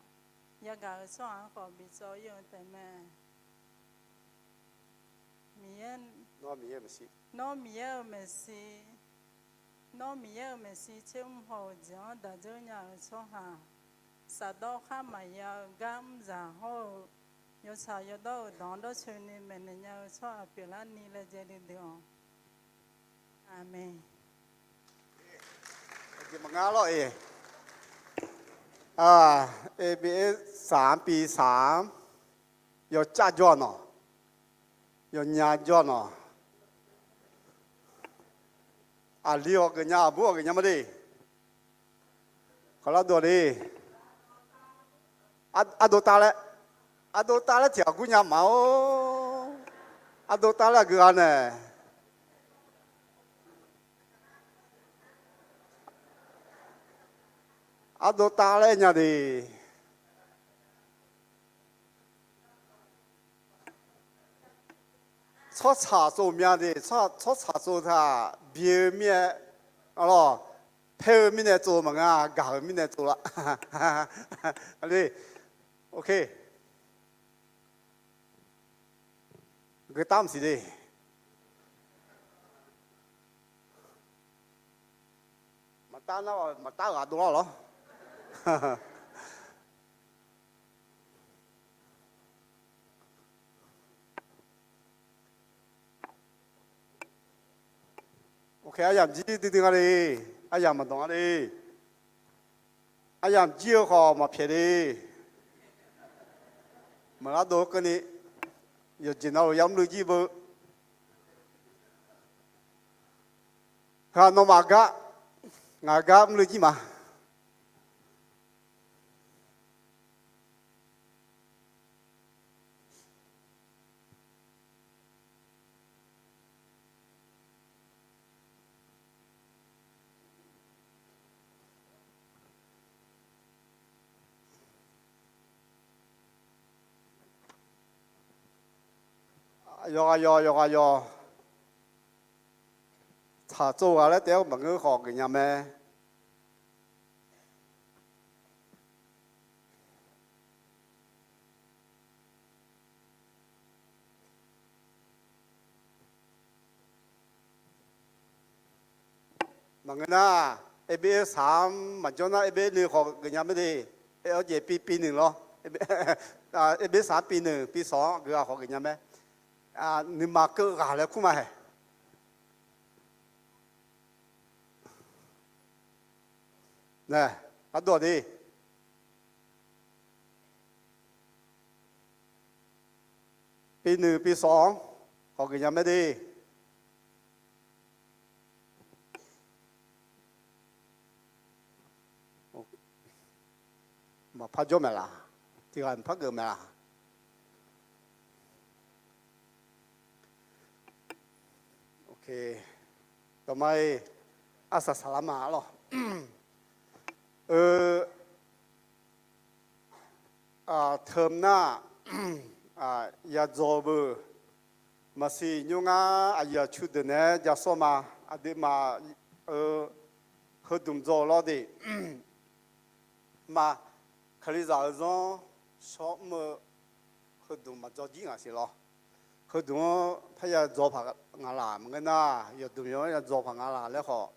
yagaq-euq tsawrhaq-anr khawf bicawv-ir-eu taef mae. Miqyaer, nawr Miqyaer-euq maeqshi, nawr Miqyaer-euq maeqshi, nawr Miqyaer-euq maeqshi tsermr haw-euq jeq-anr daq dzeur nya-euq tsawrhaq, safdawr khar maqya-eu gar mrzaq hawr-eu, yawtsaq yawdawr-euq dawq-anr dawrcoeni maeqnaeq nya-eu tsawrhaq pyeuflarni laejae duidui-awq. Aqmeq. Aqjeq maqngar lawr-e. A, A B A saq-anr pi saq-anr yawcav jawr-a nawq, yawnya jawr-a nawq. Aqli hawq geufnya, aqbur hawq geufnya ma de. Kawqlar dov-a de. Ardov tav laer, ardov tav laer tiq ghaq gurnya ma-or. Ardov tav laer aqgeu ghaq nae, ardov tav laer aer nya de. Tsawrtsaq tsov mya de, tsawrtsaq tsov taq bi-eu mir-aer, arlawr, paer-eu mirnae tsov maqnga, gaq-euq mirnae tsov la. Aqli, ok. Geutar maqsiq de. Maqtav nar, maqtav ghaq dovlar lawr. Ok, aryamq jir duidui nga le. Aryamq maqdawq nga le. Aryamq jir-eu khawf maqpyaeq le. Maqlar dov keuvni, yawqjeq navluf yamr luiv jir beu. Heu-aq nawmaf gar, ngaq gar mrluiv jir ma. Yawqghaq yawq, yawqghaq yawq, tsaq tsov ghaq laer taef-aer maqngeur khawf geufnya mae. Maqngeur nar, A B A saq-anr maqjawr nar, A B A nuiv khawf geufnya mae de. Aer-awr jeq pi, pi nuiq lawr. A B A saq-anr pi nuiq, pi sawq-anr aqgeu ghaq khawf geufnya mae. Nuima keuv ghaq laer kur ma hae. Nae, ardov-a de. Pi nuiq pi sawq-anr khawf geufnya mae de. Maqpar jawr maeq laq? Tiq ghaq maqpar geuf maeq laq? Ok. Dawqma-iq, arsaq saqlar ma arlawr. Eu, teu nar, yadzaw-eu beu, maqsiq nymr ngar aqyuif aqtsu deuq naeq-aer ja sawr ma. Aqduimaf-eu heudmq dzaw-eu lawr de. Ma, Kalizaq-eu zanr shawr mr-eu heudmq maqdzaw jir ngaq siq lawr. Heudmq-anr parya dzaw paq nga laq maqngeur nar, yawqdmq yawq-anr ya dzaw paq nga laq laer khawf,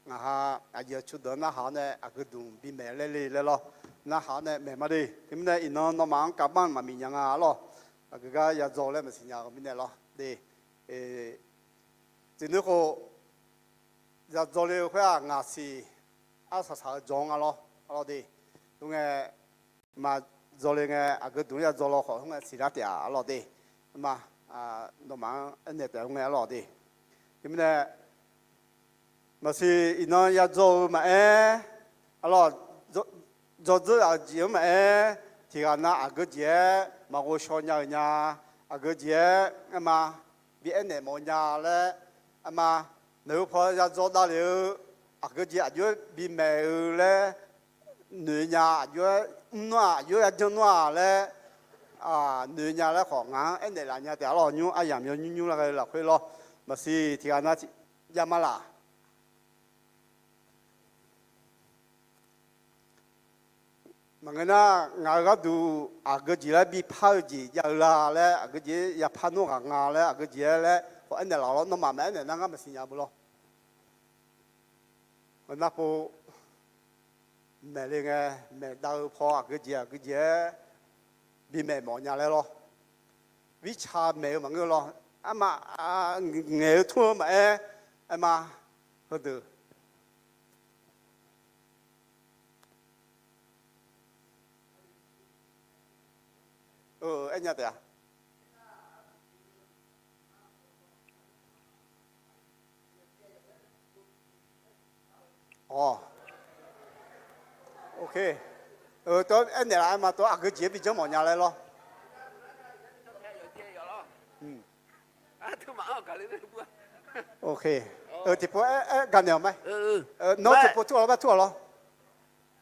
ngaq ha aqyuif aqtsu deuq-anr narhaq-awr nae aqgeu dmq bimaeq laer le laer lawr. Narhaq-awr nae maeq ma de. Teumirnae iqnan nawmaf-anr kavbanr maqmiq nya nga arlawr. Aqgeu gar ya dzaw laer maqsiq nya-eu mirnae lawr de. Teunuir khof, ya dzaw le-eu khoer-aq ngaq siq arsaq saq-eu dzaw nga lawr arlawr de. Khoerngae, ma, dzaw le ngae aqgeu dmq-anr ya dzaw law khawf khoerngae siqlar taef-a arlawr de. Ma, nawmaf-anr aernaeq taef-a khoerngae arlawr de. Teumirnae, maqsiq iqnan ya dzaw-eu maqaer, arlawr, dzawdzeur zaq-eu jeq-anr maqaer, tiq ghaq nav aqgeu jeq-aer maqghov shaw nya-euq nya, aqgeu jeq-aer aerma bi aernaeq mawf-eu nya laer, aerma, maeqhu paw ya dzaw davlef-eu aqgeujeq aqjox-aer bimaeq-eu laer noeq nya, aqjox-aer mr nar-aq, aqjox-aer yajanr nar-aq laer noeq nya laer khawf, ngaq-anr aernaeq laf nya taef-a lawq. Nymr aryamq yawnymr nymr lar ghae-eu lafkhoer lawr. Maqsiq tiqghaq nar jav ma laq. Maqngeur nar, ngaq-euq gharduq aqgeujeq laer bipar-eu jeq jav-eu la laer, aqgeujeq yapar nmr ghaq nga laer, aqgeujeq-aer laer khawf aernaeq laf lawr. Nawmaf maqaer naeq nar ngar maqsiq nya beu lawr. Heu nar pov maeqle ngae, maeqdav-eu paw aqgeujeq aqgeujeq-aer bimaeq mawf nya laer lawr. Mirtsaq maeq-eu maqngeur lawr. Arma ngaeq-eu tmr-eu maqaer, aerma heudeuq aernya taef-a. Awq, aernaeq laf aerma tov aqgeujeq-aer bijanr mawf nya laer lawr. Tiqpov aer gaqnaeq-awq ma. Nawr tiqpov tur-awq lawr, bar tur-awq lawr.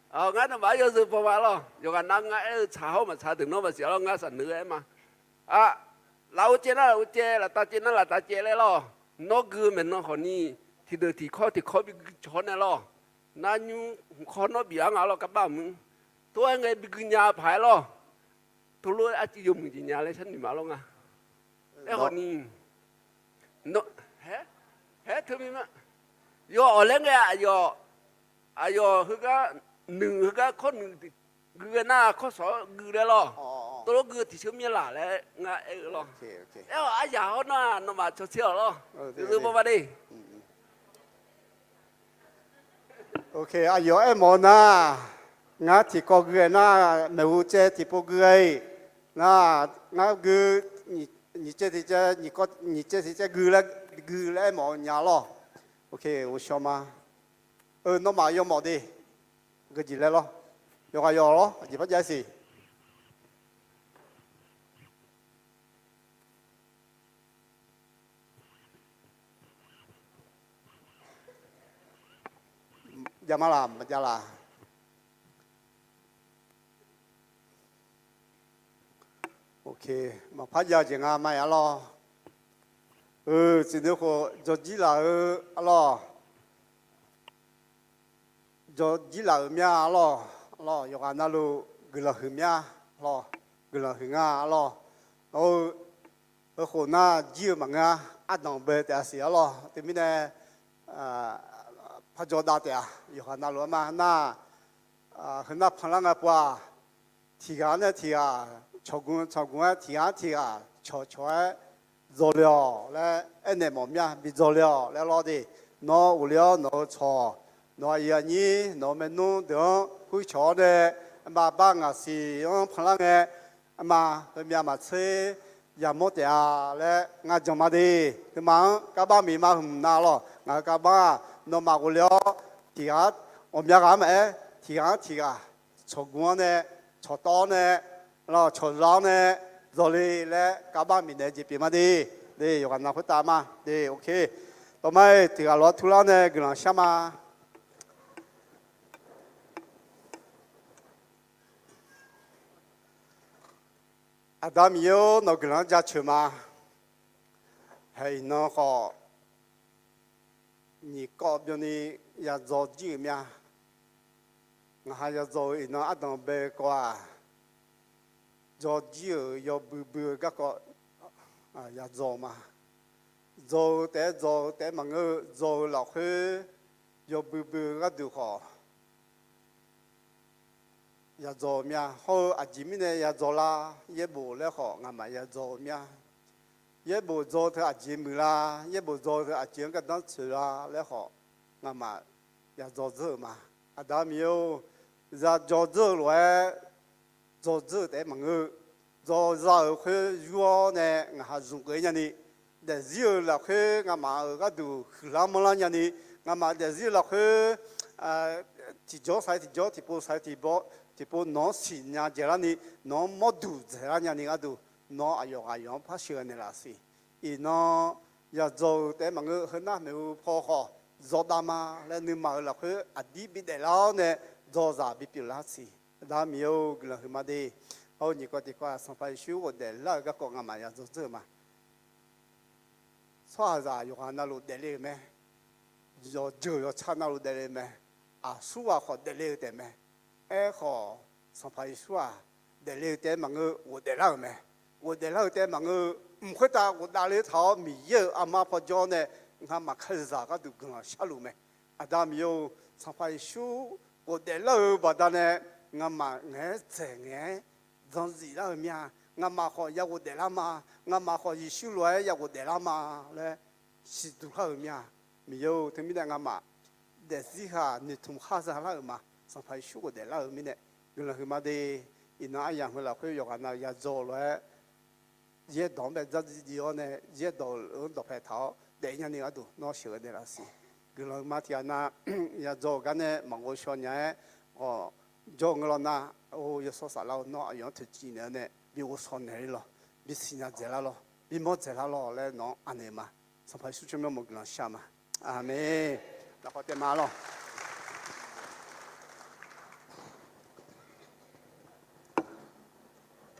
Ngar nawmaf-anr yawzeu baw ma lawr. Yawqghaq nar ngar aer-eu tsaq hawr maqtsaq deuq nawr maqsiq lawr, ngar saqneuq-aer ma. Laf-eu caev nar laf-eu caev, laftav caev nar laftav caev laer lawr. Nawr gui-eu maeqnan khawfni, tiqdeuq tiqkawr tiqkawr bigui cawq-awr nae lawr. Nar nymr hmq kawr nawr bif-ar nga lawr, garbav muir. Tov-aer ngae bigui nya paq-aer lawr. Tov lof-aer arcuiv yawmuiq jeq nya laer sharnoeq ma lawr nga. Aerkhawfni, haer, haer teumirma. Yawawq laer ngae aqyawf, aqyawf heugar nuiq heugar kawrnuiq gui ghae nar kawrsawq-anr gui laer lawr. Tov lof gui-eu tiqsheuq myaer laq laer ngar aer-eu lawr. Aerkhawf aryaq hawr nar nawmaf cawtser-awq lawr. Yawzeu baw ma de. Aqyawf aermawf-eu nar, ngar tiqkawv gui-aer nar, maeqhu caev tiqpov gui-aer nar, ngar gui, nyiq caev tiq caev, nyiq caev tiq caev gui laer, gui laer aermawf-eu nya lawr. Ghovshaw ma. Eu, nawmaf yawmawf de. Geujeq laer lawr. Yawqghaq yawq lawr, aqjeq par jav-aer siq. Jav ma laq, maqjav laq. Maqpar jav-eu jeq nga ma-iq arlawr. Eu, tsuif nui khof jawrjir laf-eu arlawr. Jawrjir laf-euq mya arlawr. Arlawr, yawqghaq navluf guiqlanq huiq mya arlawr. Guiqlanq huiq nga arlawr. Ar-eu, heukhof nar jir-eu maqngeur-a, ardanq bae taef-a siq arlawr. Teumirnae par jawr dav taef-a. Yawqghaq navluf arma nar, heunar panlar ngae pov-aq, tiqghaq-anr nae tiqghaq cawqgmq cawqgmq-aer, tiqghaq-anr tiqghaq cawqcawq-aer dzawle-awq laer aernaeq mawf mya, bi dzawle-awq laer lawr de. Nawr ghofle-awr nawq-eu tsawq, nawq-eu aqyuif aqnyir, nawq-eu maernmr deuq-anr khoercawq-awr nae, arma bar ngaqsiq-anr panlar ngae, arma heumyav maqtser yamawr taef-a laer ngar jan ma de. Heuma-anr garbar miq ma hmq na lawr. Ngaq-euq garbar-aq, nawmaf ghofle-awr tiqghaq-anr, ghawqmya ghaq-anr maqaer, tiqghaq-anr tiqghaq cawqgmq-awr nae, cawqtawv-awr nae, lawr cawqza-awr nae, dzawle laer garbar miqnaeq jeq pyeuf ma de. De, yawqghaq nav khoertav ma de. Dawqma-iq tiqghaq lof-aer turlar nae guiqlanq shar ma. Aqda Miqyaer-or, nawq-eu guiqlanq-anr jaceuq ma. Hae, iqnan khawf nyiq kawv byanni yadzaw jir-euq mya. Ngaq ha yadzaw-eu iqnan ardanq bae-eu kawv-aq, dzaw jir-euq yawbui bui-eu garkawv yadzaw ma. Dzaw-eu taef-aer dzaw-eu taef-aer maqngeur-eu, dzaw-eu lafkhoer yawbui bui-eu gharduq khawf yadzaw-eu mya. Hawr-eu aqjeq mirnae yadzaw lar, yaerbof laer khawf nga'maf yadzaw-eu mya. Yaerbof dzaw teu aqjeq muiq la, yaerbof dzaw teu aqjeq-anr gardanr tsoeq la laer khawf, nga'maf yadzaw dzeur-euq ma. Aqda Miqyaer-or, yadzaw dzeur-eu lof-aer dzaw dzeur-eu taef-aer maqngeur-eu, dzaw za-euq khoer yur-awr nae ngaq ha zmq geuf-ir nyani, daefzir-euq lafkhoer nga'maf-euq gharduq huiqlar manrlar nyani, nga'maf daefzir-eu lafkhoer tiqjawr saq-ir tiqjawr, tiqpov saq-ir tiqpov, tiqpov nawq-anr siqnya dzaeqlar ni, nawq-anr mawrduq dzaeqlar nyani gharduq, nawr aqyawf ghaq yawq-anr par sheuqghae naeqlaf siq. Iqnan yadzaw-eu taef-aer maqngeur, heunar maeqhu paw khawf dzawdav ma laer nuima-euq lafkhoer aqdir bidaef lar-awr nae dzawzaq bipyeuf lar siq. Aqda Miqyaer-or, guiqlanq huiqma de. Hawr-eu nyiq kawv tiqkawv-aq, Sanqpaq Yeqsur ghofdaef lar-euq garkawv ngamaf ya dzawdzeur-eu ma. Tsawrhaqzaq yawqghaq navluf daefle-euq mae. Yawqjeuq yawqtsav navluf daefle-eu mae. Aqsurghaq khawf daefle-eu taef mae. Aerkhawf, Sanqpaq Yeqsur-aq, daefle-eu taef-aer maqngeur, ghofdaef lar-euq mae. Ghofdaef lar-eu taef-aer maqngeur, mq khoertav ghofdaef le taq-awr Miqyaer-euq armar pawjawr nae ngamaf kalizaq gharduq guiqlanq sharluf mae. Aqda Miqyaer-or, Sanqpaq Yeqsur ghofdaef lar-eu baqdanae ngamaf ngaeq-aer dzaeq ngaeq-aer dzanzif lar-eu mir-a. Ngamaf khawf ya ghofdaef lar ma. Ngamaf khawf Yeqsur lof-aer ya ghofdaef lar ma laer siqduq lar-euq mir-a. Miqyaer-or, teumirnae ngamaf daefzir haq noeqtmq khar za lar-euq ma. Sanqpaq Yeqsur ghofdaef lar-euq mirnae guiqlanq huiqma de. Iqnan aryamq heu lafkhoer yawqghaq nav-euq ya dzaw-eu lof-aer yaerdawq-anr bae dzardziv dziv-awr nae yaerdawq-euq dawqpae taq-awr daef nyani gharduq nawr sheuqghae naeqlaf siq. Guiqlanq huiqma tiqghaq nav ya dzaw-euq gar nae maqghov shaw nya-aer, jawr-eu ngeur lawr nar, or, yawshawr saflar-eu nawr aqyawf-anr toeqciv naeq-awr nae bi ghovshaw naeq-ir lawq. Bi siqnya dzaeqlar lawq. Bi mawr dzaeqlar lawq laer nawq-anr anaeq ma. Sanqpaq Yeqsur tsawrmyanr mawf guiqlanq shar ma. Aqmeq. Lafkhawf taef ma lawq.